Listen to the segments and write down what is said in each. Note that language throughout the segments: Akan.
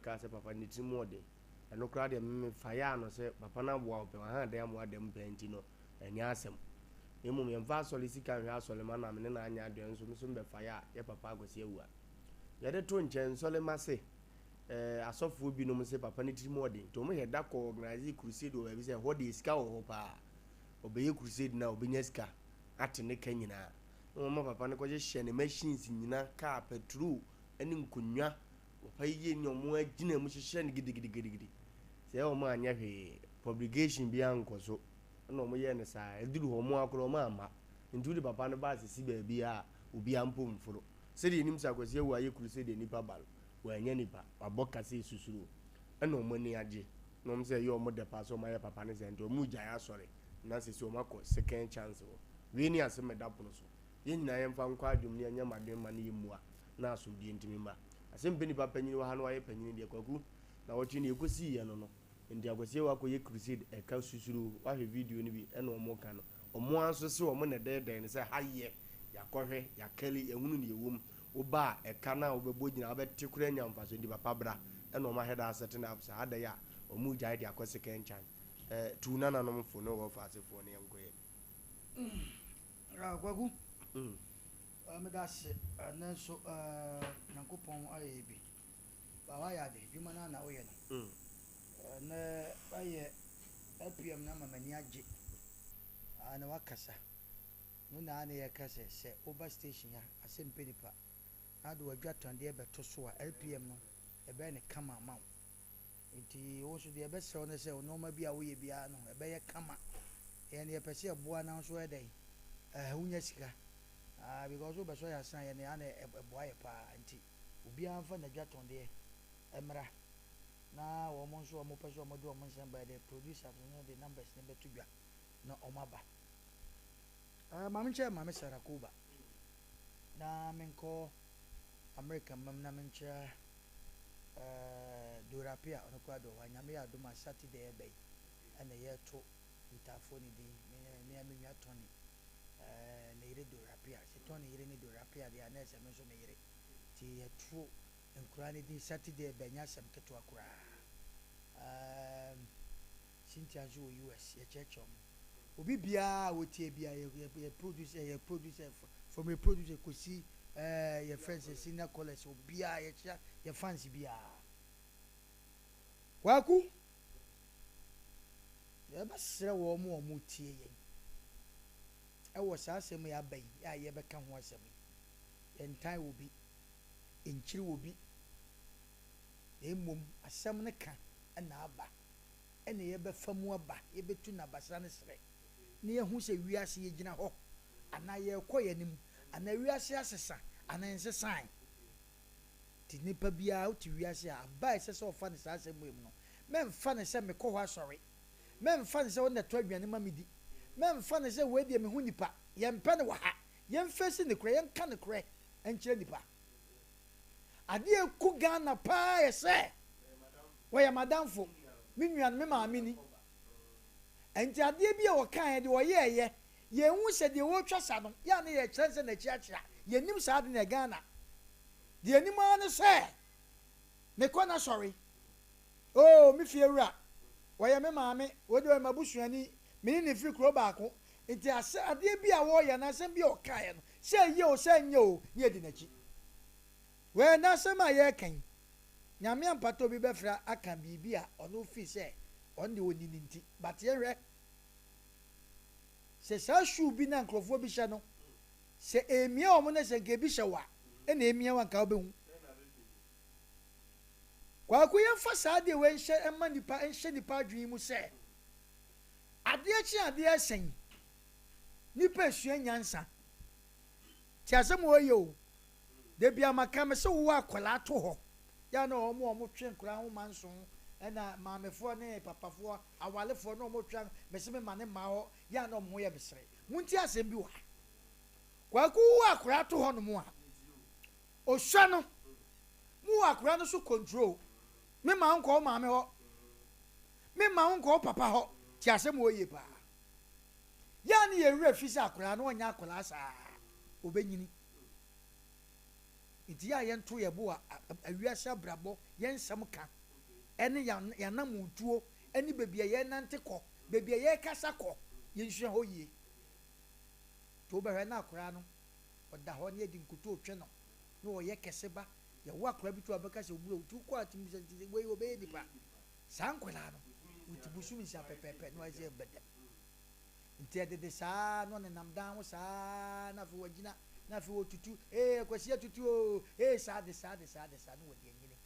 bɛkaa sɛ papa ne tiri mu ɔden. Ɛno koraa deɛ me mefa yɛ ano sɛ papa no aboa wo pɛ, waha dan ama wada mu pɛn nti no, ɛnyɛ asɛm. Na mmom yɛmfa asɔre sika nhwɛ asɔre ma na me ne no anyɛ adwene nso me nso mebɛfa yɛ a yɛ papa Akwasi awu a. Yɛde to nkyɛn nsɔre ma se eh, asɔfoɔ binom se papa no tiri mu ɔden nti wɔn yɛ da kɔ organise crusade wɔ baabi sɛ ɛhɔ deɛ sika wɔ hɔ paa. Ɔbɛyɛ crusade no a ɔbɛnya sika ate ne ka nyinaa. Na wɔma papa no kɔhyehyɛ ne machines nyina, car, petrol ne nkonnwa. Papa yi yɛ ne wɔn agyina mu hyehyɛ no gidigidigidi. Sɛ wɔn anyɛ hwee, publication biara nkɔ so. Ɛna wɔn yɛɛ no saa. Ɛduru hɔ wɔn akora wɔn amma. Nti wode papa no ba asisi baabi a obiara mpo mforo. Sɛdeɛ yɛnim sɛ Akwasi Awuah ayɛ crusade a nnipa ba no, wannya nnipa. Wabɔ ka sɛ susuro. Ɛna wɔn ani agye. Na wɔn sɛ ɛyɛ wɔn dɛ paa sɛ wɔn ayɛ papa no saa nti wɔn regyae asɔre. Na sɛsi wɔn akɔ second chance hɔ. Wei ne asɛm a ɛda pono so. Yɛn nyinaa yɛmfa nkɔ adwom na yɛnyɛ mmadwen mma no yɛmmua na asomdwoeɛ ntumi mma. Asɛm pɛ nipa panyin wɔ ha na wayɛ panyin deɛ Kwaku na wɔtwe deɛ ɛkɔsiiɛ no no. Nti Akwasi Awuah akɔyɛ crusade ɛka susuro wahwɛ video no bi ɛna ɔmo ka no ɔmo ara nso se ɔmo na ɛdɛɛdɛɛ no sɛ ha yɛ yakɔhwɛ yakɛli yahunu nea ɛwɔ mu woba a ɛka no a wobɛbɔ gyina wobɛte koraa anya mfasoɔ nti papa bra ɛna ɔmo ahɛda asɛte no up saa adɛn a ɔmo gyae de akɔ second chance ɛɛ tuu nananom fo ne wɔfa asefoɔ no yɛnkɔ yɛ. Ah, Kwaku, mm. meda ase ɛnɛ nso Nyankopɔn ayɛ bi. Ba wayɛ ade, adwuma no na woyɛ no. Ɛnɛ wayɛ APM no ama m'ani agye. Ah, na wakasa. No na ne yɛka sɛ sɛ woba station ha asɛm pɛ nipa na de wadwa tɔndeɛ bɛto so a LPM no ɛbɛyɛ ne kama ama wo. Nti wo nso deɛ ɛbɛsrɛ wo ne sɛ nneɛma bi a woyɛ biara no ɛbɛyɛ kama. Yɛn deɛ yɛpɛ sɛ yɛboa na nso ɛyɛ dɛn ɛɛ wonya sika. Ah, because wobɛsɔ yɛ asan yɛn deɛ ana ɛboa yɛ paa nti obiara mfa n'adwatɔndeɛ mmra na wɔn nso a wɔpɛ sɛ wɔde wɔn nsɛm ba yɛde producers no de numbers no bɛto dwa na wɔn aba. Uh, maame nkyerɛ maame Sarah Koba na menkɔ America mam na menkyerɛ uh, Dora Pia ɔno koraa dɔ hɔ a Nyame yɛ adom a Saturday ɛbɛ yi ɛna yɛto Gitaafoɔ ne din me me me nua Tony uh, ne yere Dora Pia sɛ Tony yere ne Dora Pia deɛ a na ɛsɛ me nso me yere nti yɛto nkoraa ne din Saturday ɛbɛ nyɛ asɛm ketewa koraa. Um, Cynthia nso wɔ US yɛkyerɛkyerɛ ɔmo obi biara a wɔtie biara yɛ yɛ yɛ producer yɛ producer from yɛ producer kɔsi ɛɛ yɛ friends yɛ senior callers obiara yɛkyerɛ yɛ fans biara. Kwaku, yɛbɛsrɛ wɔn a wɔtie yɛn ɛwɔ saa asɛm yi aba yi a yɛbɛka ho asɛm yi, yɛntan wɔ bi, nkyiri wɔ bi, na mmom asɛm no ka na aba ɛna yɛbɛfa mu aba, yɛbɛtu n'abasa no serɛ na yɛhu sɛ wiase yɛgyina hɔ anaa yɛrekɔ yɛn anim anaa wiase asesa anaa nsesan. Nti nipa biara wote wiase a aba a ɛsɛ sɛ ɔfa no saa asɛm wei mu no, mɛmfa no sɛ mekɔ hɔ asɔre, mɛmfa no sɛ wo na ɛtɔ aduane ma medi, mɛmfa no sɛ wei deɛ mehu nipa, yɛmpɛ no wɔ ha, yɛmfesi nokorɛ, yɛnka nokorɛ nkyerɛ nipa. Adeɛ a ɛku Ghana paa yɛ sɛ wɔyɛ m'adamfo, me nua no, me maame ni. Nti adeɛ bi a ɔkaeɛ deɛ ɔyɛɛyɛ, yɛnhu sɛ deɛ ɔretwa sa no, yɛ a na yɛkyerɛ no sɛ n'akyi akyea. Yɛnnim saa ade no yɛ Ghana. Deɛ yɛnim ara ne sɛ mekɔ n'asɔre. Oh, me fie wura, ɔyɛ me maame, wei deɛ ɔyɛ m'abusuani, me ne no firi kuro baako. Nti asɛ adeɛ bi a ɔreyɛ anaa asɛm bi a ɔkaeɛ no, sɛ ɛyɛ o, sɛ ɛnyɛ o, na yɛdi n'akyi. Wei ɛnnɛ asɛm a yɛreka yi, Nyame ampata obi bɛfrɛ aka biribi a ɔno feel sɛ ɔno deɛ ɔnim nti, but yɛnhwɛ sɛ saa shoe bi no a nkurɔfoɔ bi hyɛ no, sɛ ɛmia wɔn na sɛ nka ebi hyɛ wo a, ɛna ɛmia wo a nka wobɛhu. Kwaku yɛmfa saa adeɛ wei nhyɛ mma nipa nhyɛ nipa adwene mu sɛ adeɛ kye adeɛ ɛsɛn nipa esua nyansa. Te asɛm wɔ yɛ o. Da bia maka me se wowɔ akwadaa to hɔ yɛ a na wɔn a wɔtwe nkwadaa nhoma nson ɛna maamefoɔ ne papafoɔ awalefoɔ na wɔtwe me se me ma ne mma hɔ yɛ a na wɔn ho yɛ me sere. Montie asɛm bi wɔ ha. Kwaku wowɔ akwadaa to hɔ nom a osua no mowɔ akwadaa no so control. Me ma wo nkɔ wo maame hɔ, me ma wo nkɔ wo papa hɔ. Tie asɛm wɔ yie paa. Yɛ a ne yɛn werɛ fi sɛ akwadaa no ɔnyɛ akwadaa saa, ɔbɛnyini. Nti yɛ a yɛnto yɛn bo a wiase abrabɔ Yɛn nsɛm ka ne yɛn anammɔntuo ne baabi a yɛrenante kɔ, baabi a yɛrekasa kɔ, yɛnsua hɔ yie. Nti wobɛhwɛ na akwadaa no, ɔda hɔ na yɛde nkutoo twe no, na ɔyɛ kɛse ba. Yɛwo akwadaa bi to a wobɛka sɛ ɔbura wo ti, wokɔ a tumi sɛ nti wei ɔbɛyɛ nipa. Saa nkwadaa no, wɔte bosom nsia pɛpɛɛpɛ na wɔayɛ sɛ bɛdɛm. Nti ɛdede saa ara na ɔnenam dan ho saa ara na afei wagyina na afei ɔtutu, ee Akwasi atutu oo, ee saa de saa de saa de saa na wɔde anyini.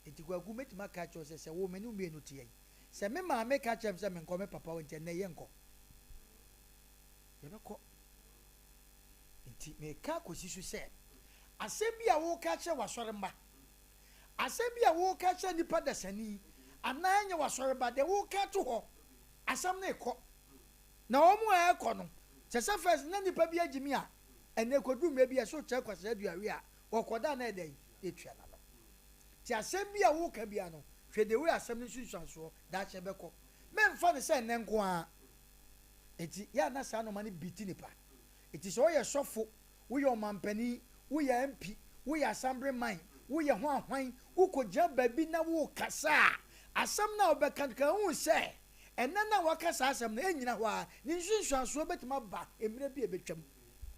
Nti Kwaku mɛtumi aka akyerɛ wo sɛ sɛ wo me ne wo mmienu teɛ yi, sɛ me maame ka kyerɛ me sɛ menkɔ me papa hɔ nti ɛnnɛ yɛnkɔ. Yɛbɛkɔ. Nti meka akɔsi so sɛ asɛm bi a woka akyerɛ w'asɔremma, asɛm bi a woka akyerɛ nnipa dasani anaa ɛnyɛ w'asɔreba, deɛ woka ato hɔ Asɛm no rekɔ. Na wɔn a ɛrekɔ no, kyɛ sɛ first na nipa bi agye mi a, ɛnɛ ɛkɔduru mmerɛ bi a ɛso kyerɛ kwasea aduawe a, ɔkɔda a na ɛdɛn? Ɛtua n'ano. Nti asɛm bi a woreka biara no, hwɛ the way asɛm no nsunsuansoɔ daakye ɛbɛkɔ. Mɛmfa no sɛ ɛnnɛ nko ara. Nti yɛ a na saa nnoɔma no beat nipa. Nti sɛ woyɛ sɔfo, woyɛ ɔmanpanin, woyɛ MP, woyɛ assembly man, woyɛ hwan hwan, wokɔgyina baabi na worekasa a, asɛm no a wobɛka no, ka hu sɛ ɛnnɛ no a woaka saa asɛm no, ɛnnyina hɔ ara, ne nsunsuansoɔ bɛtumi aba mmerɛ bi a ɛbɛtwam.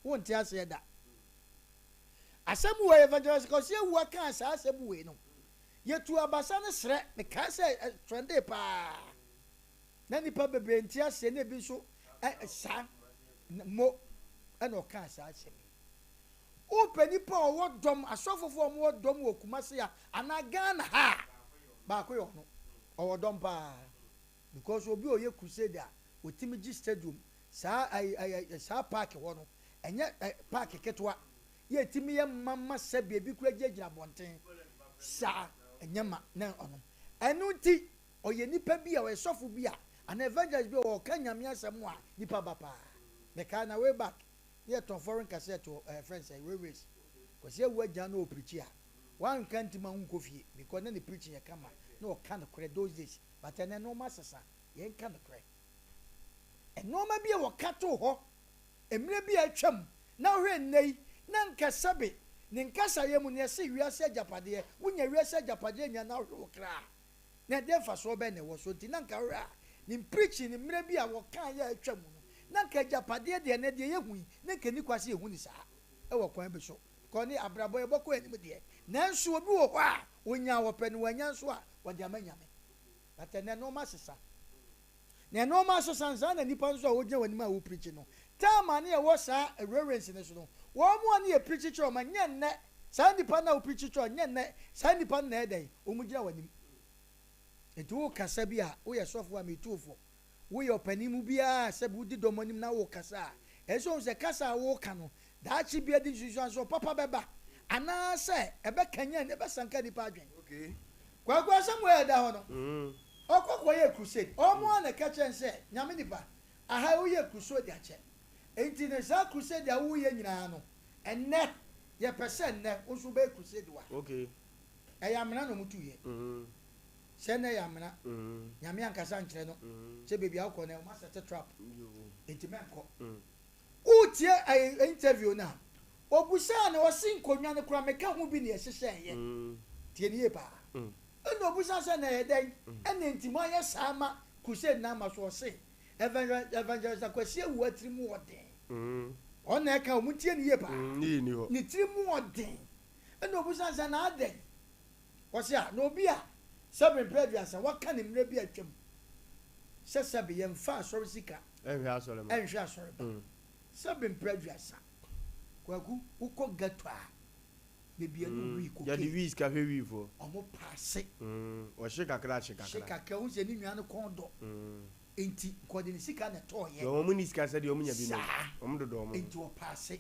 Wonte aseɛ da. Asɛm wei, Evangelist Kwasi Awuah kaa saa asɛm wei no, yɛtuu abasa no serɛ, mekae sɛ ɛtrɛndee paa. Na nnipa bebree nte aseɛ na ebi nso ɛ saa mo ɛna ɔkaa saa asɛm yi. Wopɛ nipa a ɔwɔ dɔm asɔfofoɔ a wɔwɔ dɔm wɔ Kumasi a anaa Ghana ha a baako yɛ ɔno ɔwɔ dɔm paa because obi a ɔyɛ crusade a ɔtumi gye stadium saa ɛyi ɛyɛ saa park hɔ no ɛnyɛ ɛ park ketewa yɛ ɛtumi yɛ ma ma sɛbi ebi kura gyinagyina abɔnten saa ɛnyɛ ma na ɔno ɛno nti Ɔyɛ nipa bi a, ɔyɛ sɔfo bi a, anaa evangelist bi a ɔka Nyame asɛm a nipa ba paa. Mekae na way back ne yɛtɔn foreign cassette wɔ ɛɛ frɛ no sɛn railways. Kwasi Awuah gyina na ɔpreachi a, wanka nti ma wonkɔ fie because na ne preaching yɛ kama na ɔka nokorɛ those days but ɛnɛ nnoɔma asesa, yɛnka nokorɛ. Nnoɔma bi a wɔka too hɔ mmerɛ bi a atwam na wohwɛ nnɛ yi na nka sɛbe ne nkasaeɛ mu no yɛse wiase agyapadeɛ, wonya wiase agyapadeɛ nyinaa na wohwere wo kra a, Na ɛdeɛn mfasoɔ bɛn na ɛwɔ so? Nti na anka wohwɛ a, ne mpreaching no mmerɛ bi a wɔkaeɛ a atwa mu no, na anka agyapadeɛ deɛ ɛnnɛ deɛ yɛhu yi, na anka ɛnni kwan sɛ yɛhu no saa wɔ kwan bi so. Because ne abrabɔ yɛbɔ kɔ anim deɛ, nanso obi wɔ hɔ a, ɔnya a ɔpɛ no, wannya nso a, ɔde ama Nyame. But ɛnnɛ nnoɔma asesa. Na nnoɔma asesa no, saa na nnipa nso a wɔgyina w'anim a wopreachi no, time a na yɛwɔ saa railways no so no, wɔn a na yɛpreachi kyerɛ wɔn, ɛnyɛ nnɛ, saa nnipa no a wopreachi kyerɛ wɔn, ɛnyɛ nnɛ, saa nnipa no na ɛyɛ dɛn? Wɔgyina w'anim. Enti wokasa bi a, woyɛ sɔfo a, metu wo fo. Woyɛ ɔpanin mu biara a sɛbi wodi dɔm anim na wokasa a, ɛsɛ sɛ wohu sɛ kasa a woreka no, daakye bi ɛde nsunsuansoɔ papa bɛba, anaasɛ ɛbɛkanyan, ɛbɛsanka nnipa adwene. Kwaku asɛm wei a ɛda hɔ no, ɔkɔ kɔyɛɛ crusade. Wɔn ara na ɛka kyerɛɛ no sɛ, Nyame nipa, aha yi woyɛɛ crusade akyɛ. Enti no saa crusade a woreyɛ nyinaa no, ɛnnɛ, yɛpɛ sɛ nnɛ wo nso wobɛyɛ crusade wɔ ha. Ɛyɛ amena na wɔtuiɛ. Sɛ nnɛ yɛ amena. Nyame ankasa ankyerɛ no sɛ baabi a wokɔ no wɔasɛte trap, enti mɛnkɔ. Wotie ɛyi interview no a, obusaa no ɔse nkonnwa no koraa meka ho bi na yɛhyehyɛeɛ. Tie no yie paa. Ɛna obusaa sɛ na ɛyɛ dɛn ɛna nti moayɛ saa ma crusade no amma so ɔse Evangelist Akwasi Awuah tiri mu ɔden. Ɔno na ɛka o, montie no yie paa. Ne tiri mu ɔden. Ɛna obusaa sɛ na adɛn? Ɔse a, na obi a sɛbe mprɛ aduasa waka ne mmerɛ bi a atwam sɛ sɛbe yɛmfa asɔre sika nhwɛ asɔre ba. Sɛbe mprɛ aduasa. Kwaku, wokɔ ghetto a, baabi a ɛne wii kokaine. Yɛde wii sika hwɛ wii foɔ. Ɔmo paase. Ɔhye kakra hye kakra. Hye kakra, wohu sɛ ne nua no kɔn dɔ. Nti, nka ɔde ne sika na ɛtɔɔyɛ. Deɛ wɔn nni sika sɛdeɛ wɔn nya bi no, Saa. wɔn dodɔ wɔn ho. Nti ɔpaase.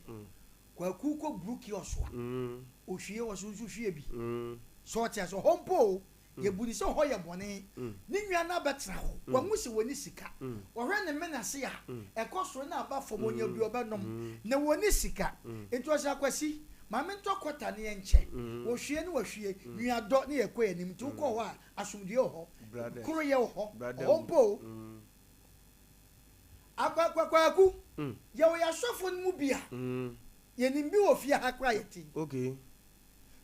Kwaku kɔ bru kiosk a, ohwie ɔso nso hwie bi. So ɔte ase? Ɔhɔ mpo o, yɛbu no sɛ ɔhɔ yɛ bɔne. Ne nua no abɛtena hɔ, wahu sɛ wɔnni sika. Ɔhwɛ ne mene ase a, ɛkɔ soro na aba fam, ɔnya bi ɔbɛnom. Na wɔnni sika. Nti ɔse, Akwasi, ma mentɔ kɔta ne yɛnkyɛ. Wɔhwie ne wahwie, nuadɔ ne yɛkɔ yɛn anim. Nti wokɔ hɔ a, asomdwoeɛ wɔ hɔ, koroyɛ wɔ hɔ, ɔhɔ mpo o. Akwa Kwaku, yɛwɔ yɛn asɔfo no mu bi a, yɛnim bi wɔ fie ha koraa a yɛte yi.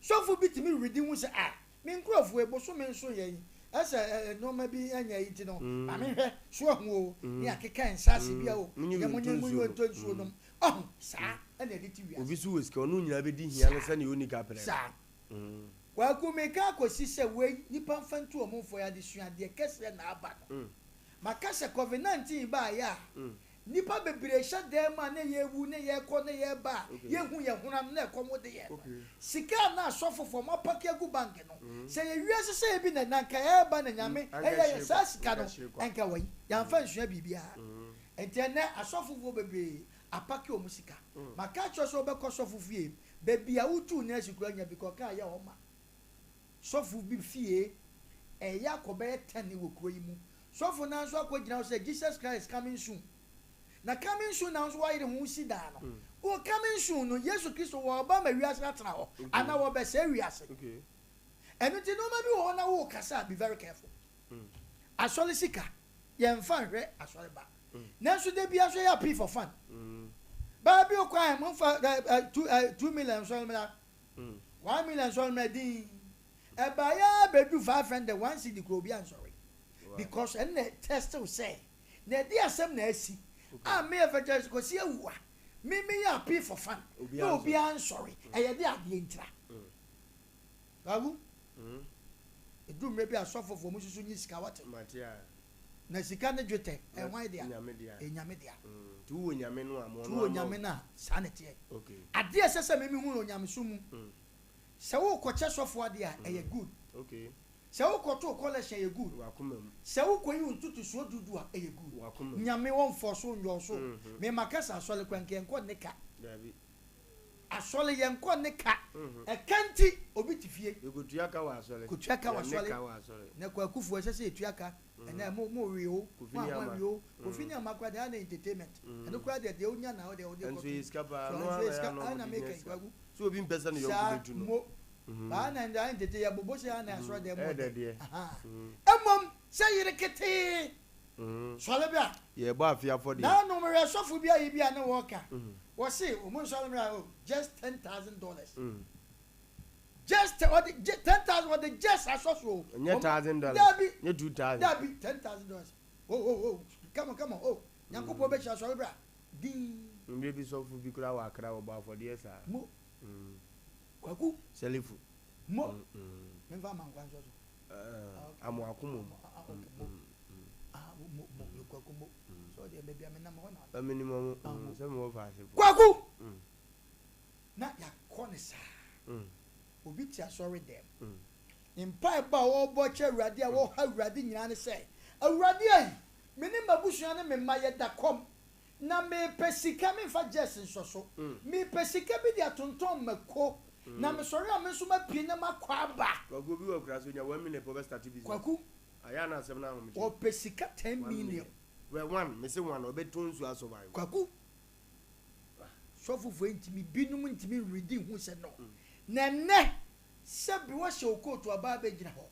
Sɔfo bi tumi redi hu sɛ, ah, Me nkurɔfoɔ yi, bosome nso yɛ yi, ɛsɛ ɛ nneɛma bi nyɛ yi nti no, ma menhwɛ, so ahu o, ne yɛakeka nsaase bi a o, Monyi yɛ wei monye ntɔ monyi nsuo wei nom. ntɔ nsuo nom. Ɔho, saa ɛna yɛde te Obi wiase. nso wɔ sika, ɔno nyinaa bɛdi hia no Saa. sɛdeɛ ɔnni kaprɛ no. Saa. Kwaku, meka akɔsi sɛ wei, nnipa mfa ntu wɔn mfɔ, yɛ adesuadeɛ kɛseɛ na aba no. Maka sɛ covid 19 baeɛ a, nnipa bebree hyɛ dan mu a na yɛrewu na yɛrekɔ na yɛreba a yɛnhu yɛn honam na ɛkɔm de yɛn no. Sika a na asɔfofoɔ moapake agu bank no, sɛ ɛyɛ wiase sɛ ebi na na anka ɛreba na Nyame ɛyɛ yɛn saa sika no anka wai, yɛamfa ansua biribiara. Nti ɛnnɛ asɔfofoɔ bebree apake wɔn sika. Maka akyerɛ wo sɛ wobɛkɔ sɔfo fie, baabi a wotuu nurse koraa nya bi kɔ kaa yɛ hɔ ma. Sɔfo bi fie ɛyɛ akɔ bɛyɛ ten wɔ kuro yi mu. Sɔfo no ara nso akɔ gyina hɔ sɛ Jesus Christ is coming soon. Na coming soon na wo nso wayere ho si dan no. Wo coming soon no Yesu Kristo wɔreba ma wiase atena hɔ anaa wɔbɛsɛe wiase. Ɛno nti nnoɔma bi wɔ hɔ na worekasa a be very careful. Asɔre sika yɛnfa nhwɛ asɔre ba. Nanso da biara nso yɛ appeal for fund. Baa bi kwan momfa 2 million nsɔre mmra. 1 million nsɔre mmra din. Ɛbaeɛ ara bɛdu 500 1 cedi koraa obi ansɔre because ɛno na test wo sɛ na ɛde asɛm na asi a me Evangelist Kwasi Awuah me meyɛ appeal for fund na obiara nsɔre ɛyɛ de adeɛ ntira. Kwaku, ɛduru mmerɛ bi a asɔfofoɔ mo susu nyi sika wate na sika ne dwetɛ ɛyɛ hwan dea? Ɛyɛ Nyame dea. Nti wowɔ Nyame no a ma Nti ɔno wowɔ ama wo. Nyame no a saa na ɛteɛ. Adeɛ a ɛsɛ sɛ me mehu no onyamesom mu Sɛ wokɔkyɛ sɔfo adeɛ a, ɛyɛ good. Sɛ wokɔto collection ɛyɛ good. Sɛ wokɔyi wo ntotosoɔ du du a, ɛyɛ good. Nyame ɔnfɔɔso wo nyɛ wo so. Me maka sɛ asɔre koraa nka yɛnkɔ nne ka. Asɔre yɛnkɔ nne ka. Ɛka nti obi te fie. Yɛkɔtua ka wɔ asɔre. Kɔtua ka wɔ Yɛnne asɔre. ka wɔ asɔre. Nɛ Kwakufoɔ ɛsɛ sɛ yɛtua ka. Ɛnɛ mo mo we o, Kofi mo ne a mo Ama. awe o. Kofi ne Ama koraa deɛ ana entertainment. Ɛno koraa deɛ deɛ wonya na wode wode Ɛnso kɔto. yɛ sika paa. So Ɛno ɛnso ara yɛ na sika ɛyɛ a na ana wɔde nya meka yi sika. Kwaku. Sɛ obi mpɛ sɛ ne yɔnko Saa bɛtu no. mo. Baa na ndɛ ayɛ yɛ bobo sɛ ana asɔre dɛm Ɛyɛ wɔ dɛ dɛ. deɛ. Ahaa. Mmom sɛ yere ketee sɔre bra. Yɛrebɔ afe afɔdeɛ. Nanom mehwɛ sɔfo bi ayi bi a ne wɔka. Wɔse wɔn nsɔre mmra o just $10,000. Just ɔde 10,000 ɔde just asɔ so o. Ɛnyɛ $1,000. Dabi. Nyɛ 2,000. Dabi, $10,000. Oh oh oh come on come on oh Nyankopɔn bɛhyira sɔre bra. Dinn. Mmerɛ bi sɔfo bi koraa wɔ Accra wɔbɔ afɔdeɛ saa. Mo. Kwaku. Salifu. Mo. Memfa amankwa nsɔ so. Amoako mmom. Ah, okay, mo. Ah, mo, mo, mo, Kwaku mo. So deɛ baabi a menam hɔ na. Menim ɔmo, sɛ mewɔ faase fo. Kwaku! Na yɛakɔ no saa. Obi te asɔre dɛm. Ne mpaebɔ a ɔrebɔ kyerɛ Awurade a ɔreha Awurade nyinaa ne sɛ, Awurade ei, me ne m'abusua ne me mma yɛda kɔm, na mepɛ sika, memfa gyɛs nsɔ so, mepɛ sika bi de atontɔn mako, na mesɔre a me nso mapue na makɔ aba. Kwaku, obi wɔ akura so onya 1 million pɛ ɔbɛ start business. Kwaku, Ayɛ a na asɛm no ahomegye. ɔpɛ sika 10 One million. million. Wɛ one, mese one, ɔbɛtɔn nsuo asurvive. Kwaku, sɔfofoɔ yi ntumi, binom ntumi nredi nhu sɛ no. Na ɛnnɛ, sɛ bi wɔhyɛ wo kootu aba abɛgyina hɔ,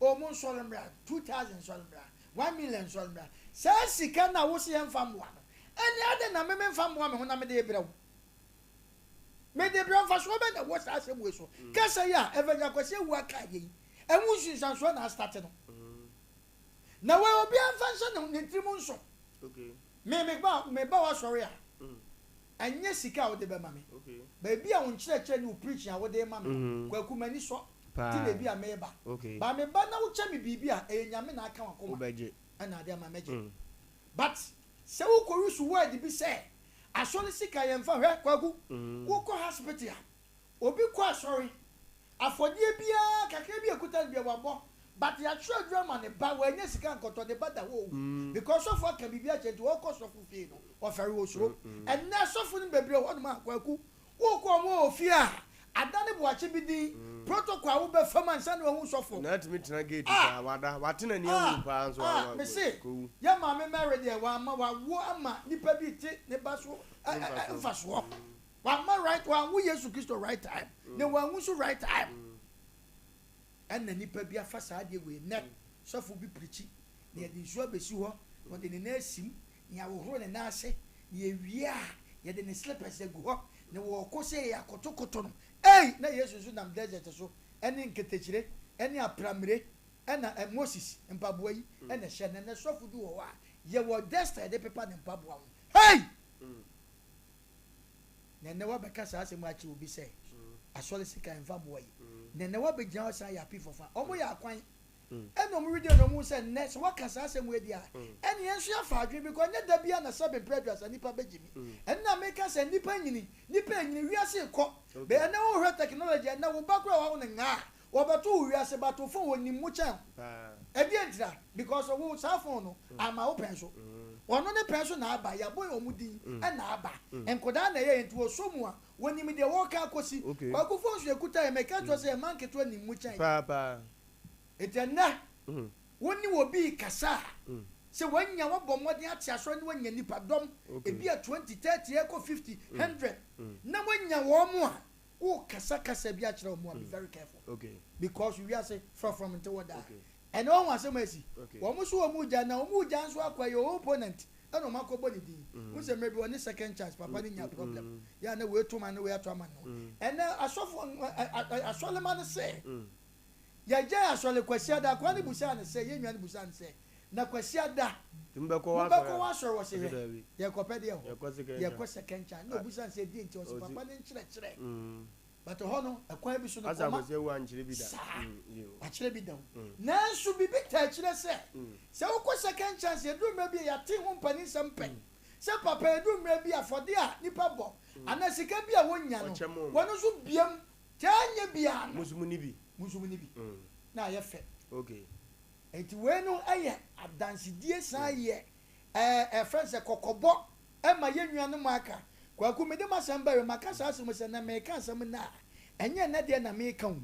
oh mo nsɔre mmra, 2,000 nsɔre mmra, 1 million nsɔre mmra. Saa sika no a wose yɛmfa mmoa no, ɛnneɛ adɛn na me memfa mmoa me ho na mede rebrɛ wo? Mede brɛ mfasoɔ bɛn na ɛwɔ saa asɛm wei so? Kasa yi a Evangelist Akwasi Awuah kaa yei, ɛho nsunsuansoɔ na astate no. Na wei obiara mfa nhyɛ ne tirim nso. Me meba meba w'asɔre a, ɛnyɛ sika a wode bɛma me. Baabi a wo nkyerɛkyerɛ ne wo preaching a wode rema me no, Kwaku m'ani sɔ nti na ebi a meba. But meba na wokyɛ me biribi a, ɛyɛ Nyame na aka w'akoma ɛna ade ama mɛgye. But sɛ wokɔ use word bi sɛ asɔre sika yɛmfa, hwɛ Kwaku, wokɔ hospital a, Obi kɔ asɔre, afɔdeɛ biara kakra bi a ɛkuta no biara wabɔ but yɛatwerɛ aduro ama ne ba wannya sika ankɔtɔ ne ba da hɔ ɔwu because sɔfo aka biribi akyerɛ nti ɔkɔ sɔfo fie no ɔfɛre ɔsuro. Ɛnnɛ asɔfo no bebree wɔ hɔnom a Kwaku wokɔ wɔn wɔ fie a adane boakye bi din protocol a wobɛfa mu ansa na wahu sɔfo. Na atumi tena gate Ah! saa wada wate n'ani Ah! ahu paa nso Ah! wa Mese kɔwu. yɛn maame Mary deɛ wamma wawo ama nipa bi te ne ba so Ne ɛ ɛ mfasoɔ. mfasoɔ. Wamma right wanwo Yesu Kristo right time na wanwu nso right time. Ɛna nipa bi afa saa adeɛ wei nnɛ sɔfo bi pirikyi na yɛde nsuo abɛsi hɔ na ɔde ne nan asim na yɛahohoro ne nan ase na yɛwie a yɛde ne slippers agu hɔ na wɔkɔ sɛ yɛakotokoto no. Ei na Yesu nso nam desert so ɛne nketekyire ne aprammire ɛna Moses mpaboa yi na ɛhyɛ no. Ɛnnɛ sɔfo bi wɔ hɔ a, yɛwɔ duster a yɛde pepa ne mpaboa ho. Hey! Na ɛnnɛ woabɛka saa asɛm yi akyerɛ obi sɛ, Asɔre sika ɛmfa mmoa yi. Na ɛnnɛ woabɛgyina hɔ san yɛ api fɔfa. Wɔyɛ akwan. Ɛna wɔn wedeɛ na wɔhu sɛ nnɛ sɛ woaka saa asɛm wei deɛ a, ɛne yɛn nso yɛafa adwene because ɛnyɛ da biara na sɛbe mprɛ aduasa nnipa bɛgye mi. Ɛno na meka sɛ nnipa nyini, nnipa ɛnyini, wiase rekɔ. Bɛ ɛnnɛ wohwɛ technology a, ɛnnɛ wo ba koraa a wawo no ngaa a, Wɔbɛto wo wiase but wo phone wɔnim mu kyɛn wo. Ɛdeɛn ntira? Because wo saa phone no amma wo pɛn so. Ɔno ne pɛn so na aba, yɛabɔ wɔn din na aba. Nkwadaa na ɛyɛeɛ nti wɔsɔ mu a wɔnim deɛ wɔreka akɔsi. Kwaku phone nso yɛkuta yɛ, meka kyerɛ wo sɛ yɛn mma nketewa nim mu kyɛn yɛn. Nti ɛnnɛ wo ne obi rekasa a, sɛ wanya wabɔ mmɔden ate asɔre na wanya nnipadɔm, ebia 20, 30 ɛrekɔ 50, 100 na wanya wɔn a, Wo kasa kasa bi akyerɛ wɔn a be very careful because wiase frɔfrɔm nte hɔ daa. Ɛnɛ wahu asɛm a asi? Wɔn nso wɔn gya na wɔn gya nso akɔ ɛyɛ opponent ɛna wɔn akɔ bɔ ne din. Wohu sɛ mmerɛ bi ɔne second chance papa no nya problem yɛ a na wei to ma no wei ato ama no. Ɛnɛ asɔfo asɔrema no sɛ Yɛgyae asɔre Kwasiada, akoa no busaa no sɛ, yɛn nua no busaa no sɛ, Na Kwasiada, mobɛkɔ w'asɔre? Ɔse, Hwɛ, yɛrekɔpɛ deɛ hɔ, yɛrekɔ second chance. Na obusaa no sɛ, Ɛdeɛn nti? Ɔse, Papa no nkyerɛkyerɛ. But ɛhɔ no, ɛkwan bi so no, kɔma saa, wakyerɛ bi da o. Nanso biribi taa kyerɛ sɛ, sɛ wokɔ second chance, ɛduru mmerɛ bi a, yɛate ho mpaninsɛm pɛn, sɛ papa, ɛduru mmerɛ bi a, afɔdeɛ a nnipa bɔ, anaa sika bi a wɔnya no, wɔn nso biam Taa nyɛ biara no. Mo nso monni bi. Mo nso monni bi. Na ayɛ fɛ. Okay. Enti wei no yɛ adansedie san yɛ ɛɛ ɛfrɛ no sɛ kɔkɔbɔ ɛma yɛn nuanom a aka. Kwaku mede m'asɛm ba awie maka saa asɛm yi sɛ nɛ meka asɛm nnɛ a ɛnyɛ nnɛ deɛ na meka o.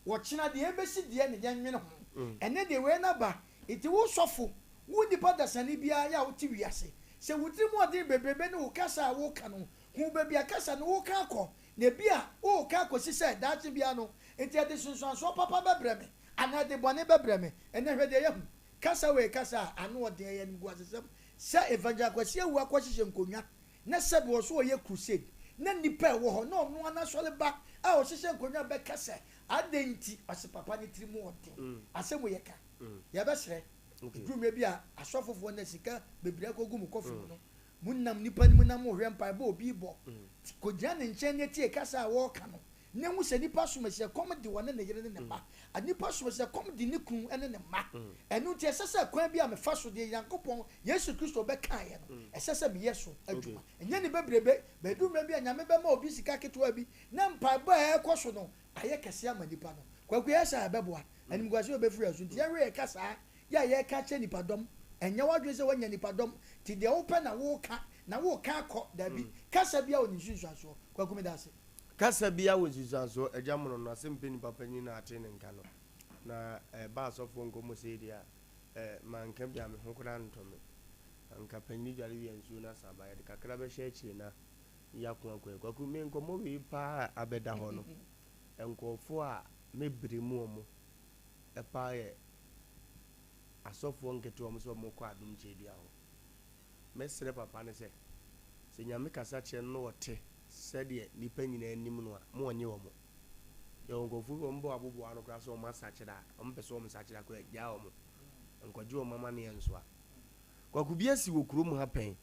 Ɔkyena deɛ ɛbɛsi deɛ na yɛnwene ho. Ɛnnɛ deɛ wei no aba nti wo sɔfo, wo nipa dasani biara yɛ a wote wiase sɛ wo tiri mu ɔden bebrebe ne wo kasa a woka no hu baabi a kasa no woka akɔ Na ebia woreka akosi sɛ daakye biara no, enti ɛde nsunsuansoɔ papa bɛbrɛ me anaa ɛde bɔne bɛbrɛ me? Ɛnnɛ hwɛ deɛ yɛahu. Kasa wei yɛ kasa a ano ɔden, ɛyɛ animguasesɛm sɛ Evangel Kwasi Awuah akɔhyehyɛ nkonnwa na sɛbe ɔso ɔyɛ crusade na nnipa a ɛwɔ hɔ na ɔno ara n'asɔre ba a ɔhyehyɛ nkonnwa bɛka sɛ adɛn nti ɔse papa ne tiri mu ɔden. Asɛm wei yɛka. Yɛbɛsrɛ. Ɛduru mmerɛ bi a asɔfofoɔ no a sika bebree akɔgu mo kɔfe mu no, Monam nnipa no mu na mohwɛ mpaebɔ a obi rebɔ. Kogyina ne nkyɛn na tie kasa a ɔreka no, na hu sɛ nnipa som sɛ ɛkɔm de ɔne ne yere ne ne mma. Nnipa som sɛ ɛkɔm de ne kunu ne ne mma. Ɛno nti, ɛsɛ sɛ kwan bi a mefa so, deɛ Nyankopɔn, Yesu Kristo bɛkaeɛ no, ɛsɛ sɛ meyɛ so adwuma. Ɛnyɛ ne bebrebe. Bɛduru mmerɛ bi a, Nyame bɛma obi sika ketewa bi, na mpaebɔ a ɛrekɔ so no ayɛ kɛseɛ ama nnipa no. Kwaku, yɛyɛ saa a, ɛbɛboa. Animguaseɛ a ɛbɛfiri yɛn so nti, yɛnhwɛ yɛn kasaa Yɛ a yɛreka akyerɛ nnipadɔm. Ɛnyɛ w'adwene sɛ woanya nnipadɔm nti deɛ wopɛ na woreka na woreka akɔ. Dabi. Kasa biara wɔ ne nsunsuansoɔ. Kwaku meda ase. Kasa biara wɔ nsunsuansoɔ. Agya mono no ase mpɛ nipa panyin na ate ne nka no. Na ɛba asɔfoɔ nkɔmmɔ sei deɛ a, eh, manka bi a me ho koraa ntɔ me. Anka panyini dware wie a nsuo no asa aba. Yɛde kakra bɛhyɛ akyire na yɛako akɔ yi. Kwaku, me nkɔmmɔ wei paa a abɛda hɔ no, nkurɔfoɔ a me bere mu wɔn paa yɛ asɔfoɔ nketewa wɔn sɛ wɔn kɔ adom kyɛdua hɔ. Mɛsrɛ papa no sɛ, sɛ Nyame kasa kyerɛ no na ɔte sɛdeɛ nnipa nyinaa nim no a, mo ɔnye wɔn. Yɛwɔ nkurɔfoɔ bi wɔn bɔ aboboa ano koraa sɛ wɔn asakyera a, wɔn pɛ sɛ wɔn sakyera koraa gyaa wɔn. Nkɔgye wɔn amaneɛ nsoa. Kwaku bi asi wɔ kurom ha pɛn.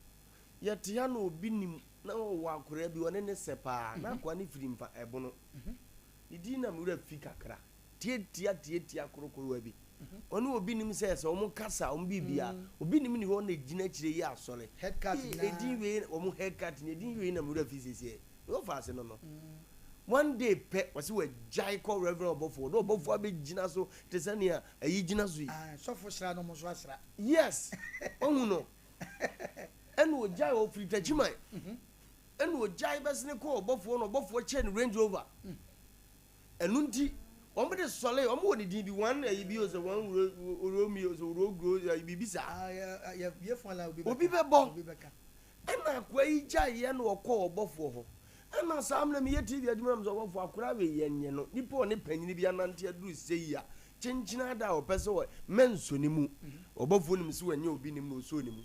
Yɛte ha na obi nim na ɔwɔ akoraa bi ɔne ne sɛ paa na akoa no firi mfa ɛbono. Ne din na me werɛ fi kakra. Tiatia tiatia korokorowa bi. Ɔne obi nim sɛ sɛ wɔn kasa wɔn biribia obi nim ni hɔ na egyina akyire yɛ asɔre. Edin wei wɔn haircut ni edin wei na me werɛ fi siesie. Me wɔfa ase no no. One day pɛ wɔsi wɔagyae kɔ Reverend ɔbɔfoɔ na ɔbɔfoɔ abɛgyina so te sɛ nea ayi gyina so yi. Sɔfo sra no wɔn nso asra. Yes wahu no ɛna ɔgyae ɔfiri Takyiman ɛna ɔgyae bɛsene kɔɔ ɔbɔfoɔ na ɔbɔfoɔ kyɛɛ no Range Rover. Ɛno nti, wɔn de sɔre, wɔn wɔ ne din bi, wɔn ayi bi o sɛ wɔn wuro Romeo sɛ wuro guro ayi biribi saa. Obi bɛbɔ. Ɛna akoa yi gyaeɛ na ɔkɔɔ ɔbɔfoɔ hɔ. Ɛna saa mmerɛ meyɛ TV adwuma na mesɛ ɔbɔfoɔ akora wei yɛnyɛ no. Nipa ɔne panyini bi anante aduru sei a, kyenkyene ada a ɔpɛ sɛ ɔ mɛnsɔ ne mu. Ɔbɔfoɔ nim sɛ wanyɛ obi nim na ɔsɔɔ ne mu.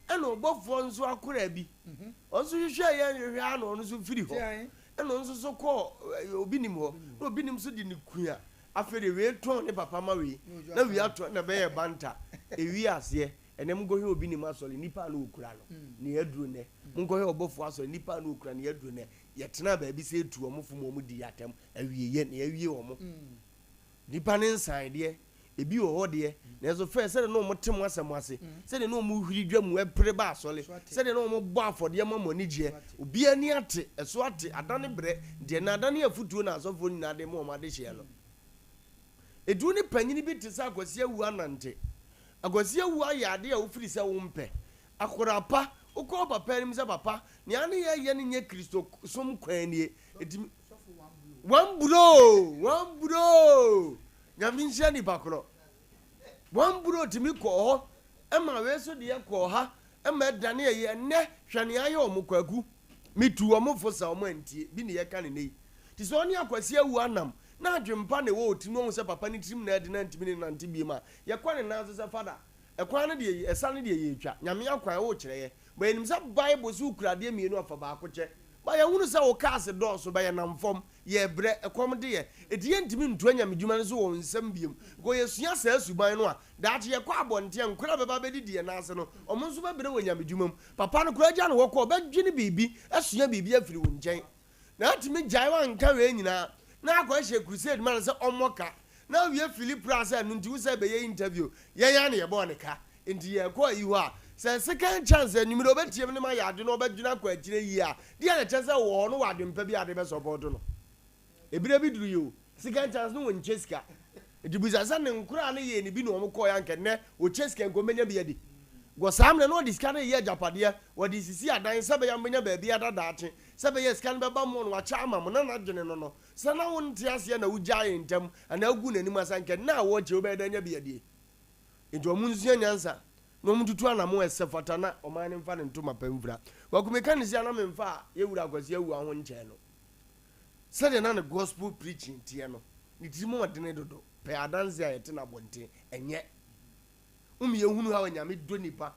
Ɛna ɔbɔfoɔ nso akora bi, ɔno nso hwehwɛɛ yɛn hwehwɛ ara na ɔno nso firi hɔ. Ɛna ɔno nso so kɔɔ obi nim hɔ, na obi nim nso de ne kua. Afei deɛ wei tɔn ne papa ma wei na wei atɔn na bɛyɛ banta. Ewie aseɛ ɛnɛ monkɔhwɛ obi nim asɔre nipa a na ɔkura no ne aduro nnɛ. Monkɔhwɛ ɔbɔfoɔ asɔre nipa a na ɔkura ne aduro nnɛ. Yɛtenaa baabi sɛ etu wɔn fo ma wɔn dii atɛm awieɛ na yɛawie wɔn. Nnipa no nsae deɛ, ebi wɔ hɔ deɛ, nanso fɛɛ sɛdeɛ na wɔte mo asɛm ase, sɛdeɛ na wɔhuri dwa mu pere ba asɔre, sɛdeɛ na wɔbɔ afɔdeɛ ma mo ani gyeɛ, obiara ani ate, ɛso ate, adane berɛ, nti ɛnnɛ adane afutuo na asɔfoɔ nyinaa de ma wɔn adehyeɛ no. Enti wo ne panyini bi te sɛ Akwasi Awuah nante. Akwasi Awuah yɛ adeɛ a wofiri sɛ wompɛ. Akwadaa pa, wokɔ wo papa anim sɛ, Papa, nea ne yɛreyɛ no nyɛ Kristosom kwan nie, enti One bro, one bro. Nyame nhyira nipa korɔ. One bro tumi kɔɔ hɔ ɛma wei so deɛ kɔɔ ha ɛma ɛdane ɛyɛ ɛnɛ hwɛ nea ayɛ wɔn kwaku. Metu wɔn fo sa wɔn antie bi ne yɛka ne nɛ yi. Ti sɛ ɔne akwasi awu anam na adwempa na ɛwɔ ɔtiri no ɔhu sɛ papa ne tirim na ɛde na ntumi ne nante biem a yɛkɔ ne nan so sɛ fada ɛkwan no deɛ ɛsa no deɛ yɛtwa Nyame akwan wokyerɛ yɛ but yɛnim sɛ Bible sɛ wokura adeɛ mmienu afa baako kyɛ Ma yɛnhunu sɛ wo cars dɔɔso, but yɛnam fam, yɛrebrɛ, ɛkɔm de yɛn, enti yɛntumi ntu anyamedwuma no so wɔ wo nsam bio. Because yɛsua saa suban no a, daakye yɛkɔ abɔnten a, nkwadaa a bɛba abɛdidi yɛn nan ase no, wɔn nso bɛbrɛ wɔ nyamedwuma mu. Papa no koraa gya no hɔ kɔ a, ɔbɛdwene biribi, asua biribi afiri wo nkyɛn. Na atumi gyae wanka wei nyinaa, na akɔ ahyɛ crusade ma no sɛ ɔmmɔ ka. Na awie fili pra sɛ ɛno nti wo sɛ bɛyɛ interview, yɛn ara na yɛbɔɔ ne ka. Nti yɛkɔ ayi hɔ a, sɛ second chance anwummere ɔbɛtie me ne mayɛ ade na ɔbɛdwene akɔ akyire yie a, deɛ na ɛkyerɛ sɛ wɔ hɔ no wɔ adwempa bi a ade bɛ support no. Ebire bi duru yi o, second chance no wɔnkyɛ sika. Nti bisa sɛ ne nkoraa no yɛɛ ne bi na wɔn kɔɔɛ anka nnɛ wɔkyɛ sika nka wɔbɛnya bi adi. Wɔ saa mmerɛ no wɔde sika no reyɛ agyapadeɛ, wɔde resisi adan sɛ ɛbɛyɛ a mobɛnya baabi ada daakye, sɛ ɛbɛyɛ a sika no bɛba mo na wakyɛ ama mo na n'adwene no no. Sɛ na wonte aseɛ na wogyaee ntɛm anaa woguu n'anim ase anka nnɛ a wɔrekyɛ wobɛyɛ dɛn anya bi adie? Enti wɔnsua nyansa na wɔntutu anamon a ɛsɛ fata na ɔman no mfa ne ntoma pa mfira. Kwaku meka no sei a na memfaa yɛn wura Kwasi Awuah ho nkyɛɛ no. Sɛdeɛ na ne gospel preaching teɛ no, ne tirim ɔdene dodo, pɛ adanseɛ a yɛte no abɔnten, ɛnyɛ. Woma yɛhunu how Nyame dɔ nipa,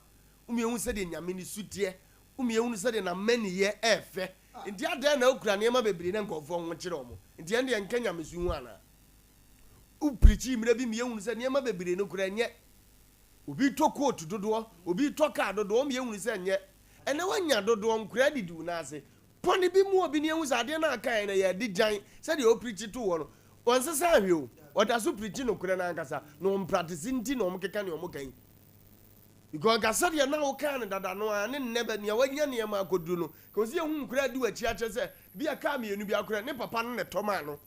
woma yɛhu sɛdeɛ Nyame ne su teɛ, woma yɛhunu sɛdeɛ n'amaniyɛ ɛɛfɛ. Nti adɛn na wokura nneɛma bebree na nkurɔfoɔ ho kyere wɔn? Nti ɛndeɛ nka Nyamesu ho anaa? Wo preachii mmerɛ bi ma yɛhunu sɛ nneɛma bebree no koraa ɛnyɛ. Obi retɔ coat dodoɔ, obi retɔ car dodoɔ, wɔma yɛhunu sɛ ɛnyɛ. Ɛnɛ woanya dodoɔ, nkoraa didi wo nan ase. Pɔne bi mu obi na yɛhu sɛ adeɛ no a ɔkaeɛ no ɛyɛ adigyan sɛdeɛ ɔpreachi too hɔ no. Ɔnsesaa hwee o, ɔda so preachi nokorɛ no ankasa na ɔmpratese nti na wɔkeka nea wɔka yi. Because nka sɛdeɛ na wokaa no dada no ara ne nnɛ bɛ nea wanya nneɛma akɔduru no, nka ɔsɛ yɛhu nkoraa di w'akyi akyerɛ sɛ bi a car mmienu bi akorɛ ne papa no na ɛtɔ maa no.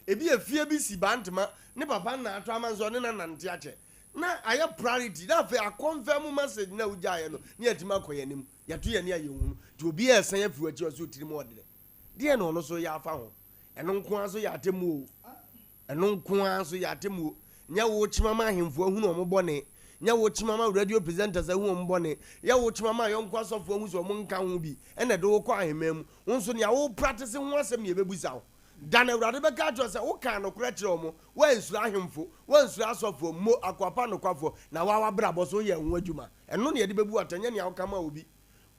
Ebia efie bi si Bantama, ne papa na atɔ ama no sɛ ɔne no anante akyɛ. Na ayɛ priority, na afei akɔnfɛm message no a wogyaeɛ no, na yɛatumi akɔ yɛn anim. Yɛato yɛn ani a yɛnhu no. Nti obiara resan afiri w'akyi a ɔsɛ otirim ɔdene. Deɛn na ɔno nso reyɛ afa ho? Ɛno nko ara nso yɛ atemmuo o. Ɛno nko ara nso yɛ atemmuo. Nyɛ wo kyema ma ahemfo ahunu wɔn bɔne. Nyɛ wo kyema ma radio presenters ahu wɔn bɔne. Yɛ wo kyema ma ayɔnko asɔfo ahu sɛ wɔn nka ho bi na ɛde wo kɔ ahemman mu. Wo nso nea wo practice ho asɛm na yɛbɛbusa wo. Da no Awurade bɛka akyerɛ wo sɛ, Wokaa nokorɛ kyerɛɛ wɔn, woansuro ahemfo, woansuro asɔfoɔ, mmo akoa pa nokwafoɔ, na wo ara w'abrabɔ so woyɛɛ ho adwuma. Ɛno na yɛde bɛbu wo atɛn, nyɛ nea woka maa obi.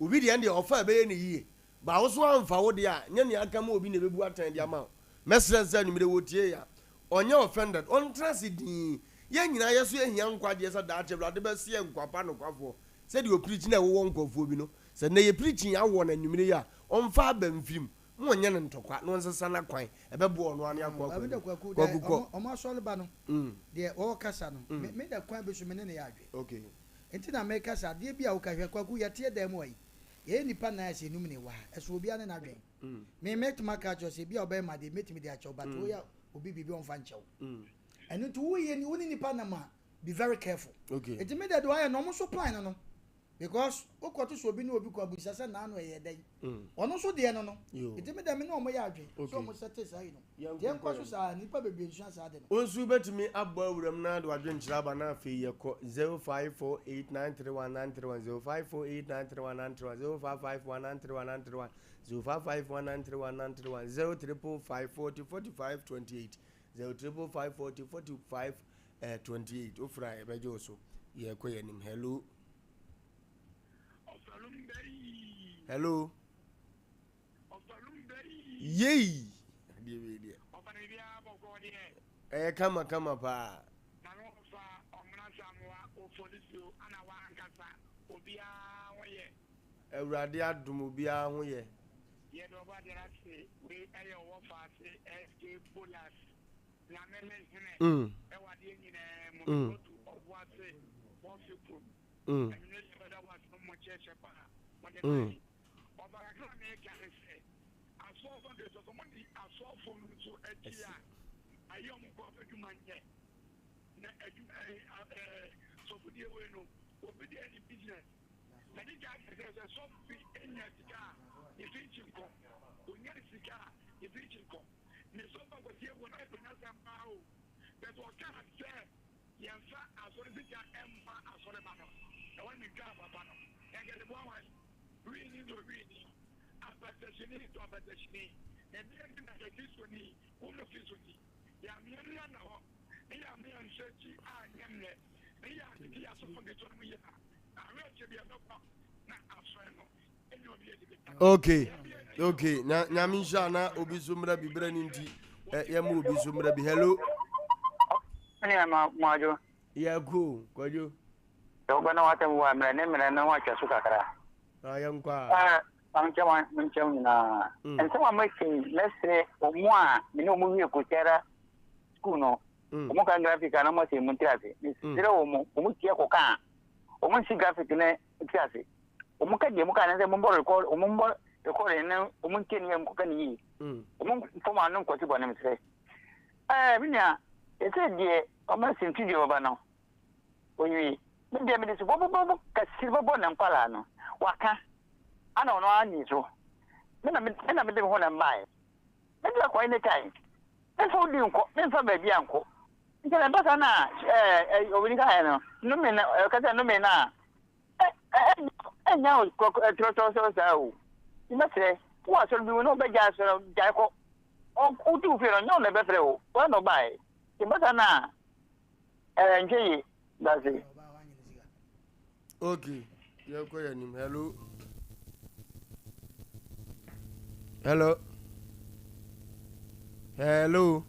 Obi deɛ, ɛndeɛ ɔfa a ɛbɛyɛ no yie. But wo nso woamfa wo deɛ a, nyɛ nea aka ma obi na ɛbɛbu atɛn de ama wo. Mɛsrɛ sɛ anwummerɛ wɔtie yɛn a, ɔnyɛ offended, ɔntena ase dinn. Yɛn nyinaa yɛso yɛhia nkwagyeɛ sɛ daakye Awurade bɛse yɛn nkoa pa nokwafoɔ sɛdeɛ ɔpirikyi na ɛwowɔ nkurɔfoɔ bi no. Sɛ nnɛ yɛpirikyi awɔ no anwummerɛ yi a, ɔmfa aba mfiri mu. Mo ɔnyɛ no ntɔkwa na ɔnsesa n'akwan, ɛbɛboa ɔno ara ne akoa Kwaku. Kwaku Kwaku kɔ. Ɔmo asɔre ba no, deɛ ɔɔkasa no, me da kwan bi so me ne no yɛ adwen. Okay. Nti na meka sɛ adeɛ bi a woka, hwɛ Kwaku yɛteɛ dan mu ha yi, yɛyɛ nnipa nan ase enum na ewɔ ha, ɛso obiara ne n'adwen. Me mɛtumi aka akyerɛ wo sɛ ebi a wobɛyɛ me adeɛ mɛtumi de akyɛ wo but woyɛ obi biribi a ɔmfa nkyɛ wo. Ɛno nti woyɛ ni wo ne nipa nam a be very careful. Okay. Nti me deɛ deɛ wayɛ no ɔmo nso plan no no because wokɔto sɛ obi ne obi kɔ abisa sɛ naano ɛyɛ dɛn ɔno nso deɛ no no nti me deɛ me ne ɔmo yɛ adwen sɛ ɔmo sɛte saa yi no nti yɛnkɔ so saa nnipa bebree nsua saa de no. Wo nso wobɛtumi abɔ awuram na de w'adwenkyerɛ aba na afei yɛkɔ 0548931931 0548931931 0551931931 0551931931 0555 40 45 28 0555 40 45 28 wofrɛ a yɛbɛgye wo so yɛkɔ yɛn anim hello. Hello. Yei. Adeɛ wei deɛ. Ɛyɛ kama kama paa. Maame wɔfa ɔmena samoa ofolisuo ana wa ankasa obiara ho yɛ. Awurade adom obiara ho yɛ. Yɛda ɔbɔadeɛ no ase wei ɛyɛ ɔwɔ faase SK Bolas Nyame ne hene ɛwɔ adeɛ nyinaa mu me kɔdu ɔboase bɔfe kurom anwummerɛ yi yɛbɛda wo ase mo kyerɛkyerɛ pa a mode ma yɛn ɔba kakra a meka ne sɛ asɔɔfo no deɛ sɛ sɛ mode asɔɔfo no nso akyi a ayɛ ɔmo kɔ adwuma nyɛ na adwuma ɛɛ sɔfodie wei no obi deɛ ne business Na ne gya kyerɛ sɛ sɛ sɔfo bi nya sika a, ne preaching kɔ. Onya sika a, ne preaching kɔ. Ne sɔfo Akwasi Awuah na ɔpɛ n'asɛm paa o. But ɔkaa sɛ yɛmfa asɔre sika mma asɔreba no, ɛhɔ na metwaa papa no. Na nka yɛde boa hwan? Wii ni to wii ni, apɛtɛhyeni to apɛtɛhyeni. Na ɛdeɛn nti na sɛ Kristoni, wo ne Kristoni, yɛammea ni anna hɔ, ne yɛammea nso akyi anyɛ mmerɛ, ne yɛantete yɛn asɔfo nketewa no mu yie a, okay okay na nyame nhyira na obi so mmra bi berɛ no nti yɛma obi so mmra bi hello ne ma mwadwo yɛko kwadwo sɛ wobɛ na wasɛm wɔ mmerɛ ne mmerɛ no ho atwa so kakra na yɛnkɔ a mankyɛm menkyɛm nyinaa mm. nsɛm a mɛsɛ yi mɛsrɛ ɔmo a mene ɔmo wie kɔsiara sukuu no mm. ɔmo ka graphic a na ɔmo asɛ mu ntiri ase mesrɛ ɔmo ɔmo tie kɔka a wɔn nsi graphic ne ti ase wɔn ka deɛ wɔn ka ne sɛ wɔn bɔ record wɔn bɔ record ne wɔn ntie ne yɛ nkɔka ne yie wɔn fɔm ano nkɔsi bɔ ne mesrɛ ɛɛ mi nua ɛsɛ deɛ wɔn asi nti deɛ ɔba no owie mi deɛ mi de so bɔbɔbɔbɔ kasiri bɔbɔ ne nkwalaa no waka ana ɔno ani so mi na mi na mi de mi ho na mbaeɛ mi de akɔ anytime mi nfa odi nkɔ mi nfa baabi ankɔ. Nti na ɛba saa na ɛɛ obi ka yɛ no nnome na ɛka sɛ nnome na ɛnya tɔrɔtɔrɔtɔrɔ saa o. Mɛsrɛ wɔ asɔre bi mu na ɔbɛgya asɔre gyae kɔ. Wotu fie no nyɛ ɔna ɛbɛfrɛ wo wɔn na ɔbaeɛ. Nti ɛba saa na ɛɛ nhwɛ yie dase. Okay, yɛnkɔ yɛn anim. Hello. Hello. Hello.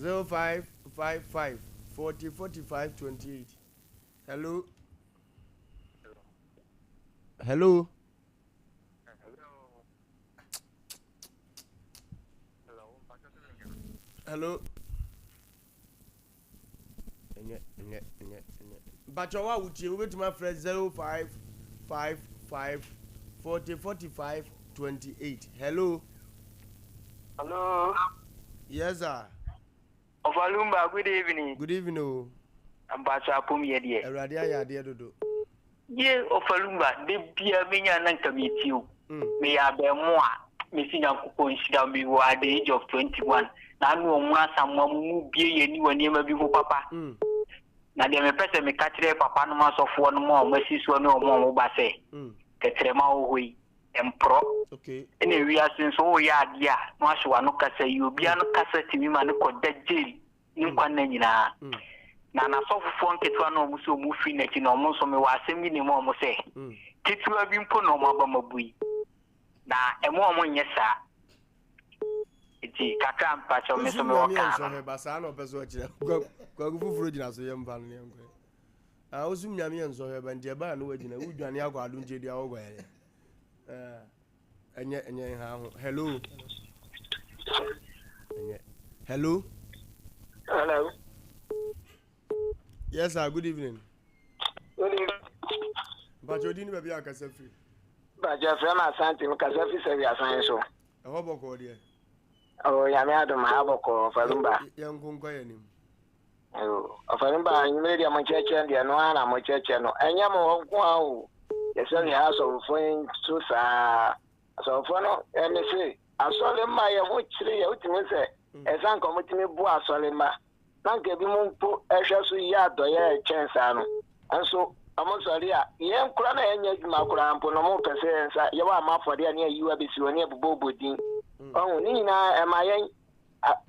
0555 40 45 28. Hello. Hello. Hello. Ɛnyɛ ɛnyɛ ɛnyɛ ɛnyɛ. Mpatsɔ wa wotie wobɛtumi afrɛ 0555 40 45 28. Hello. Hello. Yes sir. Ɔfa good evening. Good evening o. Mpatsɔ apom yɛ deɛ. Awurade ayɛ adeɛ dodo. Ye Ɔfa Lumba, da biara menya na nka metie wo. Meyɛ abɛɛmoa, mesi Nyankopɔn nhyira wo, mewɔ at the age of 21. Na ano ɔmo asamoa mo mu bie yɛn ani wɔ nneɛma bi ho papa. Na deɛ mepɛ sɛ meka kyerɛ papa nom asɔfoɔ nom a ɔmo asi soɔ ne ɔmo a ɔmo ba sɛ, tɛtrɛma wɔ hɔ yi, ɛmporɔ. Ɛna wiase nso woyɛ adeɛ a na wahyɛ w'ano kasa yi, obiara no kasa tumi ma no kɔda jail ne nkwa nna nyinaa. Na n'asɔfofoɔ nketewa no a wɔn sɛ wɔn firi n'akyi no, wɔn nso mewɔ asɛm bi nim wɔn sɛ, ketewa bi mpo na wɔn aba mabu yi, na ɛmo wɔn nyɛ saa. Nti kakra mpakyɛw me nso mewɔ kaa no. Nyame ba saa na ɔpɛ so ɔkyerɛ. Kwaku foforɔ gyina so yɛ mfa no ne yɛnkɔ. Ah, wosum nyame yɛ nsɔhwɛ ba nti ɛbaa no wagyina wodwane akɔ adom kyɛ dua wokɔ yɛ. Ɛnyɛ ɛnyɛ nha ho. Hello. Ɛnyɛ. Hello. Hello. Yes sir, good evening. Good evening. Mpakyɛ odi ni baabi a kasa firi. Mpakyɛ frɛ ma Asante mu kasa fi sɛ wiasan so. Ɛhɔ bɔkɔɔ deɛ. Ɔ nyame adom ha bɔkɔɔ Falumba. Yɛn nko nkɔ yɛn anim. Ɔfarimba, anwummere deɛ mo nkyerɛkyerɛ deɛ ɛno ara na mo kyerɛkyerɛ no. Ɛnyɛ mo hɔ nko ara o. Yɛsɛ yɛ asɔfofoɔ yi nso saa. Asɔfofoɔ no, ɛne se asɔre mma yɛ ho kyere yɛ wotumi sɛ ɛsɛ nka wɔtumi boa asɔre mma. Na nka ebi mu mpo ɛhwɛ so yɛ adɔyɛ ɛkyɛn saa no. Nso wɔn sɔre a yɛn koraa na yɛnyɛ adwuma koraa mpo no wɔn pɛ sɛ yɛn nsa yɛwɔ ama afɔre a ne ayiwa bɛsi hɔ ne ɛbobɔbɔ din. Ɔho ne nyinaa ɛma yɛn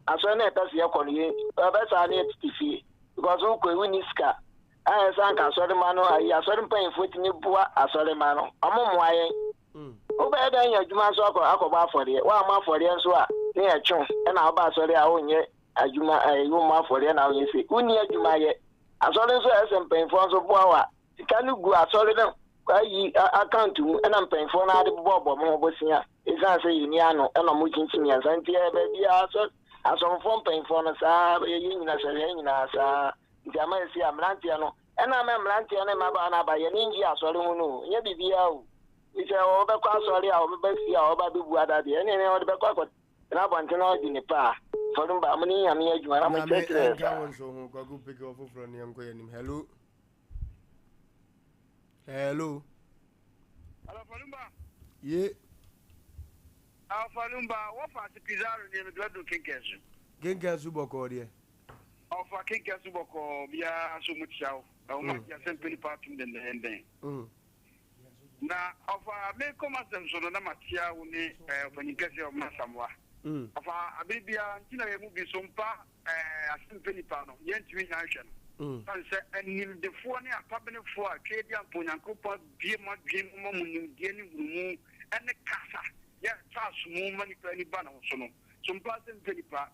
asɔre na yɛpɛ sɛ yɛkɔ no yɛ ɛbɛ saa ne yɛtete fie because wokɔ yi wonni sika a ɛsɛ anka asɔre ma no ayi asɔre mpanyinfoɔ tumi boa asɔre ma no ɔmo mmoa yɛn mm. wobɛ Wobɛyɛ dɛn anya adwuma nso akɔ akɔbɔ afɔreɛ? Woammɔ afɔreɛ nso a, ne yɛtwe wo. Ɛna woba asɔre a wonyɛ adwuma ɛɛ wommɔ afɔreɛ na wonyɛ sei. Wonni adwuma yɛ. Asɔre nso a ɛsɛ sɛ mpanyinfoɔ nso boa wo a, sika no gu asɔre no ayi account mu ɛna mpanyinfoɔ no ara de bobɔbɔ mo ho bosea. Esiane sɛ yɛnni ano ɛna wɔn kyinkyim yɛn nsa nti ɛyɛ baabiara asɔ asɔfofoɔ mpanyinfoɔ no saa yɛyɛ nyina sɛ yɛn nyinaa saa nti ama ɛsi a mmeranteɛ no ɛna ama mmeranteɛ ne mmabaa no aba yɛn ani ngye asɔre ho no o ɛnyɛ biribiara o Fi sɛ wɔbɛkɔ asɔre a wɔbɛba fie a wɔba bɛbu ada deɛ ɛne ne wɔde bɛkɔ akɔtena abɔnten na wɔadi ne paa fɔlum ba mo ne nyame yɛ adwuma na mo Nyame kyerɛkyerɛ yɛ nka saa. wo nso ho Kwaku peke ɔfoforɔ ne yɛnkɔ yɛn anim hello hello Hello, Falumba. ye Alpha Lumba, wɔfa ase Pizarro nie mede waduru Kenkɛn so. Kenkɛn so bɔkɔɔ deɛ. Ɔfa Kenkɛn so bɔkɔɔ biara nso mu tia wo. Na wɔn agye asɛm nipa atom dendenden. Na ɔfa me kɔm asɛm so no na makyia wo ne ɔpanyin kɛseɛ Ɔmena Asamoah. Ɔfa abere biara nti na yɛn mu bi so mpa asɛm pɛ nipa no yɛntumi nnya nhwɛ no. Sane sɛ animdefoɔ ne akwabenefoɔ a Tweaduampa Onyankopɔn abue mo adwene mu ma mo nimdeɛ ne nhunumu ne kasa yɛ ɛtɔ asomu ma nipa ani ba ne ho so no so mpa asɛm pɛ nipa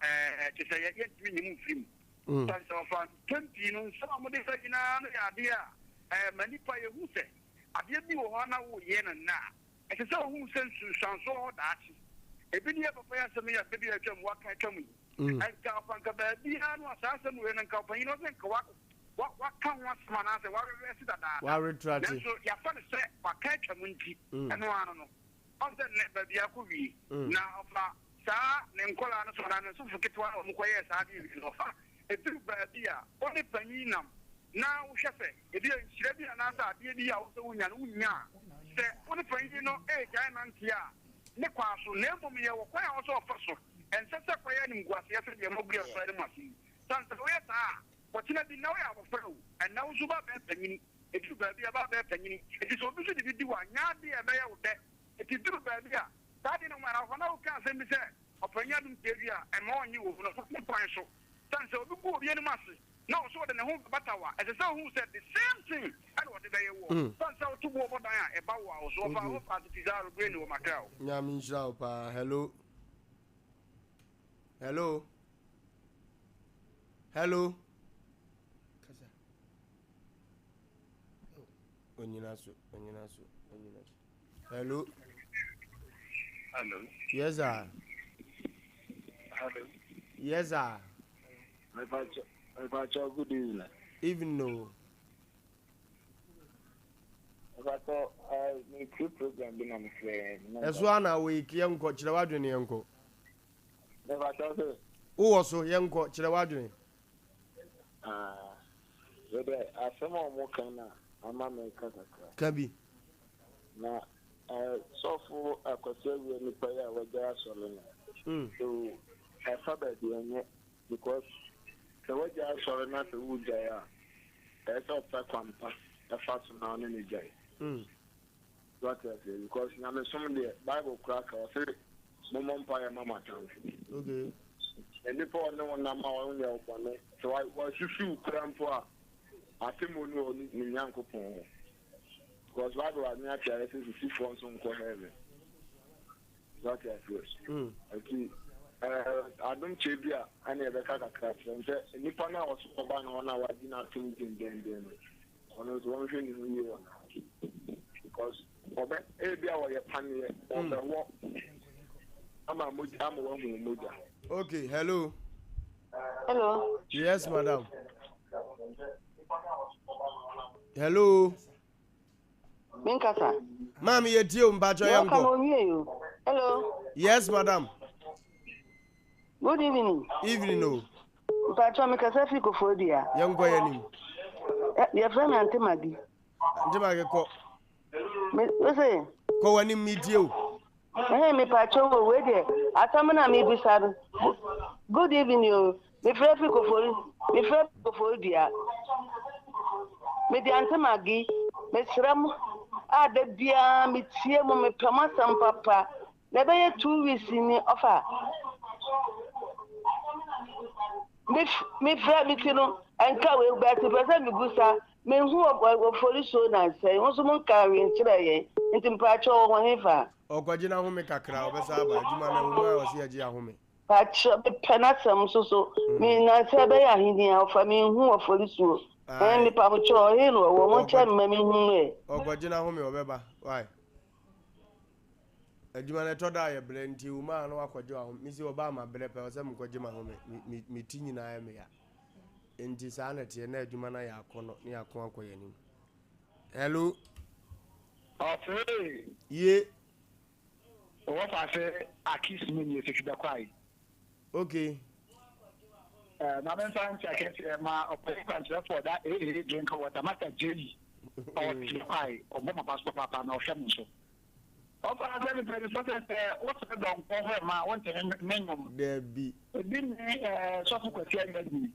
kyɛ sɛ yɛntumi nyi mo mfiri mu. Sane sɛ ɔfa mpɛn pii no nsɛm a mode ba nyinaa no yɛ adeɛ a ɛma nipa yɛhu sɛ Adeɛ bi wɔ hɔ a na woreyɛ no nnɛ a, ɛsɛ sɛ wohu sɛ nsunsuansoɔ wɔ hɔ daakye. Ebi ne yɛ papa yi asɛm yi a berɛ bi a atwam waka atwam yi. Nka ɔfa nka baabiara no a saa asɛm wei no nka ɔpanyin no ɔsɛ nka wa wa waka ho asɛm anaasɛ warevɛse dadaada. Waretrate. Nanso yɛafa no sɛ waka atwam nti, ɛno ara no no. Ɔn sɛ nnɛ baabi akɔ wie. Na ɔfa saa ne nkwadaa no so anaa ne nsofo ketewa no a wɔkɔyɛɛ saa adeɛ wei no, ɔfa ɛduru baabi a wo ne panyin nam na wohwɛ sɛ Ebia nhyira bi anaasɛ adeɛ bi a wopɛ sɛ wonya no, wonnya a, sɛ wo ne panyin no regyae nante a, ne kwan so, na mmom yɛ wɔ kwan a ɛwɔ sɛ ɔfa so. Ɛnsɛ sɛ kɔyɛ animguaseɛ sɛ deɛ moagu yɛn so anim ase yi. Sane sɛ woyɛ saa a, ɔkyena bi, nnɛ woyɛ abɔfra o, ɛnnɛ wo nso woba abɛyɛ panyini. Ɛduru baabi a, woba abɛyɛ panyini. Enti sɛ obi nso de bi di wo a, nyɛ adeɛ a ɛbɛyɛ wo dɛ. Enti duru baabi a, saa adeɛ no ho ara, ɔfa na woka asɛm bi sɛ, Ɔpanyin adom tiadua a, ɛmma ɔnnye wɔ mu no, fa ne kwan so. Sane sɛ obi gu obi anim ase na ɔso ɔde ne ho bɛbata wo a, ɛsɛ sɛ ohu sɛ the same thing ɛna ɔde bɛyɛ woɔ. Sane sɛ woto boɔ bɔ dan a, ɛba wo a wo so. Wɔfa wo ase Pizarro Brain wɔ Macau. Nyame nhyira wo paa. Hello. Hello. Hello. Onyina so, onyina so, onyina so. Hello. Hello. Yes, sir. Hello. Yes, sir. Mepacho, good evening. Evening, no. Mepacho, me true program bi na me frɛ. Ɛso ana wɔ yi yɛnkɔ kyerɛ w'adwene yɛnkɔ. Mepacho sɛ. Wowɔ so yɛnkɔ kyerɛ w'adwene. Ah, wede asɛm a wɔn kan na ama me ka kakra. Ka bi. Na sɔfo Akwasi Awuah nipa yi a wagyae asɔre no, so ɛfa baabi ɛnyɛ because sɛ wagyae asɔre na sɛ wogyae a, ɛyɛ sɛ ɔpɛ kwan pa ɛfa so na ɔne no gyae. So ate aseɛ because nyamesom deɛ Bible koraa ka ɔse mommɔ mpaeɛ ma mo atamfo. Okay. Na nipa a ɔne wo nam a ɔnyɛ wo bɔne sɛ wasusuw koraa mpo a atemmuo no wɔ ne Nyankopɔn hɔ. Because Bible ame ate ayɛ sɛ sisifoɔ nso nkɔ heaven. So ate aseɛ. Nti adom kyɛ bi a ɛne ɛbɛka kakra kyerɛ sɛ nipa no a ɔso ɔba no hɔ no a wagye no atom dendenden no ɔno nso wɔnhwɛ ne ho yie wɔ ne ho because ɔbɛ ebi a wɔyɛ paneɛ ɔbɛwɔ ama mogya ama wahu mogya. Okay, hello. Hello. Yes, madam. Hello. Minkasa. Maame yɛ tie o mpatsɔ yɛ nkɔ. Hello. Yes, madam. Good evening. Evening o. Mpatsɔ mi kasa fi Koforidua. Yɛn nkɔ yɛn nim. Yɛfrɛ mi Ante Magi. Ante Magi kɔ. Me se. Kɔ w'anim mi tie o. Ɛhɛn mepakyɛw o wei deɛ asɛm no a mebisa no good evening o mefrɛ firi kofori mefrɛ firi Koforidua mede Ante Maggie mesrɛ mo a da biara metie mo mepɛ mo asɛm papa na ɛbɛyɛ 2 weeks ni ɔfa mefrɛ me ti no ɛnka wei bɛte pɛ sɛ mebusa mehu wɔ fori so na nsɛn wo nso mo nka hwee nkyerɛ yɛn nti mpakyɛw wɔ he fa. Ɔkɔgye n'ahome kakra, ɔbɛsan aba. Adwuma no, ɛwɔ mu a ɔse yɛgye ahome. Pakyɛ mepɛ n'asɛm nso so me nansa ɛbɛyɛ ahenni a ɔfa me nhu ɔfɔrisuo ɛn mepa mo kyɛw ɔhe na ɔwɔ mo nkyɛn mma me hu no ɛ. Ɔkɔgye n'ahome ɔbɛba why adwuma no ɛtɔ da a yɛ brɛ nti wo maa no wakɔgye w'ahome me si ɔbaa ma brɛ pɛ ɔsɛ mekɔgye m'ahome me me ti nyinaa yɛ me ya nti saa na ɛteɛ na adwuma no ayɛ akɔnɔ ne yɛako akɔ yɛn anim hello. Ɔfee. Ye. Ɔwɔ faase Akis mu nie sɛ twibɛkwae. Okay. Eh, ma memfa nkyɛ kɛseɛ ma ɔpanyin kwankyerɛfoɔ ɔda AA drink water Master Jay ɔwɔ twibɛkwae ɔbɔ maba so papaapa na ɔhwɛ me nso. Ɔfa sɛ mepɛ no sɛ sɛ wosrɛ dɔnkɔ hɔ ma wonte ne nnwom. Dabi. Ebi ne eh, sɔfo Kwasi Awia-Adwini.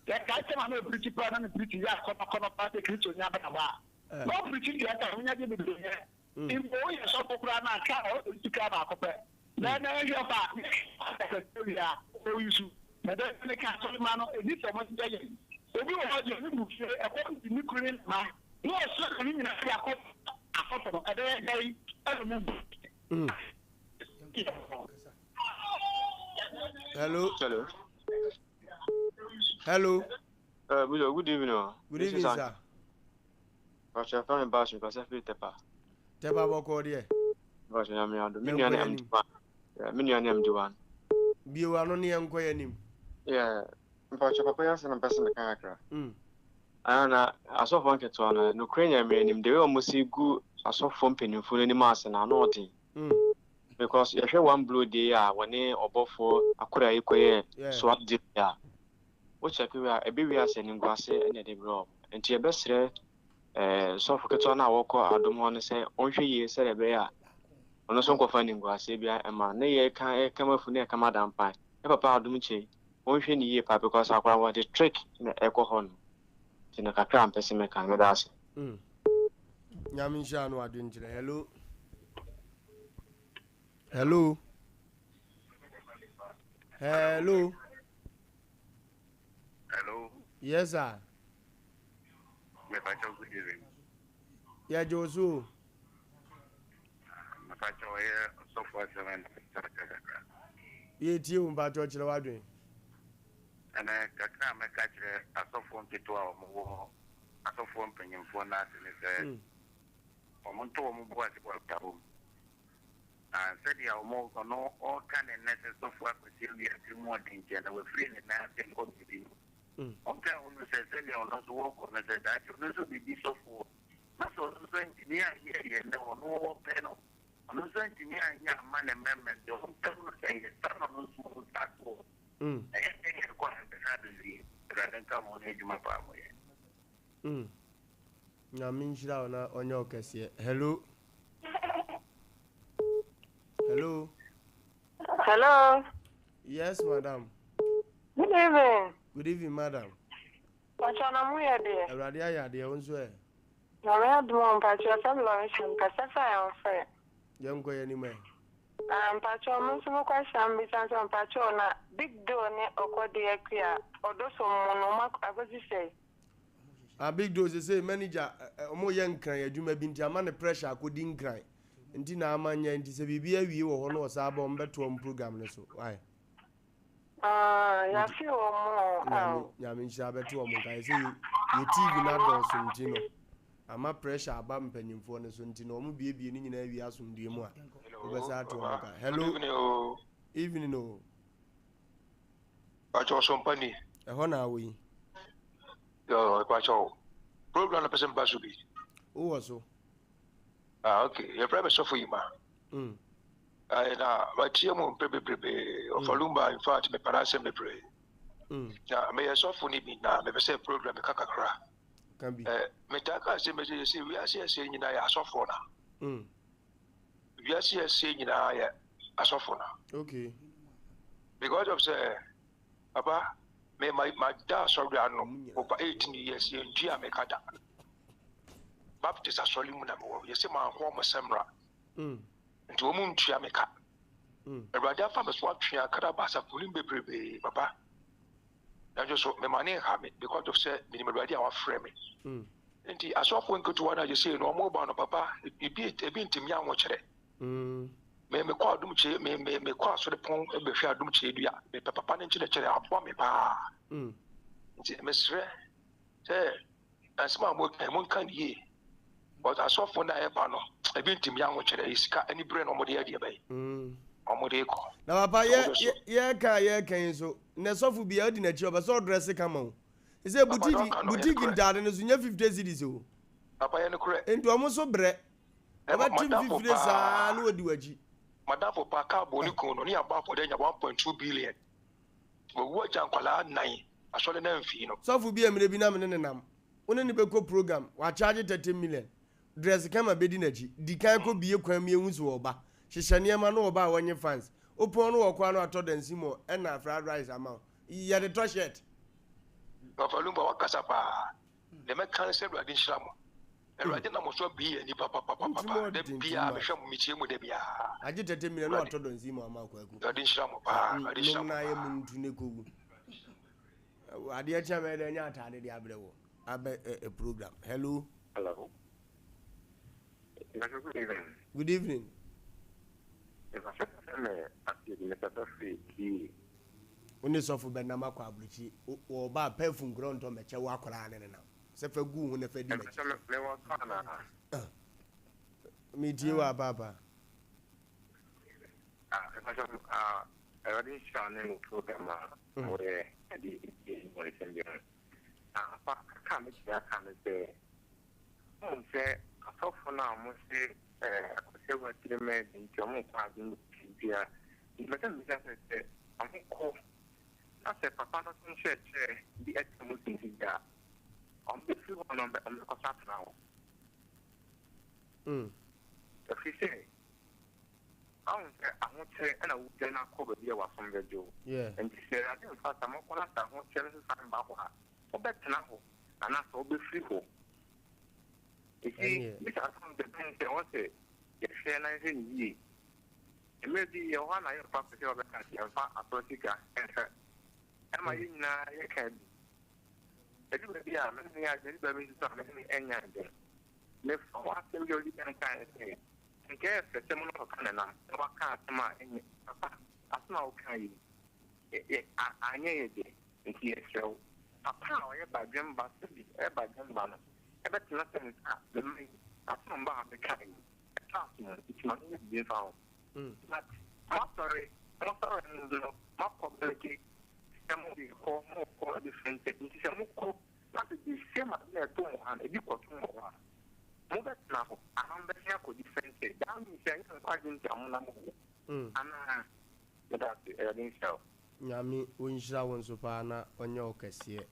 Sɛ kae sɛ ma na ɔpirikyi paa na ne pirikyi yɛ akɔnɔkɔnɔ paa sɛ Kristoni abrabɔ a. Na ɔpirikyi deɛ ka ahonya deɛ bebree nyɛ. Mpo woyɛ sɔfo koraa no a, kaa a ɔde si kaa baako pɛ. Na ɛnɛ nhwɛ fa ne kaa kɛseɛ wie a, ɔyi su. Na dɛn ne ka asɔremma no, ɛdi sɛ wɔyɛ yɛn. Obi wɔ hɔ deɛ, ne bu fie, ɛkɔm de ne kunu ne ne mma, na ɔsrɛ ne nyinaa de akɔ asɔfo no, ɛbɛyɛ dɛn ɛna mu bu. Hello. Hello. Hello. Good evening. Oh. Good evening, sir. Mpakyɛ yɛfrɛ me Bash mekasa firi Tɛpa. Tɛpa bɔkɔɔ deɛ. Mpakyɛ nyame adom. Me nua ne MD1. Yeah, me nua ne MD1. Bie w'ano ne yɛnkɔ yɛn anim. Yeah, mpakyɛ papa yi asɛm na mpɛ sɛ meka kakra. Mm. Ana na asɔfoɔ nketewa no, nokorɛ nyame anim, the way wɔn si gu asɔfoɔ mpanimfoɔ no anim ase no, ano ɔden. Mm. Because yɛhwɛ one blow day a wɔne ɔbɔfoɔ akora yi kɔyɛ swap deal a, Wo check wie a, ɛbɛ wie a sɛ animguase na ɛde brɛ wɔn. Nti yɛbɛsrɛ eh, sɔfo ketewa no a wɔkɔ adom hɔ no sɛ ɔnhwɛ yie sɛdeɛ ɛbɛyɛ a ɔno nso nkɔfa animguaseɛ biara ɛma ne yɛ ka ɛka mafu ne ɛka madampan. Ne papa adom kyei, ɔnhwɛ ne yie paa because akora wɔde trick na ɛkɔ hɔ no. Nti no kakra a mpɛ sɛ meka no, meda ase. Mm. Nyame nhyira no adwenkyerɛ. Hello. Hello. Hello. Hello. Yes sir. Mepakyɛw good evening. Yɛgye wo so o. Mepakyɛw ɔyɛ ɔsɔfo asɛm na mepɛ kakra. Yɛtie wo mpakyɛw kyerɛ w'adwene. Ɛnɛ kakra a mɛka kyerɛ asɔfoɔ nketewa a wɔwɔ asɔfoɔ mpanyimfoɔ no ase ne sɛ wɔn nto wɔn bo ase wɔ abrabɔ mu. Na sɛdeɛ wɔn ɔno ɔreka ne nnɛ sɛ sɔfo Akwasi Awia tiri mu ɔden nti na wafiri ne nan ase nkɔ baabi no, ɔnka nhunu sɛ sɛdeɛ ɔno nso wɔrekɔ no sɛ daakye ɔno nso bɛdi sɔfoɔ, na sɛ ɔno nso antumi anyɛ deɛ nnɛ ɔno ɔpɛ no, ɔno nso antumi anyɛ amma ne mmɛmma nti, ɔnka nhunu sɛ ɛyɛ saa na ɔno nso ɔsa toɔ. Ɛyɛ dɛn yɛkɔ a ɛbɛsa abɛwie? Awurade nka mo ho ne adwuma pa a moyɛ. Nyame nhyira wo na ɔnyɛ wo kɛseɛ. Hello. Hello. Hello. Yes, madam. Good evening. Good evening, madam. Mpakyɛ na mo yɛ deɛ. Awurade ayɛ adeɛ wo nso ɛ. Nyame adom o mpakyɛ yɛfrɛ me Lawrence mekasa firi Ayɔnfrɛ. Yɛnkɔ yɛn anim ɛ. Ah mpakyɛ me nso me question a mebisa ne sɛ mpakyɛ na Big Doe ne Ɔkɔdeɛ Akua ɔdɔ som mu no ɔmo akɔsi sɛn? Ah big doe sesei manager ɔmo yɛ nkran adwuma bi nti ama ne pressure akɔdi nkran nti na ama nyɛ nti sɛ biribi awie wɔ hɔ na ɔsaa ba ɔmo bɛtoa ɔmo program no so why. Ah yafe wɔn o Nyame nyame nhyira bɛto ɔmo nka yɛ sɛ yɛ TV no adɔɔso nti no ama pressure aba mpanyinfoɔ no so nti no ɔmo biebie ne nyinaa awie asomdue mu a wobɛsa ato ɔmo nka hello evening o. Pakyɛ ɔsɔmpa ni. Ɛhɔ na awɔ yi. Yɔɔ pakyɛ o. Program na pɛsɛ mba so bi. Wowɔ so. Ah okay. Yɛfrɛ me sɔfo Yima. Mm. Ayi na matie mu mpɛ bebrebe. Ɔfa mm. lumba in fact mepɛ n'asɛm bebree. Mm. Na meyɛ sɔfo ni bi na mepɛ sɛ program ka kakra. Ka bi. Eh, metaa ka asɛm bi sɛ wiase ɛsɛ nyinaa yɛ asɔfoɔ na. Mm. Wiase ɛsɛ nyinaa yɛ asɔfo no. Okay. Because of sɛ papa me ma ma da asɔre ano over 18 years yɛn ntua me ka da. Baptist asɔre mu na me wɔ yɛsɛ maa ho ɔmo sɛmra. Mm. Nti wɔn ntua me ka. Mm. Awurade afa me so atwe akra ba asafo no bebrebe papa. Nanso so me ma ne nha me because of sɛ menim Awurade a wafrɛ me. Mm. Nti asɔfo nketewa no a yɛsɛ no ɔmo ba no papa ebi ebi ntumi ahokyerɛ. Me mekɔ adom kyɛ me me mekɔ asɔre pɔn bɛhwɛ adom kyɛ dua. Mepɛ papa ne nkyerɛkyerɛ aboa me paa. Nti mesrɛ sɛ asɛm a moka yi monka no yie. But asɔfo no a ɛba no ebi ntumi ahokyerɛ ɛyɛ sika ani berɛ na wɔde yɛ deɛ bɛyɛ. Wɔde kɔ. Na papa yɛ yɛka a yɛka yi nso nnɛ sɔfo bi a odi n'akyi ɔpɛ sɛ ɔdrɛse kama o. Sɛ boutique boutique ntaade no so nyɛ 50 cedis o. Papa yɛ nokorɛ. Nti wɔn nso brɛ. Ɔbɛte mfifire saa na wadi w'akyi. Madamfo paa kaa bɔɔ ne kun no ne yɛabɔ afɔdeɛ anya 1.2 billion. Wawu agya nkwadaa nnan, asɔre no amfii no. Sɔfo bi a mmerɛ bi na me ne no nam, wo ne no bɛkɔ program, wacharge 30 million, dress kama bɛdi n'akyi, di kan kɔ bie kwan mu yɛhu sɛ ɔɔba, hyehyɛ nneɛma na ɔba a wɔnye fans, wopɔn no wɔkɔ a na watɔ dansimɔ ɛna fried rice ama wo, yɛde tɔ shirt. Papa Lumba wakasa paa. Deɛ mɛka ne sɛ Awurade nhyira mo. Awurade nam mo so abue yɛn ani papapapapa. Da biara mehwɛ mo, metie mo da biara. Agye tɛtɛ mmienu na watɔ dɔnsi mu ama Kwaku. Awurade nhyira mo paa. Awurade nhyira mo paa. Nom na yɛ mu ntu ne kowu. Adeɛ kyɛn mɛ dɛ nyɛ ataade de abrɛ wɔ abɛ ɛ program. Hello. Hello. Good evening. Good evening. Wo ne sɔfo bɛnam akɔ aburokyi, wɔba a perfume koraa ɔntɔ mmɛkyɛ wo akwadaa ne ne nam sɛ fa gu wo ho na fa di m'akyi. Metie wo apaapa. Awurade nhyira ne wo program a wɔyɛ de die wɔ nsɛm bi ho. Na apa kakra a mɛtumi aka ne sɛ, wohu sɛ asɔfo no a wɔse Akwasi Awuah tirim yɛ den nti wɔnkɔ adwene biara. Nti mepɛ sɛ mebisa sɛ, sɛ wɔkɔ na sɛ papa no so nkyerɛkyerɛ bi atwa mu sisi a, wɔbɛfiri hɔ na wɔbɛkɔ so atena hɔ? Ɛfiri sɛ, woahu sɛ ahokyerɛ na wodwane akɔ baabi a w'asom bɛdwo wo. Nti sɛ Awurade mfa sɛ mokɔ na sɛ ahokyerɛ no nso san ba hɔ a, wobɛtena hɔ anaasɛ wobɛfiri hɔ? Nti, bisa asɛm no dɛn sɛ ɛwɔ sɛ yɛhwɛ na yɛhwɛ no yie. Mmerɛ bi yɛwɔ hɔ a na yɛmfa pɛ sɛ wɔbɛka sɛ yɛmfa asɔre sika nhwɛ. Ɛma yɛn nyinaa yɛka bi. Ɛdu baabi a me ne no yɛ adwene, ɛdu baabi nso so a me ne no nyɛ adwene. Mefa ho asɛm bi a ɔdi kan kaeɛ sɛ, nka ɛyɛ fɛ sɛ mo ne ɔkɔka ne nam na waka asɛm a ɛnyɛ papa. Asɛm a wokaa yi, yɛ, a, anyɛ yɛ dɛ, nti yɛsrɛ wo. Papa a ɔyɛ badwemba, sɛbi ɔyɛ badwemba no, ɛbɛtena sɛ nka me mma yi, asɛm a mba ha bɛkaa yi, Ɛtɔ aso mu nti ma menyɛ biribi mfa ho. But moasɔre, mosɔre no no moapublike sɛ morekɔ, morekɔ different church nti sɛ mokɔ na sɛ the same ade na ɛto mo ha no ebi kɔto mo hɔ a, mobɛtena hɔ anaa mobɛsan akɔ different church? That means sɛ ɛnyɛ nkwagye nti a monam hɔ anaa? Meda ase, Awurade nhyira wo. Nyame ɔnhyira wo nso paa na ɔnyɛ wo kɛseɛ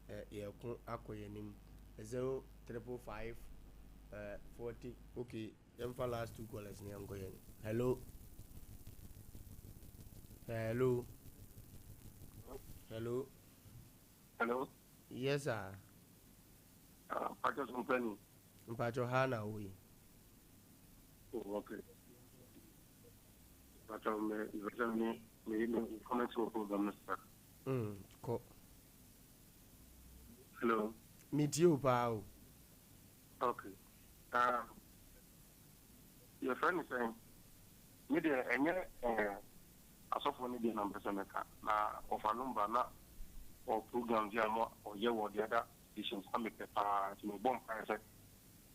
eh yɛko akɔ yɛnim 0555 eh 40 ok yɛmfa last two callers na yɛnkɔ yɛn hello hello hello hello yes sir ah mpacho so mpani mpacho ha na wo yi oh okay Mpakyɛw me mepɛ sɛ me me me comment wɔ program no so. Mm, kɔ. Hello. Me tie o paa o. Okay. Um, yɛfrɛ no sɛn? Me deɛ ɛnyɛ eh, asɔfoɔ no deɛ na mpɛ sɛ mɛka na ɔfa number na ɔ programs yi a mo ɔyɛ wɔ the other stations na mepɛ paa nti mebɔ mpaeɛ sɛ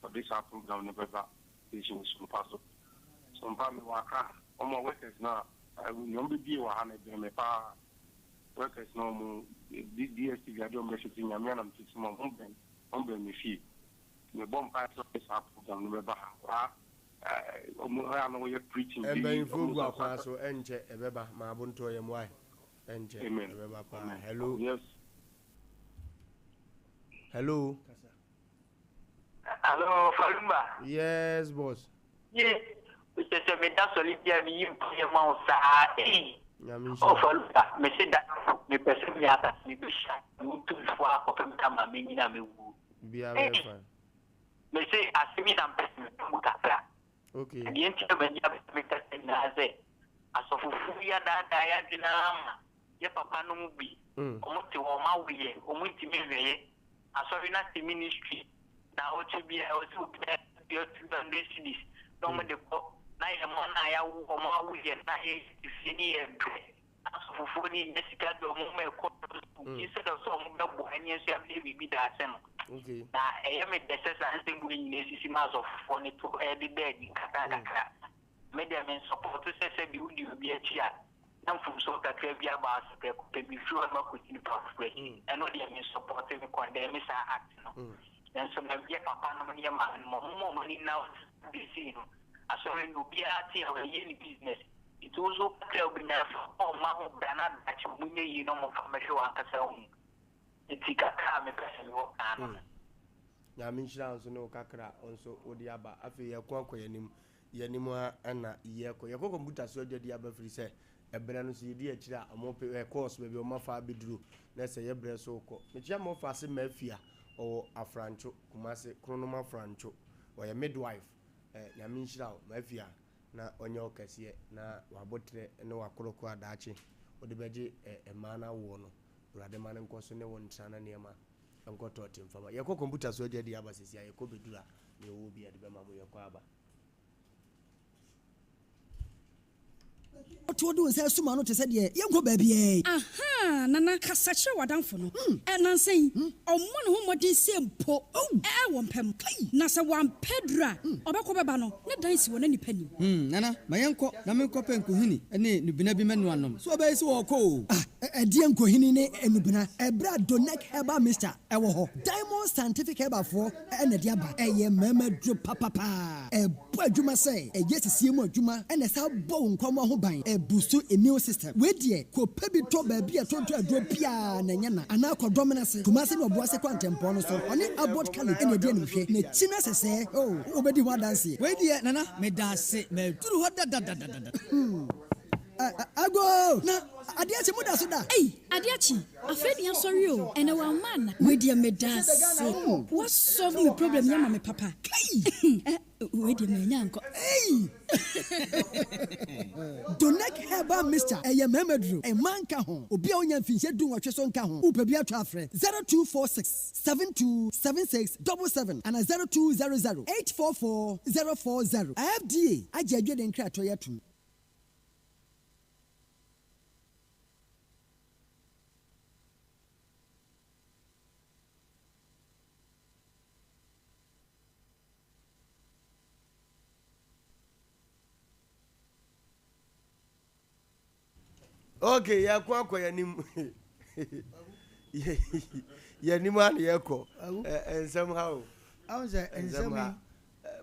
ɔde saa program no bɛba station Sompa so. Sompa mewɔ Accra. Wɔn a workers no a nea wɔn bɛbie wɔ ha no ɛbɛn me paa. Workers no wɔn DSTV adeɛ wɔn bɛfiti nyame anam tete mu wɔn bɛn wɔn bɛn me fie. Mebɔ mpaeɛ sɛ wɔde saa program no bɛba ha. Waa wɔn a na wɔyɛ preaching bi. Mpanyinfoɔ gu akwan so ɛnkyɛ ɛbɛba maa bontoɔ yɛ mmoae ɛnkyɛ ɛbɛba paa. Hello. Yes. Hello. Hello, Falumba. Yes, boss. Ye, kyerɛ sɛ meda sɔre bi a meyi mpaeɛ ma wo saa. Ei, Nyame oh nhyira. Falumba, mese da no mepɛ sɛ me asase mebɛhyia wo tumfoɔ akɔpem ta ma menyina mɛwuo. Biribiara Ei, bɛyɛ fine. mese asɛm yi na mpɛ sɛ meka mu kakra. Okay. Deɛ nti a m'ani abere me kasa nyinaa sɛ asɔfofoɔ yi adaadaa yɛn adwene ara ma yɛ papa no mu bi, wɔn te hɔ, wɔn awoyɛ, wɔn ntumi nhwɛyɛ. Asɔre no ase ministry naawɔtwe biara ɛwɔ sɛ obiara tua 200 cedis na wɔn de kɔ na yɛn mma no a yɛawo wɔn awo yɛn na yɛte fie ne yɛbrɛ na asɔfofoɔ no nya sika de wɔn ma ɛkɔ sukuu instead of sɛ wɔn bɛboa ɛne nso yɛabɛyɛ biribi daase no. Na ɛyɛ me dɛ sɛ saa nsɛm wei nyinaa sisi ma asɔfofoɔ no to ɛdeda adi nkakra nkakra. Me deɛ me nsɔpɔto sɛ sɛbi wodi obi akyi a na mfomsoɔ kakra bi aba wo so prɛko pɛ mefiri hɔ na makɔdi nipa foforɔ akyi. Ɛno deɛ me nsɔpɔto, me kɔndɛme saa act no. Nanso na yɛ papa nom ne yɛ maame nom ɔmo ma ɔmo ani nna hɔ sɛ bere sei no asɔre no obiara te a ɔyɛ ne business nti wo nso wo kakra a wobɛnya no fa bɔ mma ho bra na daakye ɔmo nyɛ yie na ɔmo mfa mmɛhwɛ w'ankasa wo mu nti kakra a mepɛ sɛ mewɔ kaa no no. Nyame nhyira wo nso ne wo kakra a wo nso wode aba. Afei yɛko akɔ yɛn anim, yɛn anim ara na yɛkɔ. Yɛkɔ kɔmputa so adwadi aba firi sɛ ɛberɛ no so yɛdi akyire a wɔn pe ɛ course baabi a wɔn afa abɛduru na sɛ yɛ berɛ so rekɔ. Mekyia mmɔfra ase Mafia ɔwɔ Afrantwo, Kumase, Kronom Afrantwo. Ɔyɛ midwife. Ɛ Nyame nhyira wo Mafia na ɔnyɛ wo kɛseɛ na w'aboterɛ ne w'akorɔkorɔ a daakye wode bɛgye ɛ mmaa no awoɔ no Awurade ma no nkɔ so ne wo ntena na nneɛma nkɔ tɔɔte mfama. Yɛkɔ kɔmputa so adwadi aba sisi a yɛkɔ bɛduru a nea ɔwɔ bi yɛde bɛma mo yɛkɔ aba. Woto wode wo nsa asum ano te sɛ deɛ yɛnkɔ baabiara yi. Ahaa, Nana, kasa kyerɛ w'adamfo no. Ɛ, nnansa yi, ɔmmɔ ne ho mmɔden sɛ mpo ɛ, wɔ mpa mu. Na sɛ wampɛ aduru a, ɔbɛkɔ bɛba no, ne dan si hɔ na nnipa nnim. Hmm, Nana, ma yɛnkɔ na menkɔpɛ nkohini ne nnubena bi mmɛnoa nnom. So ɔbɛyɛ sɛ ɔrekɔ o? Ah, ɛdeɛn nkohini ne nnubena? Ɛberɛ a Donec Herbal Mixture wɔ hɔ. Diamond Scientific Herbal foɔ na ɛde aba. Ɛyɛ mmarima aduro papapaa. Ɛbɔ adwuma sɛ ɛyɛ sisie mu adwuma ɛna ɛsan bɔ wo nkwammoa ho ban. Ɛbustu immune system. Wei deɛ kɔ pɛ bi tɔ baabi a ɛtontɔn aduro biara na ɛnyɛ na. Anaa kɔ Dɔmena ase, Kumasi ne Ɔboase kwantempɔn no so. Ɔne Abbot Khalid na ɛdi animhwɛ. N'akyi no asɛsɛɛ oh, wobɛdi ho adanseɛ. Wei deɛ Nana medaase maduru hɔ dadadadada. Hmm. Agoo! Na adeɛ akye mo da so da? Ei adeɛ akye afei ne asɔre o ɛnɛ wamma ana. Wei deɛ medaase wa solve me problem yi ama me papa Kai! Eh wei deɛ manya ankɔ. Ei! Donec Herbal Mixture ɛyɛ mmarima duro, mmaa nka ho, obi a ɔnya mfinhyia dunwɔtwe so nka ho, wopɛ bi atɔ a frɛ 0246 72 76 77 anaa 0200 844 040. FDA agye adwene nkratoɔ yi atom. Okay, yɛkɔ akɔ yɛnim yɛnim a na yɛkɔ nsɛm ha o nsɛm ha.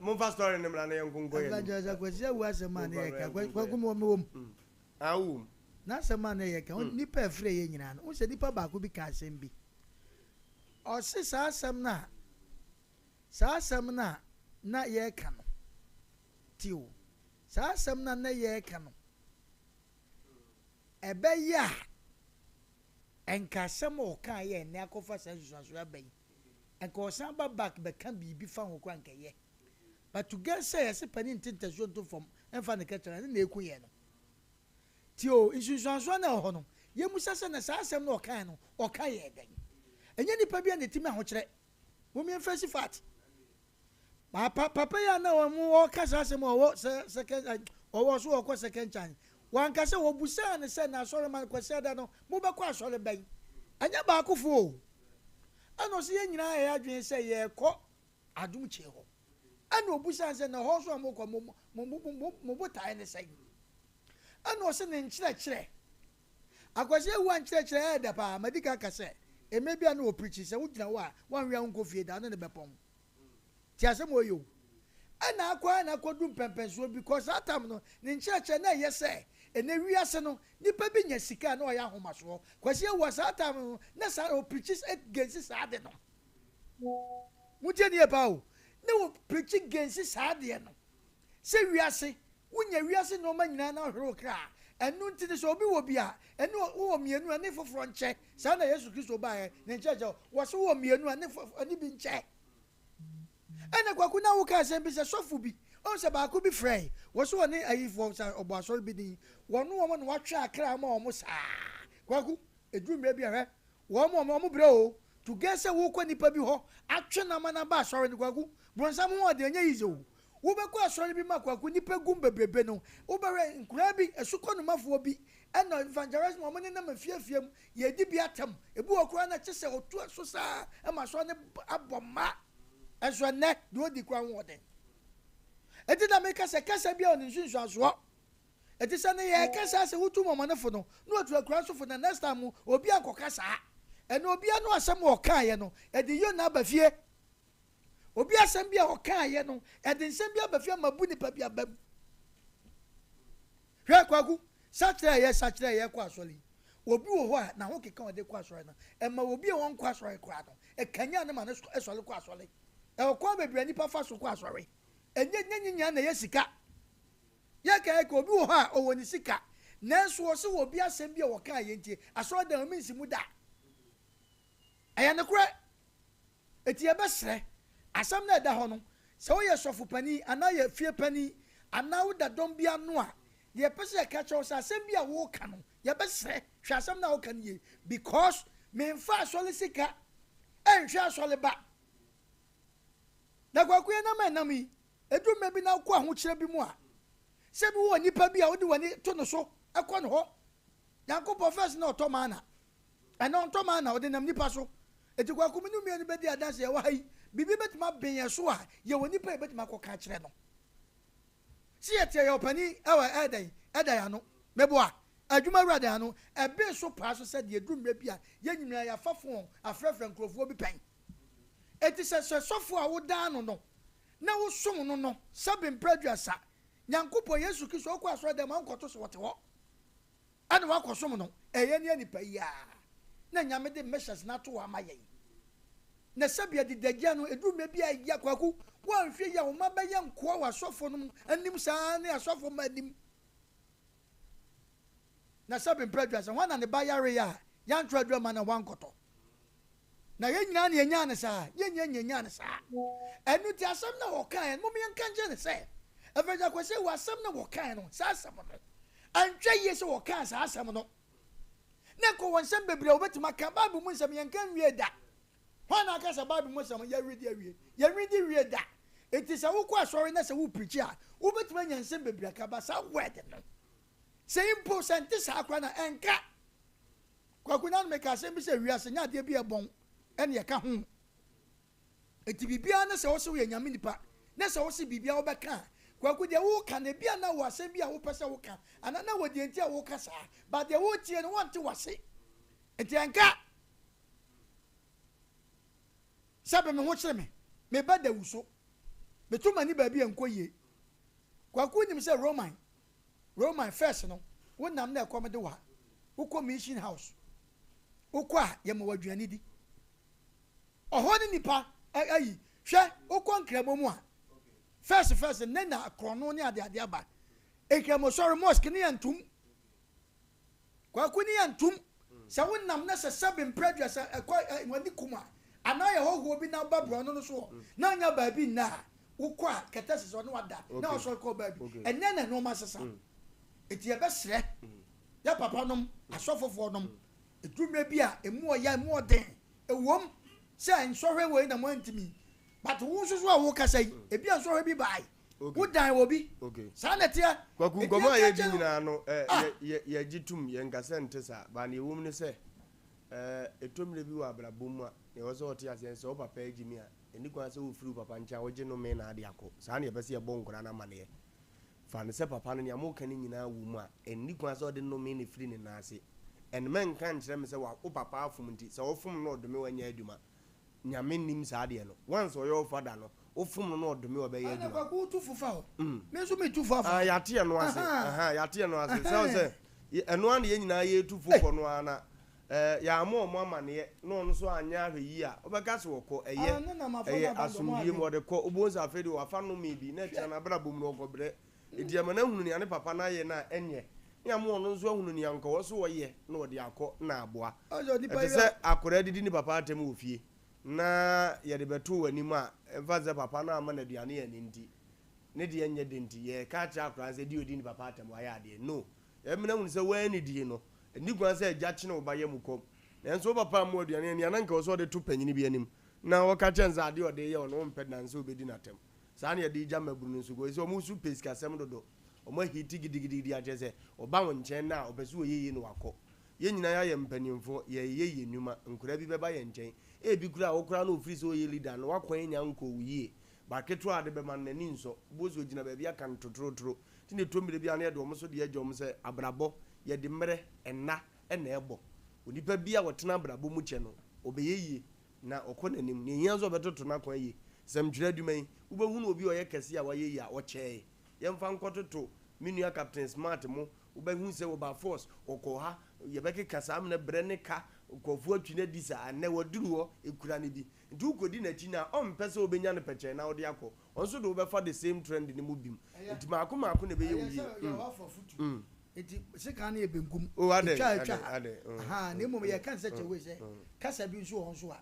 Momfa story no mmra na yɛnko nkɔ yɛn anim. Evangelist Kwasi Awu asɛm a na yɛka, Kwaku mewɔ mewɔ mu. Ah, wowɔ mu. N'asɛm a na yɛka, nnipa a ɛfrɛ yɛn nyinaa no, wohu sɛ nipa baako bi ka asɛm bi. Ɔse saa asɛm no a, saa asɛm no a na yɛreka no, tie o, saa asɛm no a na yɛreka no, ɛbɛyɛ a nka asɛm a ɔkaeɛ a ɛnnɛ akɔfa saa nsusuansoɔ aba yi, Nka ɔsan ba back bɛka biribi fa ho koraa nka ɛyɛ. But to get sɛ yɛse panin nte ntasuo nto fam mfa ne kɛtrɛ no, ɛno na ɛku yɛn no. Nti o, nsunsuansoɔ no a ɛwɔ hɔ no, yɛmmisa sɛ na saa asɛm no a ɔkaeɛ no, ɔka yɛɛ dɛn? Ɛnyɛ nipa biara na ɛtumi ahokyerɛ. Mom yɛmfa si fact. Papa, papa yi a na wɔn wɔka saa asɛm a ɔwɔ sɛ second, ɔwɔ so ɔkɔ second chance. Wanka sɛ wɔbusaa no sɛ na asɔre ma no Kwasiada no mobɛkɔ asɔre bɛn? Ɛnyɛ baakofoɔ o. Ɛna ɔse yɛn nyinaa yɛyɛ adwene sɛ yɛrekɔ Adom Kyei hɔ. Ɛna ɔbusaa no sɛ na ɛhɔ nso a mokɔ mo, mo, mo, mo, mo botaeɛ ne sɛn? Ɛna ɔse ne nkyerɛkyerɛ. Akwasi Awuah nkyerɛkyerɛ ɛyɛ dɛ paa. Madi kan aka sɛ, mmerɛ bi a na ɔpreachi, sɛ wogyina hɔ a, woanhwɛ a wonkɔ fie da, ɔne no bɛpɔn. Tie asɛm wei o. Ɛna akɔ ara na akɔdu mpɛnpɛnsoɔ bi, kɔ saa tam no, ne nkyerɛkyerɛ na ɛyɛ sɛ, ɛnɛ wiase no, nipa bi nya sika a na ɔyɛ ahomasoɔ. Kwasi Awuah saa tam no, na saa ɔpreachi against saa ade no. Montie no yie paa o. Na ɔpreachi against saa adeɛ no. Sɛ wiase, wonya wiase nnoɔma nyinaa na wohwere wo kra a, ɛno nti no sɛ obi wɔ bi a, ɛne wowɔ mmienu a, ne foforɔ nkyɛ. Saa na Yesu Kristo baeɛ, ne nkyerɛkyerɛ, wɔse wowɔ mmienu a, ne ɛne bi nkyɛ. Ɛna Kwaku na woka asɛm bi sɛ sɔfo bi, ɔhu sɛ baako bi frɛe, wɔse wɔne ayifoɔ, sɛ ɔbɔ asɔre bi din, wɔne wɔn na wɔatwe akra ama wɔn saa. Kwaku, ɛduru mmerɛ bi a hwɛ, Wɔn wɔn wɔn brɛ o to get sɛ wokɔ nipa bi hɔ atwe no ama no aba asɔre no kwaku bronsam ho ɔden ɛnyɛ easy o. Wobɛkɔ asɔre bi mu a Kwaku nnipa gum bebrebe no, wobɛhwɛ nkoraa bi, asukɔnomafoɔ bi, ɛna evangelism wɔn nenam afie afie mu, yɛdi bi atɛm. Ebi wɔ koraa na kyesɛ ɔtu aso saa ma asɔre no abɔ mma. Nso ɛnnɛ, deɛ ɔdi koraa ho ɔden. Enti na meka sɛ kasa biara wɔ ne nsunsuansoɔ. Enti sɛ ne yɛka saa sɛ wotu mɔmɔnefo no na watu akura nso fo na next time mo obi ankɔka saa. Ɛnɛ obi ano asɛm a ɔkaeɛ no ɛde Yona aba fie. Obi asɛm bi a ɔkaeɛ no ɛde nsɛm bi aba fie ama abu nipa bi aba mu. Hwɛ Kwaku, sakyera a yɛsakyera a yɛkɔ asɔre yi, obi wɔ hɔ a n'ahokeka a ɔde kɔ asɔre no ɛma obi a ɔnkɔ asɔre koraa no ɛkanyan no ma no sɔre kɔ asɔre. Ɛwɔ kwan bebree a nipa fa so kɔ asɔre. Ɛnyɛ nyɛ ne nyinaa na ɛyɛ sika. Yɛka yɛka obi wɔ hɔ a ɔwɔ ne sika nanso ɔse wɔ obi asɛm bi a ɔkaa yɛ nti asɔredan ɔme nsi mu da. Ɛyɛ nokorɛ. Eti yɛbɛsrɛ, asɛm no a ɛda hɔ no, sɛ woyɛ sɔfo panin anaa yɛ fie panin anaa woda dɔm bi ano a, deɛ yɛpɛ sɛ yɛka kyerɛ wo sɛ asɛm bi a woka no, yɛbɛsrɛ, hwɛ asɛm no a woka no yie because memfa asɔre sika nhwɛ asɔre ba. Na Kwaku yɛnam a ɛnam yi, Ɛduru mmerɛ bi na wokɔ ahokyerɛ bi mu a, sɛ bi wɔ nipa bi a wode w'ani to no so kɔ ne hɔ. Nyankopɔn first na ɔtɔ mana. Ɛnɛ ɔntɔ mana, ɔde nam nipa so. Enti Kwaku me ne wo mmienu bɛdi adanse yɛwɔ ha yi, biribi bɛtumi aben yɛn so a, yɛwɔ nipa a yɛbɛtumi akɔka akyerɛ no. Sɛ yɛte ɛyɛ ɔpanin ɛwɔ ɛdɛn ɛda yɛn ano. Meboa? Adwuma wura da yɛn ano. Ɛben so paa so sɛ deɛ ɛduru mmerɛ bi a, yɛn nyinaa yɛafa phone afrɛfrɛ nkurɔfoɔ bi pɛn. Enti sɛ sɛ sɔfoɔ a wodan no no na wosom no no sɛbe mprɛ aduasa, Nyankopɔn, Yesu Kristo, wokɔ asɔre dɛm a wonkɔto so wɔte hɔ ɛna woakɔsom no, ɛyɛ ne nipa yi ara na Nyame de measures no ato hɔ ama yɛn. Na sɛbe adidagya no ɛduru mmerɛ bi a ɛya Kwaku, woanhwɛ yie a wo mma bɛyɛ nkoa wɔ asɔfoɔ nom anim saa ne asɔfoɔ mma anim. Na sɛbe mprɛ aduasa, hwan na ne ba yareɛ a yɛantwerɛ aduru amma no a wankɔtɔ? Na yɛn nyinaa na yɛnyaa no saa. Yɛn nyinaa na yɛnyaa no saa. Ɛno nti asɛm no a wɔkaeɛ no, mom yɛnka nkyerɛ no sɛ, Ɛfɛsɛ Kwasi wɔ asɛm no a wɔkaeɛ no, saa asɛm no, antwa yie sɛ wɔkaa saa asɛm no. Na nka wɔ nsɛm bebree a wɔbɛtumi aka, Bible mu nsɛm yɛnka nwie da. Hwan na aka sɛ Bible mu nsɛm yɛredi awie? Yɛnredi wie da. Enti sɛ wokɔ asɔre na sɛ woprikyi a, wobɛtumi anya nsɛm bebree aka, but saa word no, sɛ mpo sɛ nte saa koraa na ɛnka. Kwaku nanu meka asɛm bi sɛ wiase nyɛ adeɛ bi a ɛbɔn ɛne ɛka ho enti biribiara ne sɛ wose woyɛ nyame nipa ne sɛ wose biribiara wobɛka a Kwaku deɛ woka no ebia na wɔ asɛm bi a wopɛ sɛ woka anaa na wɔ deɛ nti a woka saa but deɛ wotie no wɔnte wase enti ɛnka sɛbe me ho kyere me me ba da wuso meto m'ani baabi a nkɔ yie Kwaku nim sɛ Roman Roman first no wo nam na ɛkɔm de wo a wo kɔ mission house wo kɔ a yɛ ma wo aduane di ɔhɔ ne nipa ayi hwɛ wo kɔ nkramo mu a first first ne na korɔno ne ade ade aba nkramo sɔre mosque ne yɛ ntum Kwaku ne yɛ ntom. Sɛ wo nam na sɛ sɛbe mprɛ aduasa ɛkɔ w'ani kum a, anaa yɛ hɔhoɔ bi na woba borɔno no so hɔ na wonya baabi nna a, wokɔ a kɛtɛ sesɛ ɔne wada na wasɔre kɔ baabi. Ɛnnɛ na nnoɔma asesa. Enti yɛbɛsrɛ yɛ papa nom, asɔfofoɔ nom, ɛduru mmerɛ bi a ɛmu ɔya, ɛmu ɔden, ɛwom sɛ nsɔhwɛ wei na moantumi, but wo nso so a wokasa yi, ebia nsɔhwɛ bi baae. Okay. Wo dan wɔ bi. Okay. Saa na ɛteɛ. Kwaku Enti nkɔmɔ a yɛnka yɛdi nkyerɛ no. nyinaa no ɛ Ah. yɛ yɛ yɛgye tom yɛnka sɛ nte saa but nea ɛwɔ mu ne sɛ ɛɛ ɛtɔ mmerɛ bi wɔ abrabɔ mu a nea ɛwɔ sɛ wɔte aseɛ ne sɛ wo papa agyi mi a ɛnni kwan sɛ wofiri wo papa nkyɛn a wogye nnome na ade akɔ saa na yɛpɛ sɛ yɛbɔ nkwadaa no amaneɛ fa no sɛ papa no nea moka no nyinaa wɔ mu a ɛnni kwan sɛ ɔde nnome na ɛfiri ne nan ase and mɛnka nkyerɛ me sɛ wa wo papa afom nti sɛ wofom no na ɔdome wo ɛnyɛ adwuma Nyame nnim saa adeɛ no. Once ɔyɛ wo father no, wo fom no na ɔdome wo ɔbɛyɛ Ɛna adwuma. kwaku wo tu fo fa hɔ. Me nso me tu fo afa Ah hɔ. yɛate ɛno ase. Ahaa. Ahaa yɛate ɛno ase. Sɛ wo sɛ ɛno ara na yɛn nyinaa yɛretu fo kɔ no ara na eh, yɛammɔ wɔn amaneɛ na ɔno nso anyɛ ahwɛyie a, wobɛka sɛ ɔkɔ. Ɛyɛ, Ah, ne nam afɔ ɛyɛ na abandon mu asomdwie mu ade. ɔde kɔ. Wobɛhu sɛ afei deɛ wafa nnome bi na ɛkyena Hwɛ. n'abrabɔ mu no ɔkɔbrɛ. Enti ɛma no ahunu nea ne papa no ayɛ no a ɛnyɛ, ne ama ɔno nso ahunu nea anka ɔwɔ sɛ ɔyɛ na ɔde akɔ na aboa. Ɛte sɛ akwadaa didi ne papa atɛm wɔ fie na yɛde bɛto w'anim a, ɛmfa sɛ papa no amma no aduane anni nti, ne deɛ nyɛ dɛ nti, yɛreka akyerɛ akwadaa no sɛ di ɔdi ne papa atɛm, wayɛ adeɛ. No. Yɛbɛma no ahunu sɛ woannidie no, ɛnni kwan sɛ agya kyene wo ba yam kɔm. Nanso wo papa amma wo aduane anni a, na anka ɛwɔ sɛ ɔde to panin bi anim na ɔka kyerɛ no sɛ adeɛ a ɔde reyɛ wo no, wompɛ nanso wobɛdi no atɛm. Saa na yɛde gya mmabunu no nso kɔ. Ɛsɛ wɔn nso pɛ sikasɛm dodo. Wɔn ahiti gidigidigidi akyerɛ sɛ ɔba wo nkyɛn na ɔpɛ sɛ ɔyɛ yie na wakɔ. Yɛn nyinaa yɛayɛ mpanimfoɔ, yɛreyɛ yɛn nnwuma, nkwadaa bi bɛba yɛn nkyɛn. Ebi koraa a wo koraa na ɔfiri sɛ ɔyɛ leader no, w'akwan anya nkɔɔ wo yie. But ketewa a wode bɛma no, n'ani nsɔ. Wobɛhu sɛ ɔgyina baabi aka no totorotoro. Nti na ɛtɔ mmerɛ bi a na yɛde wɔn nso deɛ agya wɔn sɛ abrabɔ, yɛde mmerɛ, nna na ɛbɔ. Onipa bi a ɔtena abrabɔ mu kyɛ no, ɔbɛyɛ yie na ɔkɔ n'anim. Nea ɛhia nso ɔbɛtoto n'akwan yie. Nsɛmtwerɛ adwuma yi, wobɛhunu obi a ɔyɛ kɛseɛ a wayɛ yie a, ɔkyɛe. Yɛmfa nkɔtoto me nua Captain Smart mo, wobɛhu sɛ wɔba force, wɔkɔ ha, yɛbɛkeka saa amena brɛ ne ka, nkurɔfoɔ atwi no adi saa, ɛnnɛ waduru hɔ, ɛkura no bi. Nti wokɔdi n'akyi no a, ɔmpɛ sɛ wobɛnya no pɛkyɛɛ na wode akɔ, ɔno nso de wo bɛfa the same trend no mu bim. Nti maako maako na ɛbɛyɛ wo Ɛyɛ yie. sɛ yɛwɔ afa futu. Nti sekan no yɛ benkum. Oh, adɛn, Etwa etwa adɛn, ha. adɛn, mm, Ahaa, na mm, mmom mm, yɛka no sɛ mm, kyɛwei sɛ kasa bi nso wɔ hɔ nso a,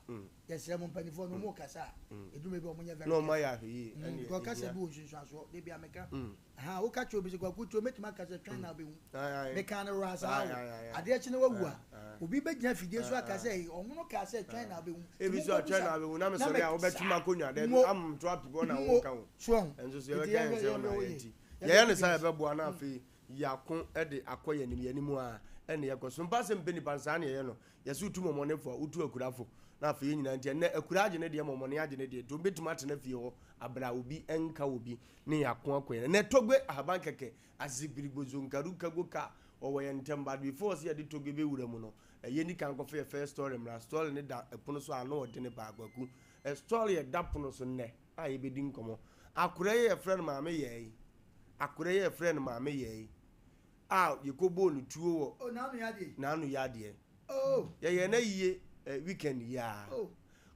yɛsrɛ mo mpanimfoɔ no, wɔn kasa a, ɛduru baabi a wɔnyɛ very Na wɔn ayɛ careful. ahwɛyie, ɛnneɛ Because kasa ɛhia. bi wɔ nsunsuansoɔ, da bi a meka. Ahaa, woka kyerɛ obi sɛ Kwaku tuo, mɛtumi aka sɛ twɛn na wobɛhu. Ae, ae. Mekaa no wora saa Ae, o. ae, ae, ae. Adeɛ kye na wawu a, Ae, ae. obi bɛgyina afidie so aka Ae, sɛ, ei, ɔno kaa sɛ twɛn na wobɛhu. Nti Ebi nso a monkɔbisa twɛn na no. wobɛhu, na Na mesɔre mɛ a wobɛto saa. m'akonnwa, daabi, Mo. amto ato hɔ na Mo. wonka ho. So wahu? Ɛnso so Nti yɛbɛka yɛn yɛnhwɛ, sɛ yɛnhwɛ ɔna hɔ yɛ yie. nti. Yɛnhwɛ Yɛyɛ no saa videos. yɛbɛboa na afei yɛako de akɔ yɛn anim, yɛn anim ara ɛna yɛkɔ. So mpa sɛ mpɛ nipa no saa na yɛyɛ no. Yɛse wotu mɔmɔne fo a, wotu akura fo. Na afei yɛn nyinaa nti ɛnnɛ akura agye ne deɛ, mɔmɔne agye ne deɛ. Nti wɔbɛtumi atena fie hɔ abrɛ a obi nka obi ne yɛako akɔ yɛn. Ɛnnɛ Togbe ahaban kɛkɛ, Azigbrigbo Zonkaru Kago ka wɔwɔ yɛn ntam but before sɛ yɛde Togbe bɛwura mu no, yɛnni kan nkɔfa yɛn first story mmra. Story no da pono so a ano ɔdene paa Kwaku. Story a ɛda pono so nnɛ a yɛbɛdi nkɔmmɔ. Akora yi a yɛfrɛ no Maame Yɛɛ yi, akora yi a yɛfrɛ no Maame Yɛɛ yi a yɛkɔbɔɔ no tuo wɔ Oh, n'ano yɛ adeɛ. N'ano yɛ adeɛ. Oh. Yɛyɛɛ no ayie eh, weekend yi ara. Oh.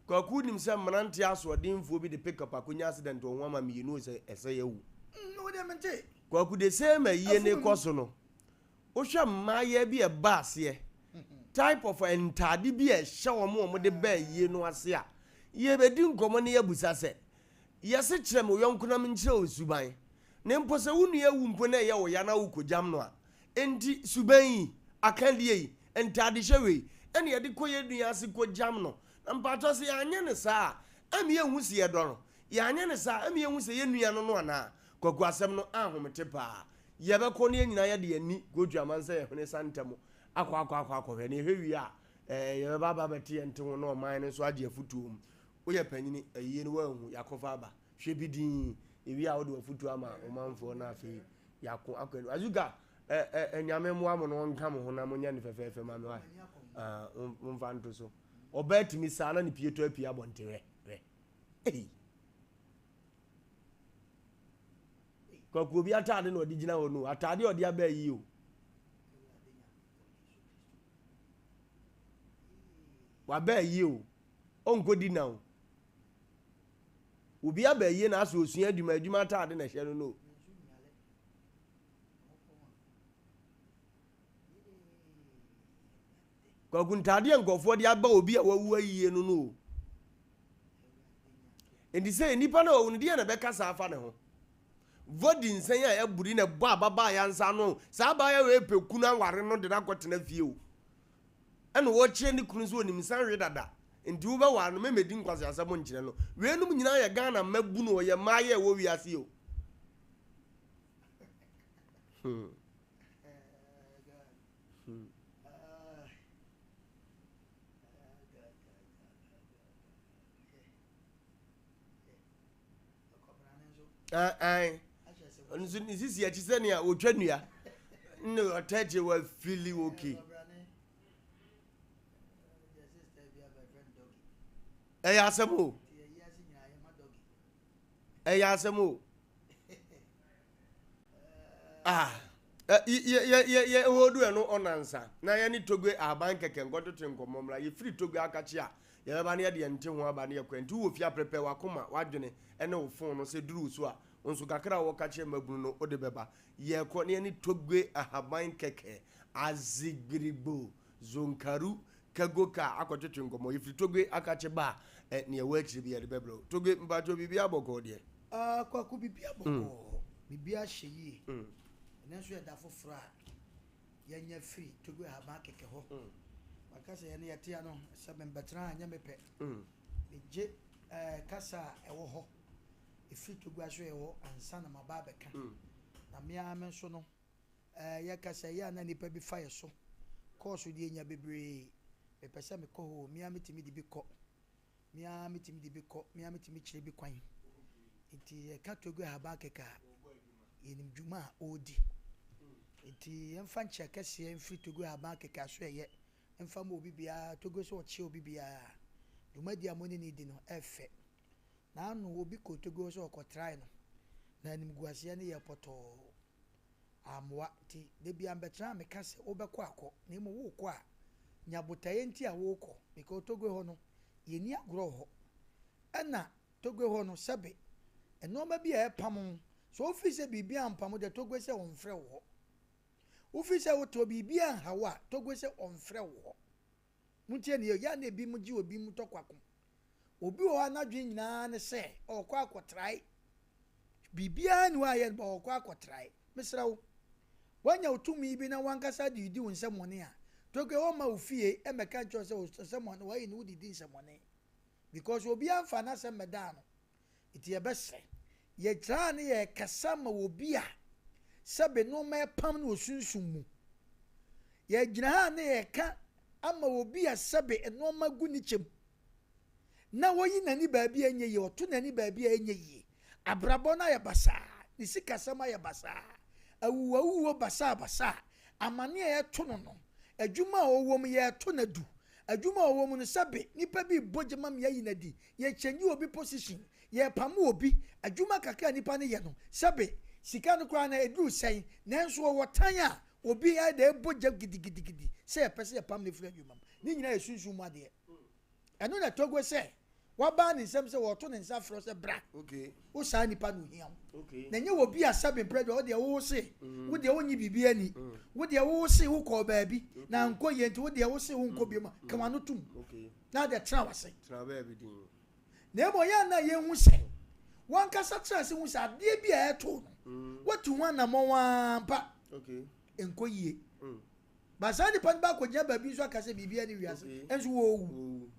Kwaku wonim sɛ mmeranteɛ asoɔdenfoɔ bi de pick-up akɔnya accident wɔ ho ama mmienu sɛ ɛsɛ yɛawu. Mm, wo deɛ mente. Kwaku the same ayie no Afu rekɔ so no, Wohwɛ mmaayewa bi a ɛba aseɛ, type of ntaade bi a ɛhyɛ wɔn a wɔde ba ayie no ase a, yɛbɛdi nkɔmmɔ na yɛabusa sɛ, Yɛse kyerɛ me wo yɔnko na menkyerɛ wo suban. Na mpo sɛ wo nua awu mpo na ɛyɛ wo ya na wokɔgyam no a, enti suban yi, akadeɛ yi, ntaadehyɛ wei ɛna yɛde kɔ yɛn nua ase kɔgyam no? Na mpakyɛw sɛ yɛanyɛ no saa a, ɛmma yɛnhu sɛ yɛdɔ no? Yɛanyɛ no saa a, ɛmma yɛnhu sɛ yɛn nua no no anaa? Kwaku asɛm no ahomete paa. Yɛbɛkɔ na yɛn nyinaa yɛde yɛn ani kɔdwa aman sɛ yɛn hwene sa ntɛm akɔ akɔ akɔ akɔhwɛ. Na yɛhwɛ wie a, ɛɛ yɛbɛba aba abɛte yɛn nte ho na ɔman no nso agye afotuo mu. Woyɛ panyini, ayie no woanhu, yɛakɔfa aba. Hwɛ bi dinn, yɛwie a wode w'afotuo ama ɔmanfoɔ na afei yɛako akɔ anim. Azuka, ɛ ɛ ɛ Nyame mmoa mo na ɔnka mo ho na monyɛ no fɛfɛɛfɛ ma me wae. Ah, momfa nto so. Ɔbaa tumi saa na ne pie tɔ apue abɔnten hwɛ, hwɛ. Ei! Kwaku obi ataade na ɔde gyina hɔ no ataade a ɔde aba yi o. Waba ayie o. Ɔnkɔ di na o. Obi aba ayie na asɛ osua adwuma adwuma ataade na ɛhyɛ no no. Kwaku ntaade a nkurɔfoɔ de aba obi a wawu ayie no no o. Enti sɛ nnipa no a wɔwu no, deɛ na ɛbɛka saa afa ne ho? Vɔdi nsɛn a ɛburi na ɛbɔ ababaayaa nsa ano. Saa abaayewa wei pɛ kunu aware no de no akɔtena fie o. Ɛna wɔkyerɛ ne kunu sɛ onim nsa we dada. Nti wobɛware no, mɛmɛdi nkwaseasɛm nkyerɛ no. Weinom nyinaa yɛ Ghana mmabunu, ɔyɛ mmaayɛ ɛwɔ wiase o. Hmm. Hmm. Ae. Ɔno nso ne sisi akyi sɛnea wɔtwa nnua ne ɔta akyi wafili oke. Ɛyɛ asɛm o. Ɛyɛ asɛm o. Ah, yɛ yɛ yɛ yɛ hodu ɛno ɔnansa na yɛne Togbe ahaban kɛkɛ nkɔtwetwe nkɔmmɔ mmra. Yɛfiri Togbe akakye a, yɛbɛba na yɛde yɛn nte ho aba na yɛkɔ. Nti wowɔ fie a, prepare w'akoma, w'adwene ne wo phone no sɛ duru wo so a, wo nso kakra a wɔka kyerɛ mmabunu no wode bɛba. Yɛkɔ na yɛne Togbe ahaban kɛkɛ, Azigbirigbo, Zonkaru, Kagoka akɔtwetwe nkɔmmɔ. Yɛfiri Togbe akakye ba a, eh, nea ɛwɔ akyire bi yɛde bɛbrɛ wo. Togbe, mpakyɛw biribiara bɔkɔɔ deɛ? Ah, Kwaku, biribiara bɔkɔɔ. Biribiara hyɛ yie. Ɛnnɛ nso yɛ da foforɔ a yɛanya firi Togbe Ahaban kɛkɛ hɔ. Maka sɛ yɛne yɛte ano sɛ membɛtena ha nyɛ me pɛ. Megye eh, kasa a ɛwɔ hɔ. ɛfiri Togo asoɛeɛ hɔ ansa na maba abɛka. Na me ara me nso no, eh, yɛkasa yi a na nnipa bi fa yɛ so. Kɔɔso deɛ nya bebree. Mepɛ sɛ mekɔ hɔ o, me ara metumi de bi kɔ. Me ara metumi de bi kɔ, me ara metumi kyerɛ bi kwan. Nti yɛka Togo ahaban kɛkɛ a, yɛnim dwuma a ɔredi. Nti yɛmfa nkyea kɛseɛ mfiri Togo ahaban kɛkɛ asoɛeɛ mfa ma obi biara, Togo sɛ ɔkyea obi biara. Dwumadi a mo ne no redi no, ɛfɛ. N'ano obi kɔɔ Togo hɔ sɛ ɔrekɔtrae no, na animguaseɛ no yɛɛ pɔtɔɔ. Ammoa. Nti da biara mebɛtena a meka sɛ wobɛkɔ a kɔ, na mmom worekɔ a, nya botaeɛ nti a worekɔ. Because Togo hɔ no, yɛnni agorɔ wɔ hɔ. Ɛna Togo hɔ no, sɛbe, nnoɔma bi a ɛpam wo, sɛ wofiri sɛ biribi ampam wo deɛ, Togo sɛ ɔmfrɛ wo hɔ. Wofiri sɛ wote hɔ biribi anha wo a, Togo sɛ ɔmfrɛ wo hɔ. Montie nie, ɛyɛ a na ebinom gye obi mu tɔ kwako. Obi wɔ hɔ a n'adwene nyinaa ne sɛ ɔrekɔ akɔtrae. Biribiara nni hɔ a ɛyɛ no ba ɔrekɔ akɔtrae. Mesrɛ wo, woanya wo tumi bi na w'ankasa de redi wo nsɛmmɔne a, Tokyo wɔmma wo fie mmɛka nkyerɛ wo sɛ wo nsɛmmɔne wɔayi no wode di nsɛmmɔne. Because obiara mfa n'asɛm mmɛdaa no. Nti yɛbɛsrɛ. Yɛgyinaa ne yɛrekasa ma obi a sɛbe nnoɔma repam no wɔ sunsum mu. Yɛgyina ha ne yɛreka ama obi a sɛbe nnoɔma gu ne kyɛm na ɔyi n'ani baabi a ɛnyɛ yie, ɔto n'ani baabi a ɛnyɛ yie. Abrabɔ no ayɛ basaa, ne sikasɛm ayɛ basaa, awuwawuo basaabasaa, amane a ɛreto no no, adwuma a ɔwɔ mu yɛreto no adu, adwuma a ɔwɔ mu no sɛbe nnipa bi rebɔ gye ma me ayi no adi, yɛkyɛngye obi position, yɛrepamo obi, adwuma kakra a nipa no yɛ no, sɛbe sika no koraa no ɛduru sɛn, nanso ɔwɔ tan a obi ayɛ dɛ ɛrebɔ gya gidigidigidi sɛ yɛpɛ sɛ yɛpam no firi adwuma mu. Ne nyinaa yɛ sunsum mu adeɛ. Ɛno na Togo sɛ wabaa ne nsam sɛ wɔreto ne nsa frɛ wo sɛ bra. Wo saa nipa no ohia wo. Na ɛnyɛ wɔ bi a sɛbe mprɛ deɛ wo deɛ wo se wo deɛ wonnye biribi ani. Wo deɛ wo se wokɔɔ baabi na ankɔ yie nti wo deɛ wo se wonkɔ biom a, ka w'ano tom. Na deɛ tena w'ase. Na mmom ɛyɛ a na yɛhu sɛ w'ankasa tena ase hu sɛ adeɛ bi a ɛreto no, woatu ho anammɔn ara ampa, ɛnkɔ yie. Ba saa nipa no ba akɔgyina baabi nso aka sɛ biribiara ne wiase, nso wɔrewu.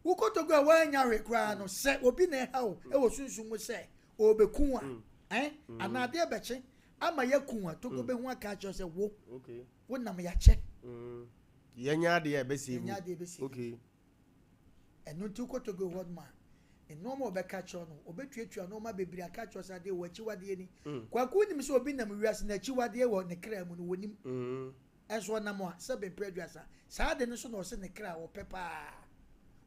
Wo kotoku a woannya hwee koraa no, sɛ obi na ɛha wo wɔ sunsum mu sɛ ɔrebɛku wo a, eh, anaa adeɛ bɛkye ama yɛaku wo a, Togo bɛhu aka akyerɛ wo sɛ wo, wonam yɛakyɛ. Yɛnyɛ adeɛ a ɛbɛsave wo. Yɛnyɛ adeɛ a ɛbɛsave wo. Ɛno nti wokɔ Togo hɔ nom a, nnoɔma a ɔbɛka akyerɛ wo no, ɔbɛtuatua nnoɔma bebree aka akyerɛ wo sɛ adeɛ wɔ akyiwadeɛ ni. Kwaku wonim sɛ obi nam wiase na akyiwadeɛ wɔ ne kra mu no, wɔnim. Nso ɔnam a, sɛbe mprɛ aduasa, saa ade no nso na ɔse ne kra ɔpɛ paa.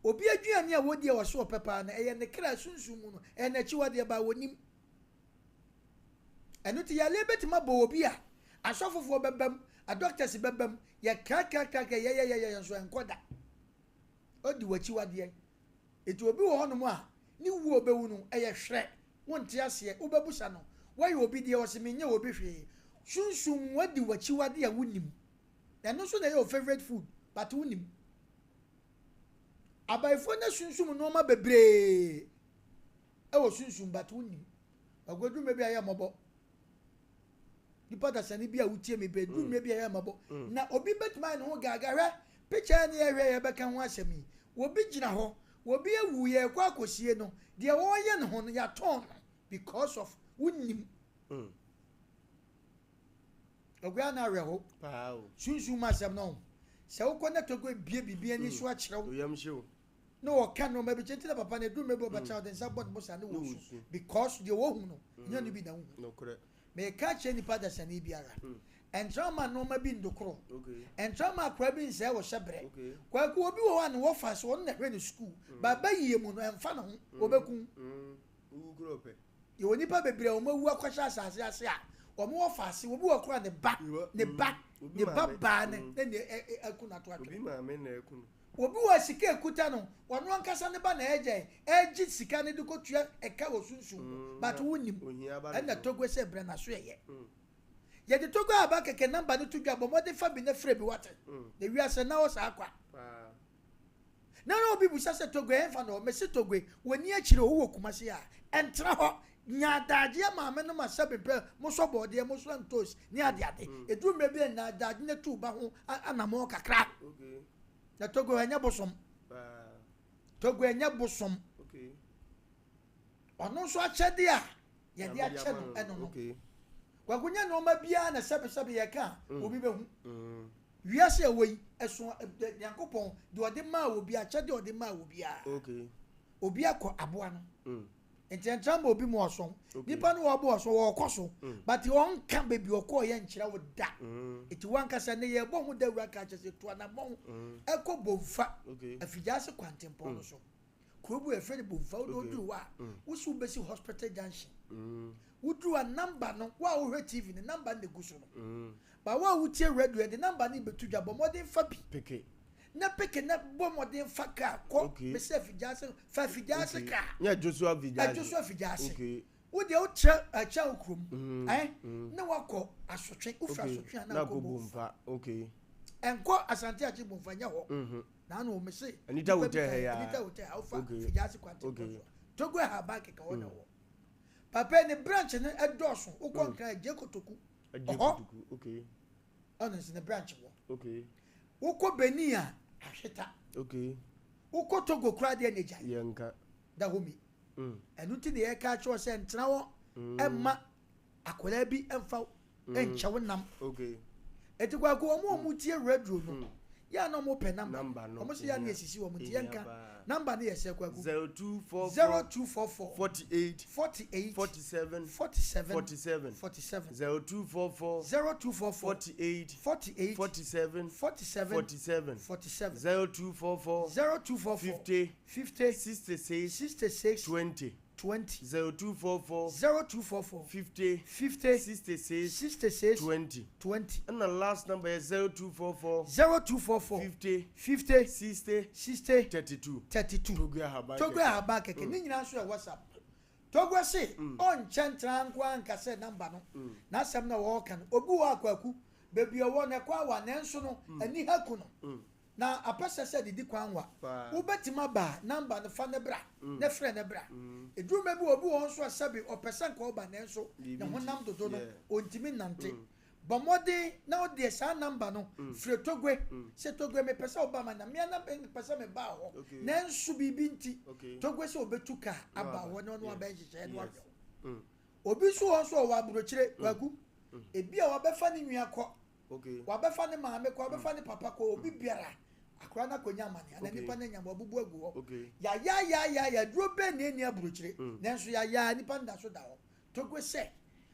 Obi aduane a wɔdi a ɔse ɔpɛ paa no, ɛyɛ ne kra sunsum mu no, ɛyɛ n'akyiwadeɛ baa wɔnim. Ɛno nti yareɛ bɛtumi abɔ obi a, asɔfofoɔ bɛba mu, adɔktɛs bɛba mu, yɛkrakrakrakra, yɛyɛyɛyɛ nso ɛnkɔ da. Ɔdi w'akyiwadeɛ. Nti obi wɔ hɔnom a, ne wuo a ɔbɛwu no, ɛyɛ hwerɛ. Wonte aseɛ. Wobɛbusa no, woayɛ obi deɛ? Ɔse menyɛ obi hwee. Sunsum mu adi w'akyiwadeɛ a wonnim. Ɛno nso na ɛyɛ wo favourite food but wonnim. Abayifoɔ no asunsum nnoɔma bebree wɔ sunsum but wonnim. Waguaduru mmerɛ bi a ɛyɛ mmɔbɔ. Nipa dasani bi a wotie me bɛ duru mmerɛ bi a ɛyɛ mmɔbɔ. Mm. Na obi bɛtumi ayɛ ne ho gaaga hwɛ picture ne yɛhwɛ yɛbɛka ho asɛm yi. Obi gyina hɔ, obi awu yɛrekɔ akɔsie no, deɛ wɔreyɛ ne ho no yɛatɔn no because of wonnim. Mm. Ɔgua na awerɛho. Sunsum mu asɛm no sɛ wokɔ na Togo ebie biribi ani so mm. akyerɛ wo. na ɔka nneɛma bi kyerɛ nti na papa no ɛduru mmerɛ bi ɔbɛtena ɔde nsa bɔ ne bo saa ne wɔsu because deɛ wɔhu no nyɛ no bi na wohu. Meka kyerɛ nipa dasani biara ɛntra ma nneɛma bi ndokoro ɛntra ma akora bi nsɛe wɔ hyɛ berɛ kwaku obi wɔ hɔ a ne wɔfa so ɔno na ɛhwɛ ne sukuu baba yie mu no ɛmfa ne ho ɔbɛku Yɛwɔ nnipa bebree a wɔn awu akɔhyɛ asase ase a wɔn wɔ faase. Obi wɔ koraa ne ba, ne ba, ne ba baa ne ne ne aku no ato atwene. Obi wɔ sika ekuta no, ɔno ankasa ne ba na ɛgye ɛgye sika no de kɔtua ɛka wɔ sunsum mu. But wonim. Ɛna Togo sɛ brɛ n'aso ɛyɛ. Yɛde Togo aba kɛkɛ namba no to dwa bɔ mmɔden fa bi na frɛ bi wate. Na wiase na hɔ saa kwa. Na na obi bisa sɛ, Togoe, ɛhefa na ɔwɔ? Mese, Togoe, w'ani akyire o, wowɔ Kumasi a, ɛntra hɔ. Nya adagyeɛ maame no ma sɛbe pɛ, mosɔ bɔɔdeɛ, mosɔ ntoos, ne adeade. Ɛduru mmerɛ bi a, nya adagye na tu wo ba ho anammɔn kakra. Na Togoe, ɛnyɛ bosom. Togoe, ɛnyɛ bosom. Ɔno nso akyɛdeɛ a yɛde akyɛ no ɛno no. Kwaku nyɛ nnoɔma biara na sɛbesɛbe yɛka a obi bɛhu. Wiase a ɛwɔ yi, ɛso Nyankopɔn deɛ ɔde maa obi, akyɛdeɛ a ɔde maa obiara. Obi akɔ aboa no. Nti ɛntra ma obi ma ɔsɔn. Nipa no ɔbɔ ɔsɔn, ɔkɔ so. But ɔnka baabi ɔkɔɔ yɛ nkyerɛ wo da. Nti wankasa ne yɛbɔ ho dawuro aka akyerɛ sɛ tu anammɔn ɛkɔ Bomfa, Afigyaase kwantempɔn no so. Kuro bi wɔ yɛfrɛ no Bomfa, wode woduru hɔ a, wo se wobɛsi hospital junction. Woduru a number no, wo a wohwɛ TV no, number no na egu so no. But wo a wotie radio, yɛde number no bɛto dwa, bɔ mmɔden fa bi. Peke. Na peke na bɔ mmɔden fa kaa kɔ. Okay. Mese Afigyaase, fa Afigyaase Okay. kaa. Nyɛ Joshua Afigyaase. Joshua Afigyaase. Okay. Wo deɛ wokyerɛ ɛkyɛn wo kurom. Eh? Na wakɔ Asotwe, wofiri Okay. Asotwe a na Na akɔ akɔ Bomfa. Bomfa. Okay. Ɛnkɔ Asante Akye Bomfa, nyɛ hɔ. Na ano mese. Anita nipa bi Hotel ka ha ya. Anita Hotel ha, wofa Okay. Afigyaase kwantempɔn Okay. so a. Togo Ahaban keka hɔ na ɛwɔ. Papa yi ne branch no ɛdɔɔso. Wokɔ Nkran Agye Kotoku. Agye Ɔhɔ. Kotoku, okay. Ɔno nso ne branch wɔ. Okay. Wokɔ Benin a, Ahweta. Okay. Wokɔ Togo koraa deɛ na egyae. Yɛnka. Dahomey. Ɛno nti na yɛka akyerɛ wo sɛ ntena hɔ mma akwadaa bi mfa nkyɛ wo nam. Okay. Eti kwaku wɔn a wɔn tie radio no yɛ a na wɔn pɛ namba. Namba no. Wɔn nso yɛ a na yɛsisi wɔn nti yɛnka namba no yɛ sɛ kwaku. 0244 0244 48 48 47 47 47 47 0244 0244 48 48 47 47 47 47 0244 0244 50 50 66 66 20 20 0244 0244 50 50 66 66 20 20 Ɛna last number yɛ 0244 0244 50 50 60 60 32 32 Togo Ahaban Togo Kɛkɛ. Ahaban Kɛkɛ. Ne nyinaa nso yɛ WhatsApp. Togo se ɔnkyɛ ntra nko ara nka sɛ number no n'asɛm na wɔreka no. Obi wɔ hɔ a Kwaku, baabi a ɔwɔ no ɛkɔ awa nanso no aniha ku no. Na apɛsɛ sɛ didi kwan wa. Wobɛtumi aba a, number no fa no bra na frɛ no bra. Ɛduru mmerɛ bi obi wɔ hɔ nso a sɛbe ɔpɛ sɛ nka ɔba nanso ne honam dodo no ɔntumi nnante. Bɔ mmɔden na wo deɛ saa number no frɛ Togwe sɛ Togwe mepɛ sɛ woba ma na mea na mepɛ sɛ meba hɔ nanso biribi nti Togwe sɛ ɔbɛtu kaa aba hɔ na ɔne wo abɛyɛ nhyehyɛeɛ na wahwɛ wo. Obi nso wɔ hɔ nso a ɔwɔ aburokyire, Kwaku, ebia wabɛfa ne nua kɔ Wabɛfa ne maame kɔ, wabɛfa ne papa kɔ, obi biara. Akwadaa no akɔnya amane, anaa nipa no anya, wabubu agu hɔ. Yayaayaaya, aduro bɛn na ɛnni aburokyire? Nanso yayaa, nipa no da so da hɔ. Togo sɛ,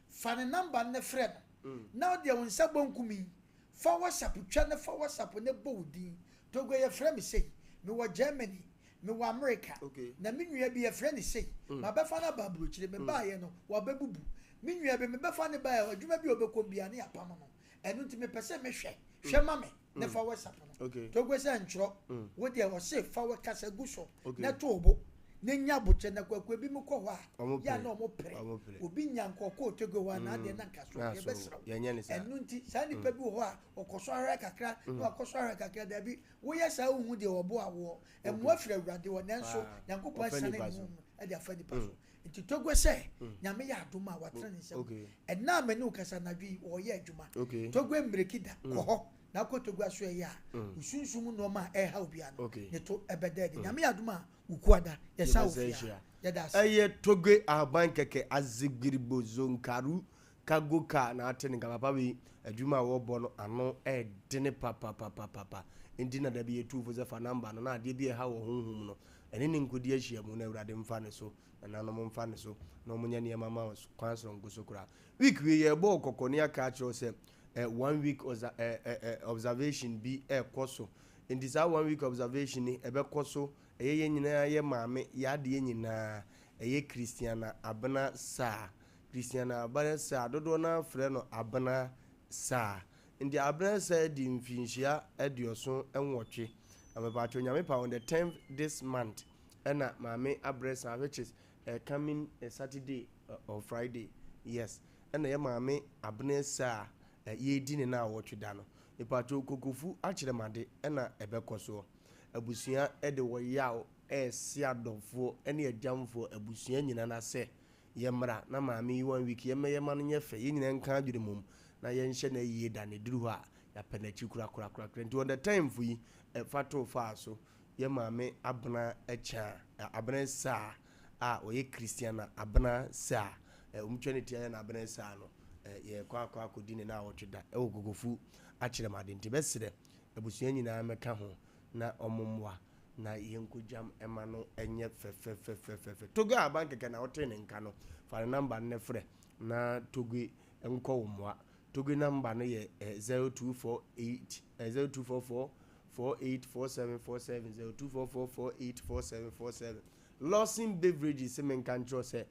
fa ne namba no na frɛ no, na wo deɛ wo nsa bonkum yi, fa WhatsApp twa na fa WhatsApp no bɔ wo din. Togo yɛfrɛ me sei, mewɔ Germany, mewɔ Amerika, na me nua bi yɛfrɛ no sei, mabɛfa no aba aburokyire, mebaeɛ no, wabɛbubu. Me nua bi, mebɛfa no baeɛ, adwuma bi a ɔbɛkɔ biara ne yɛapam no. Ɛno nti mepɛ sɛ mehwɛ, hwɛ ma me na fa WhatsApp no. Togo sɛ ntwerɛ, wo deɛ ɔse fa wo kasa gu so na to wo bo na nya abokyɛ na kwaku ebi mo kɔ hɔ a, yɛ a na ɔmo pere. Obi nya nka ɔkɔɔ Togo hɔ a na adeɛ na nka so, yɛbɛsrɛ wo. Ɛno nti saa nipa bi wɔ hɔ a ɔkɔ so ahwɛ kakra na wakɔ so ahwɛ kakra, daabi, woyɛ saa wonhu deɛ ɔboa woɔ. Mmoa firi Awurade hɔ nanso Nyankopɔn asiane ne honhom de afa nipa so. Nti Togo sɛ Nyame yɛ adom a watena ne nsam. Ɛnnɛ a me ne wo kasa anadwo yi ɔreyɛ adwuma. Togo mmiriki da kɔ hɔ na akɔ Togo asoɛeɛ a wo sunsum mu nnoɔma a ɛreha wo biara no ne to ɛbɛda adi. Nyame yɛ adom a Wukuada yɛsan wɔ fie ha. Yɛda ase. Ɛyɛ Togo ahaban kɛkɛ Azegbirigbo Zonkaru Cargo car na ate no nka papa wei adwuma a wɔbɔ no ano ɛdene papapapapa nti na dabi yɛtu fo sɛ fa number no na adeɛ bi a ɛha wɔ honhom no ɛne ne nkɔdi ahyiamu na awurade mfa ne so nananom mfa ne so na wɔn nyɛ nneɛma ma kwan soronko so koraa week wei yɛbɔ wo kɔkɔ ne aka akyerɛ wo sɛ eh, one week eh, eh, eh, observation bi ɛkɔ so nti saa one week observation ni ɛbɛkɔ so ɛyɛ yɛn nyinaa yɛ maame yɛ adeɛ nyinaa ɛyɛ Christiana Abena Saa Christiana Abena Saa, dodoɔ no ara frɛ no Abena Saa. Nti Abena Saa di mfinhyia aduɔson nwɔtwe. Na mepaakyɛw Nyame pa on the tenth this month ɛna Maame Abrɛ Saa which is coming Saturday or Friday yes ɛna yɛ Maame Abena Saa yɛredi ne naawɔtwe da no. Mepaakyɛw Kokofu akyerɛmade ɛna ɛbɛkɔ soɔ. Abusua de wɔ yaw ɛrese adɔfoɔ ɛne agyamfoɔ abusua nyina no asɛ Yɛmmra na maame yi one week yɛmmɛyɛ ma no nyɛ fɛ, yɛn nyinaa nka adwene mmom na yɛnhyɛ no ayie da no ɛduru hɔ a yɛapɛ n'akyi korakorakorakora. Nti on the tenth yi fa too faa so yɛ maame Abena Akyaa, Abena Asaa a ɔyɛ Christiana Abena Saa, wɔtwa ne ti ayɛ no Abena Saa no, yɛrekɔ akɔ akɔdi ne naawɔtwe da wɔ Kokofu Akyerɛmade. Nti bɛsrɛ abusua nyinaa mmɛka ho na wɔmmoa na yɛnkɔgyam ma no nyɛ fɛfɛfɛfɛfɛ. Togo Aban kɛkɛ na wotee ne nka no, fa ne namba no na frɛ na Togo nkɔ wo mmoa. Togo namba no yɛ 0248 0244 484747 0244 484747. Lawson Beverages se menka nkyerɛ wo sɛ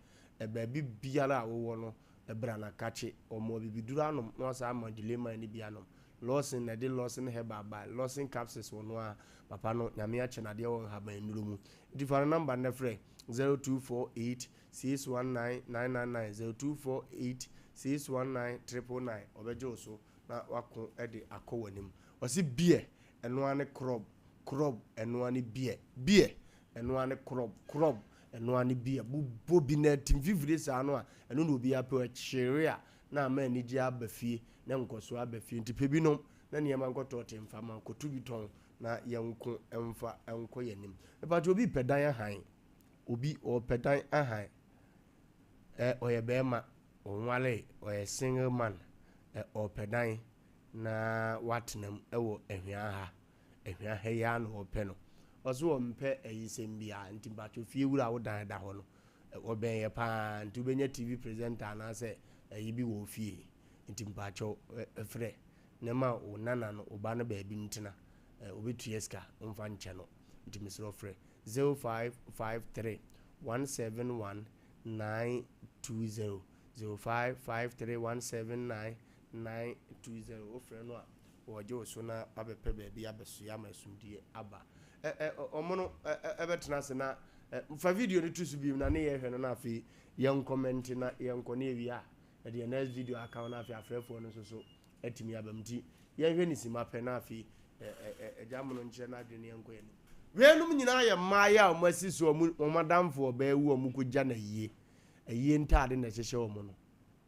baabi biara a wowɔ no bra na kakye. Wɔma abibiduro anom na wɔasan ama Gilema no bi anom. Lawson na ɛde Lawson Herbal bae. Lawson Capsules wɔ no ara. Papa no, Nyame akyɛ no adeɛ wɔ nhaban nnuro mu. Nti fa no number no na frɛ 0248 619 999, 0248 619 999. Ɔbɛgye wo so na wako de akɔ w'anim. Ɔse beer, ɛno ara ne krɔb, krɔb, ɛno ara ne beer, beer, ɛno ara ne krɔb, krɔb, ɛno ara ne beer. Bobɔ bi na ɛte mfifire saa no a, ɛno na obiara pɛ. Ɛkyere a, na ama anigyeɛ aba fie, na nkɔsoɔ aba fie. Nti pɛ bi nom na nneɛma nkɔtɔ te mfa ma, kɔto bi tɔn na yɛnko mfa nkɔ yɛn anim. Mepakyɛ obi pɛ dan ahan, obi ɔpɛ dan ahan, ɛ ɔyɛ bɛrima, ɔnwaree, ɔyɛ single man, ɛ ɔpɛ dan na watena mu wɔ Ahwea ha. Ahwea ha yi ara na ɔpɛ no. Ɔse ɔmpɛ ayisɛm biara nti mpakyɛ fie wura a wo dan da hɔ no, ɔbɛn yɛ paa nti wobɛnya TV presenter anaasɛ ayi bi wɔ wo fie nti mpakyɛw frɛ na ma wo nana no wo ba no baabi ntena. Ɔbɛtua sika womfa nkyɛ no nti mesrɛ wo frɛ 0553 171 920 0553 179 920 Wofrɛ no a, ɔregye wo so na wabɛpɛ baabi abɛsoɛ ama asomdwie aba. Ɛ ɛ wɔn no ɛ ɛ bɛtena ase na ɛ fa video no to so bio na ne yɛhwɛ no na afei yɛn kɔmɛnte na yɛnkɔ ne yɛwie a yɛde yɛn next video aka ho na afei afrɛfoɔ no nso so atumi aba mu nti yɛnhwɛ ne sima pɛ na afei ɛ ɛ ɛ agya mono nkyerɛ n'adwene na yɛnkɔ yɛn anim. Weinom nyinaa yɛ mmaayɛ a wɔasi so a wɔn adamfo ɔbaa awu a wɔkɔgya no ayie. Ayie ntaade na ɛhyehyɛ wɔn no.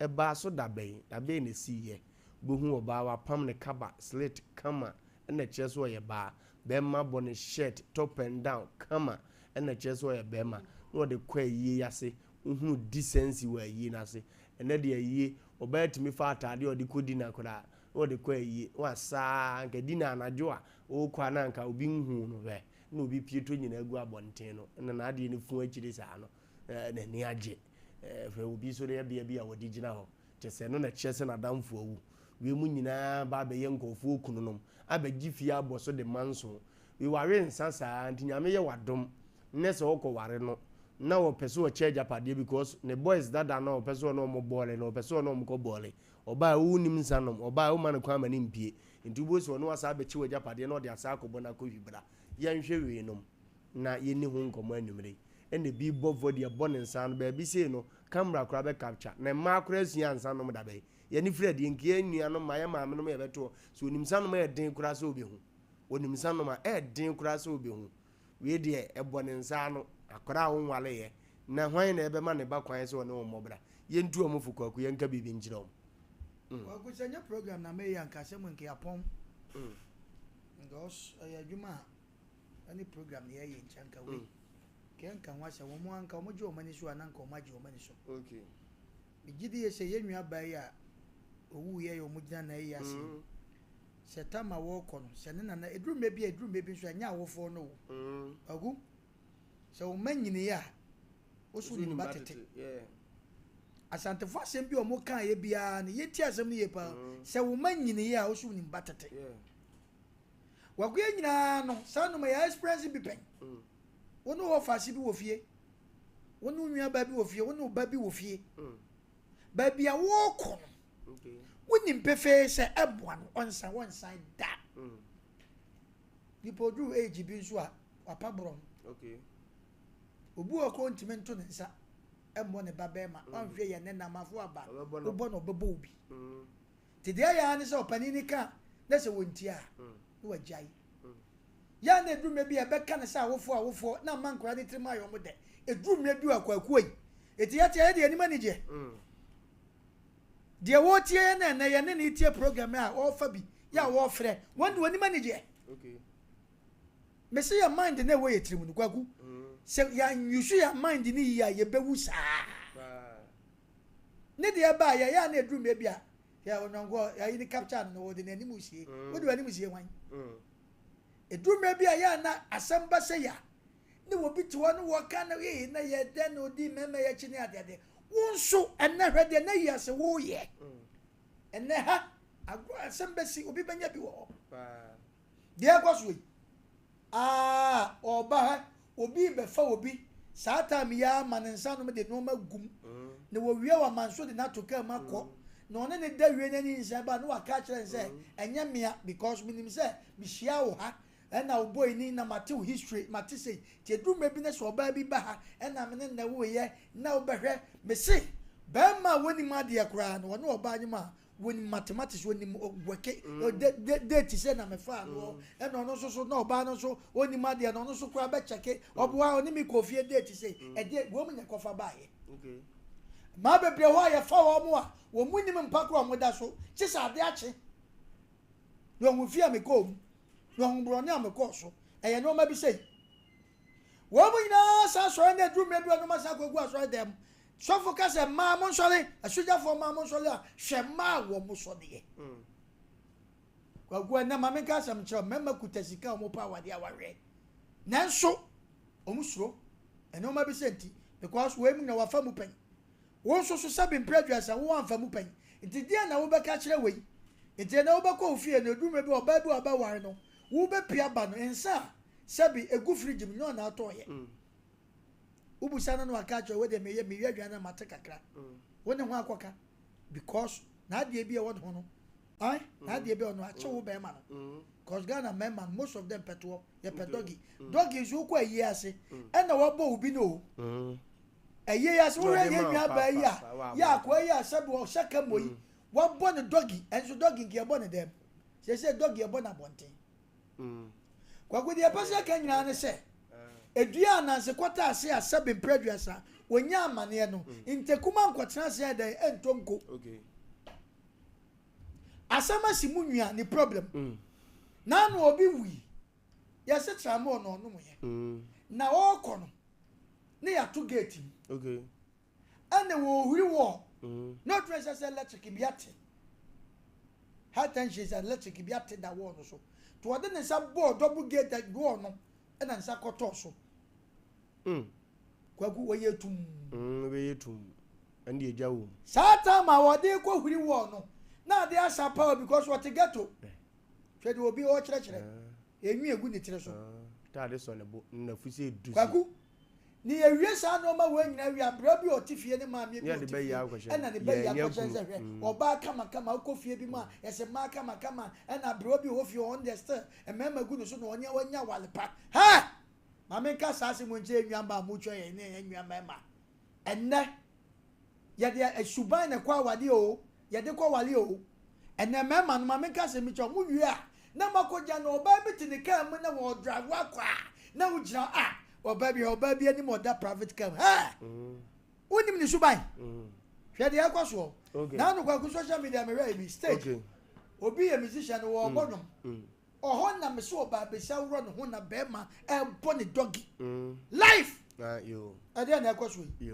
Ɛbaa so da bɛn? Da bɛn na ɛsiiɛ? Wobɛhu ɔbaa, wapam ne kaba, slit, kama, ɛna ɛkyerɛ sɛ ɔyɛ baa. Bɛrima bɔ ne shirt, top and down, kama, ɛna ɛkyerɛ sɛ ɔyɛ bɛrima. Na ɔde kɔ ayie yi ase. Wohunu decency wɔ ayie no ase. Ɛnnɛ deɛ ayie, ɔbaa tumi fa ataadeɛ a ɔde kɔ dinner koraa, na ɔde kɔ ayie. Na wasa ara, anka dinner anadwo a ɔrekɔ a na anka obi nhuu no hwɛ, na obi pie tɔ nyinaa gu abɔnten no, ɛna n'adeɛ no funu akyire saa no, n'ani agye. Hwɛ obi nso ne bea bi a wɔde gyina hɔ. Kyerɛ sɛ, ɛno na ɛkyerɛ sɛ n'adamfo awu. Wei mu nyinaa ba abɛyɛ nkurɔfoɔ kununom, abɛgye fie abɔ so de manso. Wei wawe nsa saa nti Nyame yɛ w'adom nnɛ sɛ wokɔ ware no na ɔpɛ sɛ ɔkyɛ agyapadeɛ because ne boys dada no a ɔpɛ sɛ ɔne wɔn bɔɔle no ɔpɛ sɛ ɔne wɔn kɔ bɔɔle. Ɔbaa a wonnim nsa nom, ɔbaa a womma no kwan ma no mpue. Nti wobɛhu sɛ ɔne wo asan abɛkyɛ w'agyapadeɛ na ɔde asan akɔbɔ no akɔhwi bra. Yɛnhwɛ weinom na yɛnni ho nkɔmmɔ anwummere yi. Ɛna ebi bɔ vɔdi ɛbɔ ne nsa ano baabi sei no camera koraa bɛ capture na mmaa koraa sua nsa nom da bɛn yɛne firi adie nka yɛn nua nom ma yɛn maame nom yɛbɛto hɔ sɛ onim nsa nom ɛyɛ den koraa sɛ obehu onim nsa nom a ɛyɛ den koraa sɛ obehu wei deɛ ɛbɔ ne nsa ano akwadaa a wonwale yɛ na hwan na ɛbɛma ne ba kwan sɛ ɔne wɔn mmɔ bra yɛntu wɔn fo kwaku yɛnka biribi nkyerɛ wɔn. Mm. Kwaku sɛ nyɛ program na meyɛ anka asɛm nka yɛapɔn. Mm. Because ɛyɛ adwuma a ɛne program na yɛyɛ nti anka wei nka yɛnka ho asɛm wɔn anka wɔn gye wɔn ani so a na anka wɔn agye wɔn ani so okay megye di yɛ sɛ yɛn nua baa yi a owu yɛ yɛ wɔn gyina na ɛyɛ ase mm. sɛ tama wɔrekɔ no sɛ ne nana eduru mmerɛ bi a eduru mmerɛ bi nso ɛnyɛ awofoɔ no o mm. agu sɛ wɔn mma nyini a woso nim ba tete asantefo asɛm bi a wɔn kaa yɛ biara no yɛti asɛm no yie paa mm. sɛ wɔn mma nyini a woso nim ba tete. Yeah. Wakoyɛ nyinaa no, saa nnoma yɛ experience bi pɛn. Wo ne wɔfaase bi wɔ fie, wo ne wo nuabaa bi wɔ fie, wo ne wo ba bi wɔ fie. Baabi a wɔrekɔ no, wonim pefee sɛ ɛboa no, ɔnsan wɔnsan da. Nipa oduru age bi nso a, wapa borɔn. Obi wɔ kɔ ntumi nto ne nsa mmɔ ne ba bɛrima, ɔnhwɛ yɛ ne namafo aba, wobɔ na ɔbɛbɔ obi. Nti deɛ ɛyɛ ara ne sɛ ɔpanin no ka a, na sɛ wɔntie a, na wagyae. Yɛ a na ɛduru mmerɛ bi a ɛbɛka no sɛ awofoɔ awofoɔ na ama nkwadaa no tirim ayɛ wɔn dɛ. Ɛduru mmerɛ bi wɔ akwakuo yi, ɛti yɛte a yɛde yɛn anim anigyeɛ. Deɛ wɔretie yɛn na ɛnɛ yɛne no retie program a wɔrefa bi yɛ a wɔrefrɛ wɔn de wɔn anim anigyeɛ. Mese yɛ mind na ɛwɔ yɛ tirim no kwaku. Sɛ yɛn use yɛn mind ne yie a yɛbɛwu saa. Ne deɛ ɛbaa yɛyɛ a na ɛduru mmerɛ bi a yɛ ɔnyɔnkoɔ yɛayi ne capture no na wɔde n'anim sie. Wode w'anim sie hwan? Ɛduru mmerɛ bi a yɛ a na asɛm ba sɛ yɛ a ne obi te hɔ ne wɔka no ee na yɛ dɛn na ɔdi mmarima yi akyi ne adeade. Wo nso ɛnnɛ hwɛ deɛ na yi ase woyɛ. Ɛnnɛ ha agorɔ asɛm bɛsi obi bɛnya bi wɔ hɔ. Deɛ ɛkɔ so yi aa ɔba ha obi rebɛfa obi saa time yi ara ma ne nsa nom de nneɛma gum na wɔwie wama nso de no ato kaa mu akɔ na ɔne ne da wie n'ani nsa ba na waka akyerɛ no sɛ ɛnyɛ mea because menim sɛ mehyia wo ha ɛna wo boy ni na mate wo history mate sei nti ɛduru mmerɛ bi na sɛ ɔbaa bi ba ha ɛna me ne na woyɛ na wobɛhwɛ mese bɛrima a wɔnim adeɛ koraa no ɔne ɔbaa nyim a wɔnim mathematics wɔnim wɛke mm. date sɛ na mefaa noɔ mm. ɛna ɔno nso so na ɔbaa no nso ɔnim adeɛ na ɔno nso koraa bɛkyɛke ɔboa ɔne me kɔ fie date sɛ mm. ɛdeɛ wɔn mu na ɛkɔfa baeɛ mmaa bebree hɔ a yɛfa wɔn a wɔn mu nim mpa koraa wɔn da so kye sɛ ade akye na wɔn fie a mekɔɔ mu na wɔn borɔne a mekɔɔ so ɛyɛ nneɛma bi sɛ wɔn mu nyinaa san sɔre na aduru mmerɛ bi wɔn san akɔgu asɔre dɛm Sɔfo ka sɛ, Mmaa monsɔre, asogyafoɔ mmaa monsɔre a, hwɛ mmaa a wɔn sɔdeɛ. Mm. Kwaku ɛnɛ ma menka asɛm nkyerɛ mmarima kuta sika a wɔn pɛ awadeɛ awareɛ. Nanso wɔn suro nneɛma bi sɛ nti because wɔn mu na wafa mu pɛn. Wɔn nso so sɛbi mpere aduasa wɔn amfa mu pɛn. Nti deɛ na wobɛka kyerɛ wei. Nti ɛnɛ wobɛkɔ wo fie no eduru mmerɛ bi ɔbaa bi a ɔbɛware no wobɛpia ba no nsa a sɛbi egu fridge mu nyɛ ɔna atɔɔyɛ. Mm. Wobusa no na waka akyerɛ wo deɛ meyɛ meyɛ aduane na mate kakra. Mm. Wo ne ho akɔka because n'adeɛ bi a ɛwɔ ne ho no ae mm. n'adeɛ bi a ɔno akye wo mm. bɛrima no. Mm. Because Ghana mmarima no most of them pɛtoɔ yɛpɛ doggy. Doggy nso wokɔ ayie ase ɛna wabɔ obi no o. Ayie ase wohwɛ yɛn nua baa yi a yɛ akoa yi a sɛbi ɔhyɛ ka mmɔ yi wabɔ ne doggy ɛnso doggy nka yɛbɔ ne dɛm. Sɛsɛ doggy yɛbɔ no abɔnten. Kwaku, deɛ ɛpɛ sɛ ɛka nyinaa ne sɛ, edua a Ananse kɔtaa ase a sɛbe mprɛ aduasa wɔnyaa amaneɛ no, ntakum ankɔtena ase ayɛ dɛn ɛntɔ nko. Asɛm asi mu nwia ne problem. Naano obi wui, yɛse tramol na ɔnomoyɛ. Na ɔɔkɔ no, ne yɛato gate mu. Ɛna wɔhuri wɔ na ɔtumi sɛ sɛ electric bi ate high tension sɛ electric bi ate da wall no so to ɔde ne nsa bɔɔ double gate wall no ɛna nsa kɔtɔɔ so mm. Kwaku wɔyɛ tum mm, wɔyɛ tum ɛne agya wɔ mu saa time a wɔde kɔ huri wall no na ade asa power because wɔte ghetto eh. Hwɛ deɛ obi ɔkyerɛkyerɛ enwi egu ne tiri so taade sɔ ne bo na fusi edu Kwaku Ne yɛwie saa nnoɔma wei nyinaa wie a, bra bi a ɔte fie ne maame bi a ɔte fie ɛna ne ba yi akɔkyerɛ sɛ hwɛ ɔbaa kamakama wokɔ fie bi mu a yɛsɛ mmaa kamakama ɛna aberewa bi wɔ fie ɔno deɛ still mmarima gu ne so na ɔne wanya awale pa hɛ maame nka saa asɛm nkyerɛ nua mmaa a motwa yɛn ne yɛn nua mmarima ɛnnɛ Yɛde suban na ɛkɔ awadeɛ oo, yɛde kɔ wale oo. Ɛnɛ mmarima no, ma menka asɛm bi kyerɛ wo, mowie a, na moakɔgya no, ɔbaa bi te ne kaa mu na wɔredrive akɔ a, na wogyina hɔ, ah, ɔbaa bi, hwɛ ɔbaa bi anim ɔda private car mu, hɛɛ, wonim ne suban? Hwɛ deɛ ɛkɔ soɔ. Naano Kwaku social media mehwɛɛ bi, stage, obi yɛ musician, wɔrebɔ nnwom. Ɔhɔ na mese ɔbaa besia worɔ ne ho na bɛɛma ɛbɔ ne doggy. Life! Ɛdeɛn na ɛkɔ so yi?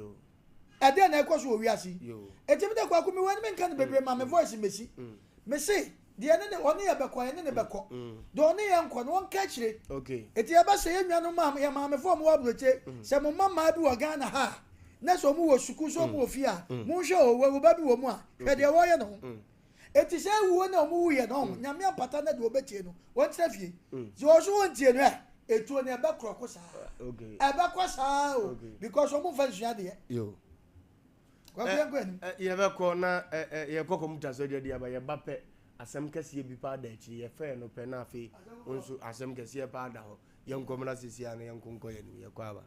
Ɛdeɛn na ɛkɔ so wɔ wiase yi? Enti me de Kwaku me wɔ anim nka no bebree ma me voice mmɛsi. Mese deɛ ne ne ɔne yɛ bɛkɔ yɛne ne bɛkɔ. Deɛ ɔne yɛ nkɔ no ɔnka akyire. Enti yɛbɛsɛ yɛn nuanom maa yɛn maamefoɔ a wɔwɔ aburokyire sɛ mo mma mmaa bi wɔ Ghana ha a na sɛ wɔn wɔ sukuu sɛ wɔn wɔ fie a monhwɛ o wɔ ba bi wɔ mu a hwɛ deɛ wɔyɛ ne ho. Enti sɛ wuo na ɔmo wuiɛ no ɔho mm. Nyame ampata na deɛ ɔbɛtie no ɔntena fie mm. Sɛ ɔso ɔntie no ɛ etuo no ɛbɛ korɔko saa ɛbɛkɔ saa o because ɔmo nfa nsua deɛ. Yɛbɛkɔ na yɛkɔ kɔmputa so adwa di aba yɛba pɛ asɛm kɛseɛ bi paa da akyiri yɛfɛɛ no pɛ na afei nso asɛm kɛseɛ paa da hɔ yɛnkɔ mmra sisi ano yɛnko nkɔ yɛn anim yɛkɔ aba.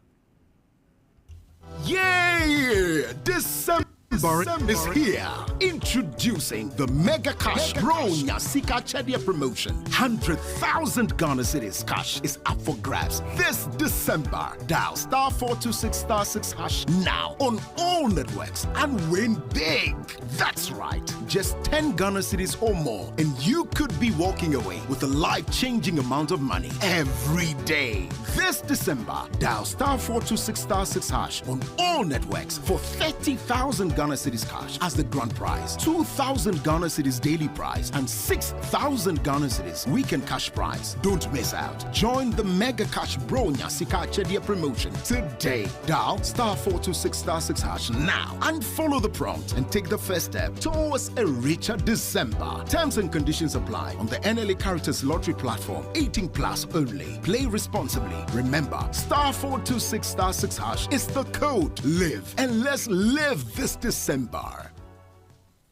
Yay! December! December is here. Introducing the Mega Cash Bronya Sika Chedia promotion. 100,000 Ghana Cedis cash is up for grabs this December. Dial star 426 star 6 hash now on all networks and win big. That's right. Just 10 Ghana cedis or more, and you could be walking away with a life changing amount of money every day. This December, dial star 426 star 6 hash on all networks for 30,000 Ghana cedis cash as the grand prize, 2,000 Ghana cedis daily prize, and 6,000 Ghana cedis weekend cash prize. Don't miss out. Join the Mega Cash Bronya Sika Chedia promotion today. Dial star 426 star 6 hash now and follow the prompt and take the first step towards a richer December. Terms and conditions apply on the NLA Caritas Lottery platform. 18 plus only. Play responsibly. Remember, star 426 star 6 hash is the code. Live and let's live this December.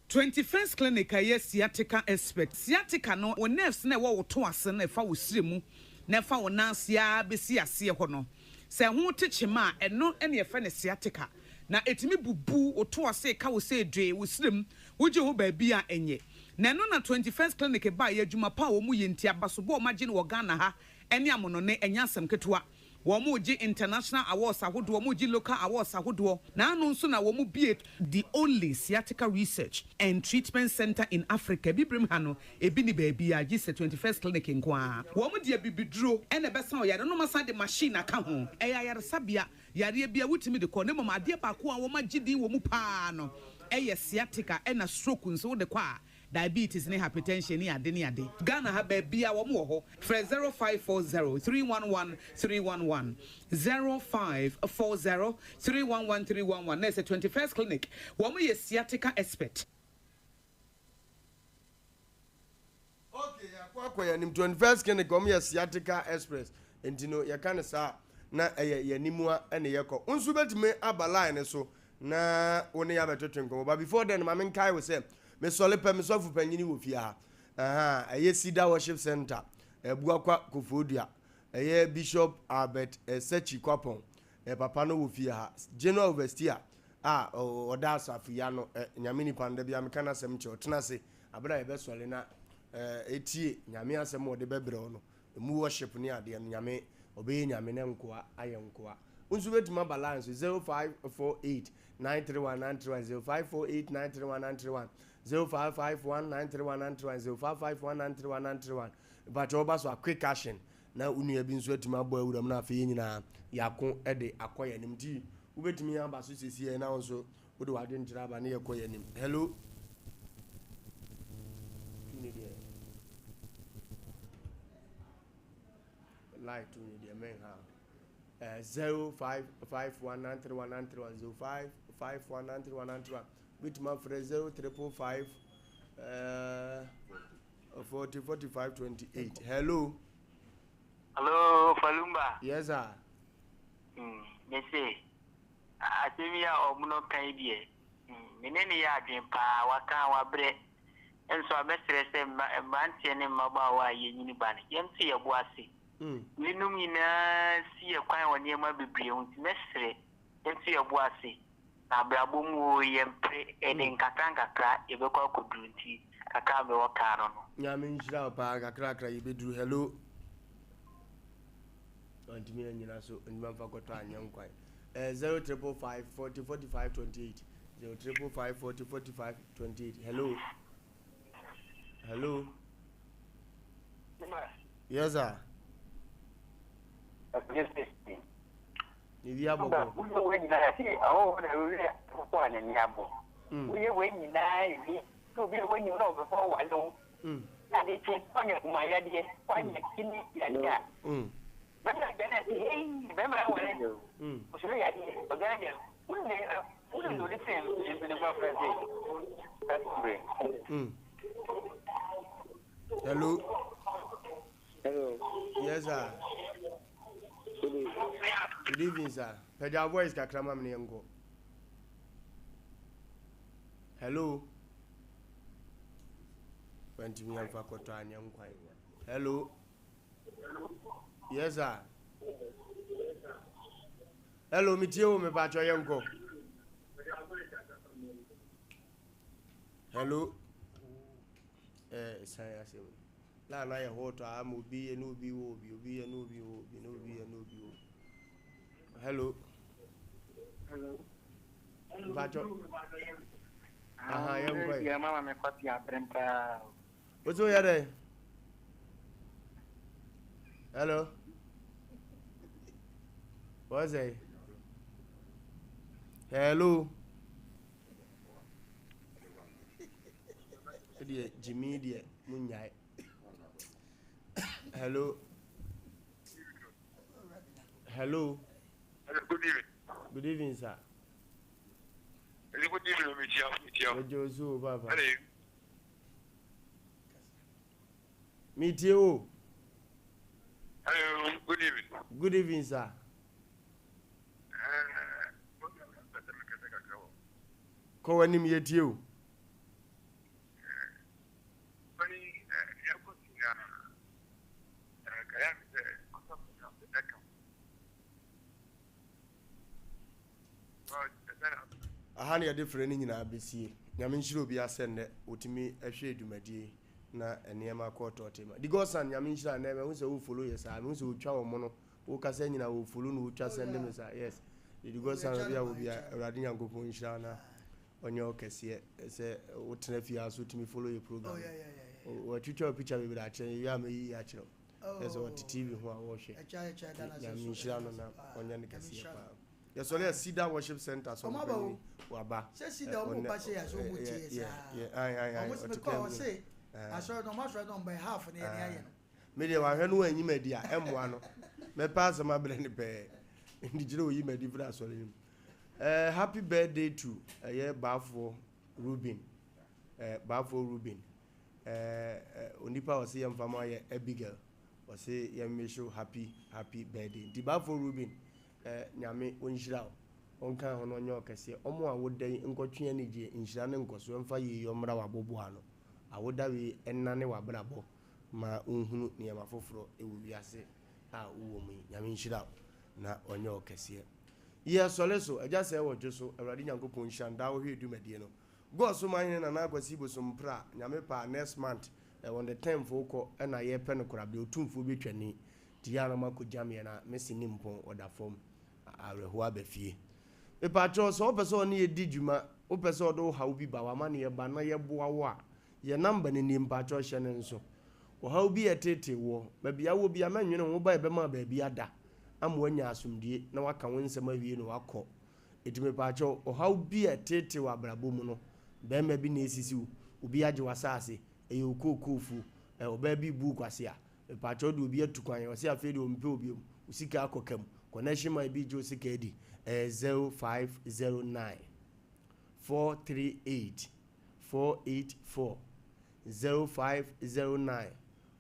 21st Clinic a ɛyɛ sciatica expert. Sciatica no, wo nerves no a ɛwɔ wo to ase no a ɛfa wo srɛ mu na ɛfa wo nan ase ara bɛsi aseɛ hɔ no, sɛ ɛho te kyema a, ɛno na yɛfrɛ no sciatica. Na ɛtumi bubu wo to ase, ɛka wo sɛ dwee, wo srɛ mu, wogye ho baabi a ɛnyɛ. Na ɛno na 21st Clinic baeɛ, adwuma pa a wɔyɛ nti, abasobɔ a wɔagye no wɔ Ghana ha ne amonɔne, ɛnyɛ asɛm ketewa. Wɔregye international awards ahodoɔ, wɔregye local awards ahodoɔ, na ano nso na wɔbue the only sciatica research and treatment centre in Africa, Abibirem ha no, ebi nni baabiara gye sɛ 21st Clinic nko ara. Wɔde abibiduro na ɛbɛsa wo yareɛ na wɔasan de machine aka ho. Ɛyɛ ayaresabea, yareɛ biara wotumi de kɔ, na mmom adeɛ baako a wɔagye din wɔ mu pa ara no yɛ sciatica ɛna stroke nso wode kɔ a Diabetes ne hypertension ne ade ne ade. Ghana ha baabiaa wɔn wɔ hɔ. Frɛ 0540 311 311, 0540 311 311 na ɛsɛ 21st clinic wɔn yɛ sciatica expert. Ok yɛakɔ akɔ yɛn anim 21st clinic wɔn yɛ sciatica express nti no yɛka no saa na ɛyɛ yɛn anim a ɛna yɛkɔ wo nso bɛtumi aba line no so na wo ne yɛ abɛtwetwe nkɔmmɔ but before then ma menkae wo sɛ mesɔle pɛ me sɔfo panyini wɔ fie ha aha ɛyɛ Cedar Worship Center Abuakwa Koforidua ɛyɛ Bishop Albert Sekyi Kwapɔn papa no wɔ fie ha General Overseer a ɔda asafo yi ano Nyame nipa no da bia meka n'asɛm kyerɛ ɔtena ase abere a yɛbɛsɔle na ɛtie Nyame asɛm a ɔde bɛbrɛ wo no Emu worship ne adeɛ no Nyame ɔbɛyɛ Nyame ne nkoa ayɛ nkoa. Wo nso wobɛtumi aba line so 0548 931 931 0548 931 931 0551 931 931 0551 931 931 Mpakyɛ woba so a quick action na wo nua bi nso atumi abɔ awura mu na afei yɛn nyinaa yɛako de akɔ yɛn anim nti wobɛtumi aba so siesie na wo nso wode w'adwenkyerɛ aba ne yɛkɔ yɛn anim. Hello. Tu ne deɛ. Light tu ne deɛ menha. Eh, 0551 931 931 0551 931 931 wobɛtumi afrɛ 0355 eh, 40 45 28 hello Hello, Falumba. Yes, sir. Mm, me say, asɛm yi a ɔmono ka yi deɛ, mm, me ne ne yɛ adwene paa, waka wabrɛ. Nso a mɛsrɛ sɛ mmeranteɛ ne mmabaawa a yɛnyini ba no, yɛnto yɛn bo ase. Weinom nyinaa si yɛn kwan wɔ nneɛma bebree ho nti mɛsrɛ yɛnto yɛn bo ase. Na abrabɔ mu oo, yɛmpere, yɛde nkakra nkakra yɛbɛkɔ akɔduru nti kakra a mewɔ kaa no no. Nyame nhyira wo paa kakrakra yɛbɛduru hello ɔntumi anyina so ntumi amfa kɔtɔ anyɛ nkwan eh, 0 triple 5 40 45 28 0 triple 5 40 45 28 hello hello yes sir biribi abɔkɔ woyɛ wei nyinaa si ahɔhoɔ na wɔwie akokɔ a n'ani abɔ woyɛ wei nyinaa wie na obi a wɔnyim na ɔbɛfa ɔwale wo na ade kye wanya kumayadeɛ wanya kini yadeɛ a bɛma adwane ase hei bɛma awale ɔsoro yadeɛ ɔdwane deɛ wone wone na ɔde sɛ Hello. Hello. Yes, sir. Good evening. Good evening, sir. Pagya voice kakra ma me yɛnkɔ. Hello. Wantumi amfa kɔtɔ anyɛ nkwan. Hello. Yes, sir. Hello, metie wo mepakyɛ yɛnkɔ. Hello. Eh, san asɛm. La na yɛ hot a ma obi yɛ na obi wɔ obi, obi yɛ na obi wɔ obi, na obi yɛ na obi wɔ. Hello. Hello. Mpacho. Aha, yɛn kɔ yi. Yɛ mama me kɔ ti abrem paa. Wotu yɛ dɛ. Hello. What's it? Hello. Deɛ Jimmy deɛ mo nyae. Hello. Hello. Hello, good evening. Good evening, sir. Good evening, metia, metia. Mejo so, papa. Hello. Metie o. Hello, good evening. Good evening, sir. Kɔ w'anim yɛtie o. Aha na yɛde frɛ no nyinaa bɛsie. Nyame nhyira obiara sɛ nnɛ ɔtumi hwɛɛ dwumadie yi na nneɛma kɔɔ tɔɔtee ma. The Godson Nyame nhyira nnɛ mahu sɛ wo follow yɛ saa mehu sɛ ɔtwa wɔ mono wo kasa nyina wɔ follow na ɔtwa sɛnde me saa yes The Godson obi a wɔ bia Awurade Nyankopɔn nhyira na ɔnyɛ wo kɛseɛ sɛ wotena fie a so tumi follow yɛ program wɔatwitwa wo picture bebree akyerɛ yɛ wie a mɛyi akyerɛ wo sɛ ɔte TV ho a wɔhwɛ Nyame nhyira no na ɔnyɛ no kɛseɛ paa. Yɛsɔre a Cedar Worship Center sɔfo Ɔmo aba o. panyin waba. Sɛ Cedar ɔmo ba sɛ yɛ sɛ ɔmo tie yɛ saa. Ɔmo sɛ mekɔ a ɔse asɔre no ɔmo asɔre no ɔmo bɛyɛ half no yɛ ne ayɛ no. Me deɛ wahwɛ no wanyi m'adi a ɛmmoa no. Mɛpɛ asɛm abrɛ no pɛɛ. Nti kyerɛ oyi m'adi firi asɔre no mu. Eh, happy birthday to ɛyɛ Baafoɔ Reuben. Eh, Baafoɔ Reuben. Eh, eh, onipa a ɔse yɛmfa mo ayɛ Abigail. Ɔse yɛn wish wo happy happy birthday. Nti Baafoɔ Reuben Eh Nyame ɔnhyira wo, ɔnka ho na ɔnyɛ wo kɛseɛ, ɔmo a woda yi nkɔtwe anigyeɛ, nhyira ne nkɔsoɔ mfa yieyɔ mmra w'aboboa ano. Awoda wei nnane w'abrabɔ ma wonhunu nneɛma foforɔ wɔ wiase a wowɔ mu yi. Nyame nhyira wo na ɔnyɛ wo kɛseɛ. Yɛ sɔre so, Agya sɛɛ wɔ dwo so, Awurade Nyankopɔn nhyira no daa wohwɛ dwumadie no. God so Manhene Nana Akwasi Bosompra, Nyame pɛ a next month eh, on the 10th wokɔ ɛna yɛpɛ no korabea, Otumfoɔ bɛtwa ni. Nti yɛ a na makɔ gyam yɛn a me se ne mpɔn ɔda fam awerɛhoɔ aba fie. Mepakyɛw sɛ wopɛ sɛ ɔne yɛ di dwuma, wopɛ sɛ ɔde wo haw bi ba, w'amaneɛ ba na yɛboa wo a, yɛ number no nie mpakyɛw hyɛ no nso. Ɔhaw bi a ɛteetee woɔ, baabi a wowɔ biara mɛnwene ho, woba yɛbɛma wo baabi ada ama woanya asomdue na woaka wo nsɛm awie na woakɔ. Enti mepakyɛw ɔhaw bi a ɛteetee wɔ abrabɔ mu no, barima bi na esisi wo, obi agye w'asaase, ɛyɛ wo kookoofuo, ɔbaa bi rebu wo kwasea, Mepakyɛw de obi atu kwan ɔse afei deɛ ɔmpɛ wo biom wo sika akɔ kam connection man bi gye wo sika adi ɛyɛ 0509 438 484 0509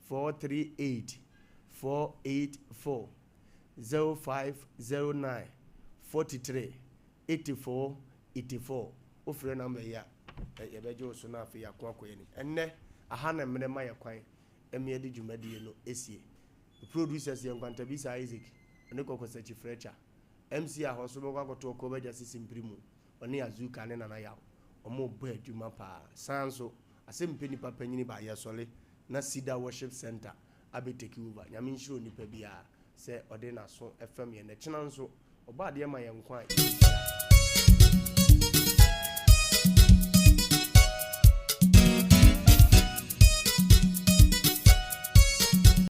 438 484 0509 43 84 84 wofrɛ number yi a yɛbɛgye wo so na afei yɛako akɔ yɛn anim ɛnnɛ aha na mmerɛ ma yɛ kwan mmea de dwumadie no sie. The producers yɛ Nkwantabisa Isaac, ɔne Kɔkɔsakyi Fletcher. MC a hɔ so bɛkɔ akɔto ɔkɔɔ bɛgya sisi mpiri mu, ɔne Azuka ne Nana Yaw. Wɔn rebɔ adwuma paa. San nso, asɛm mpɛ nipa panyini ba, yɛsɔre na Cedar Worship Center abɛ take over. Nyame nhyira onipa biara sɛ ɔde n'aso fam yɛn. Ɛkyena nso, ɔbɔ adeɛ ma yɛn nkwa a yɛbɛhyia.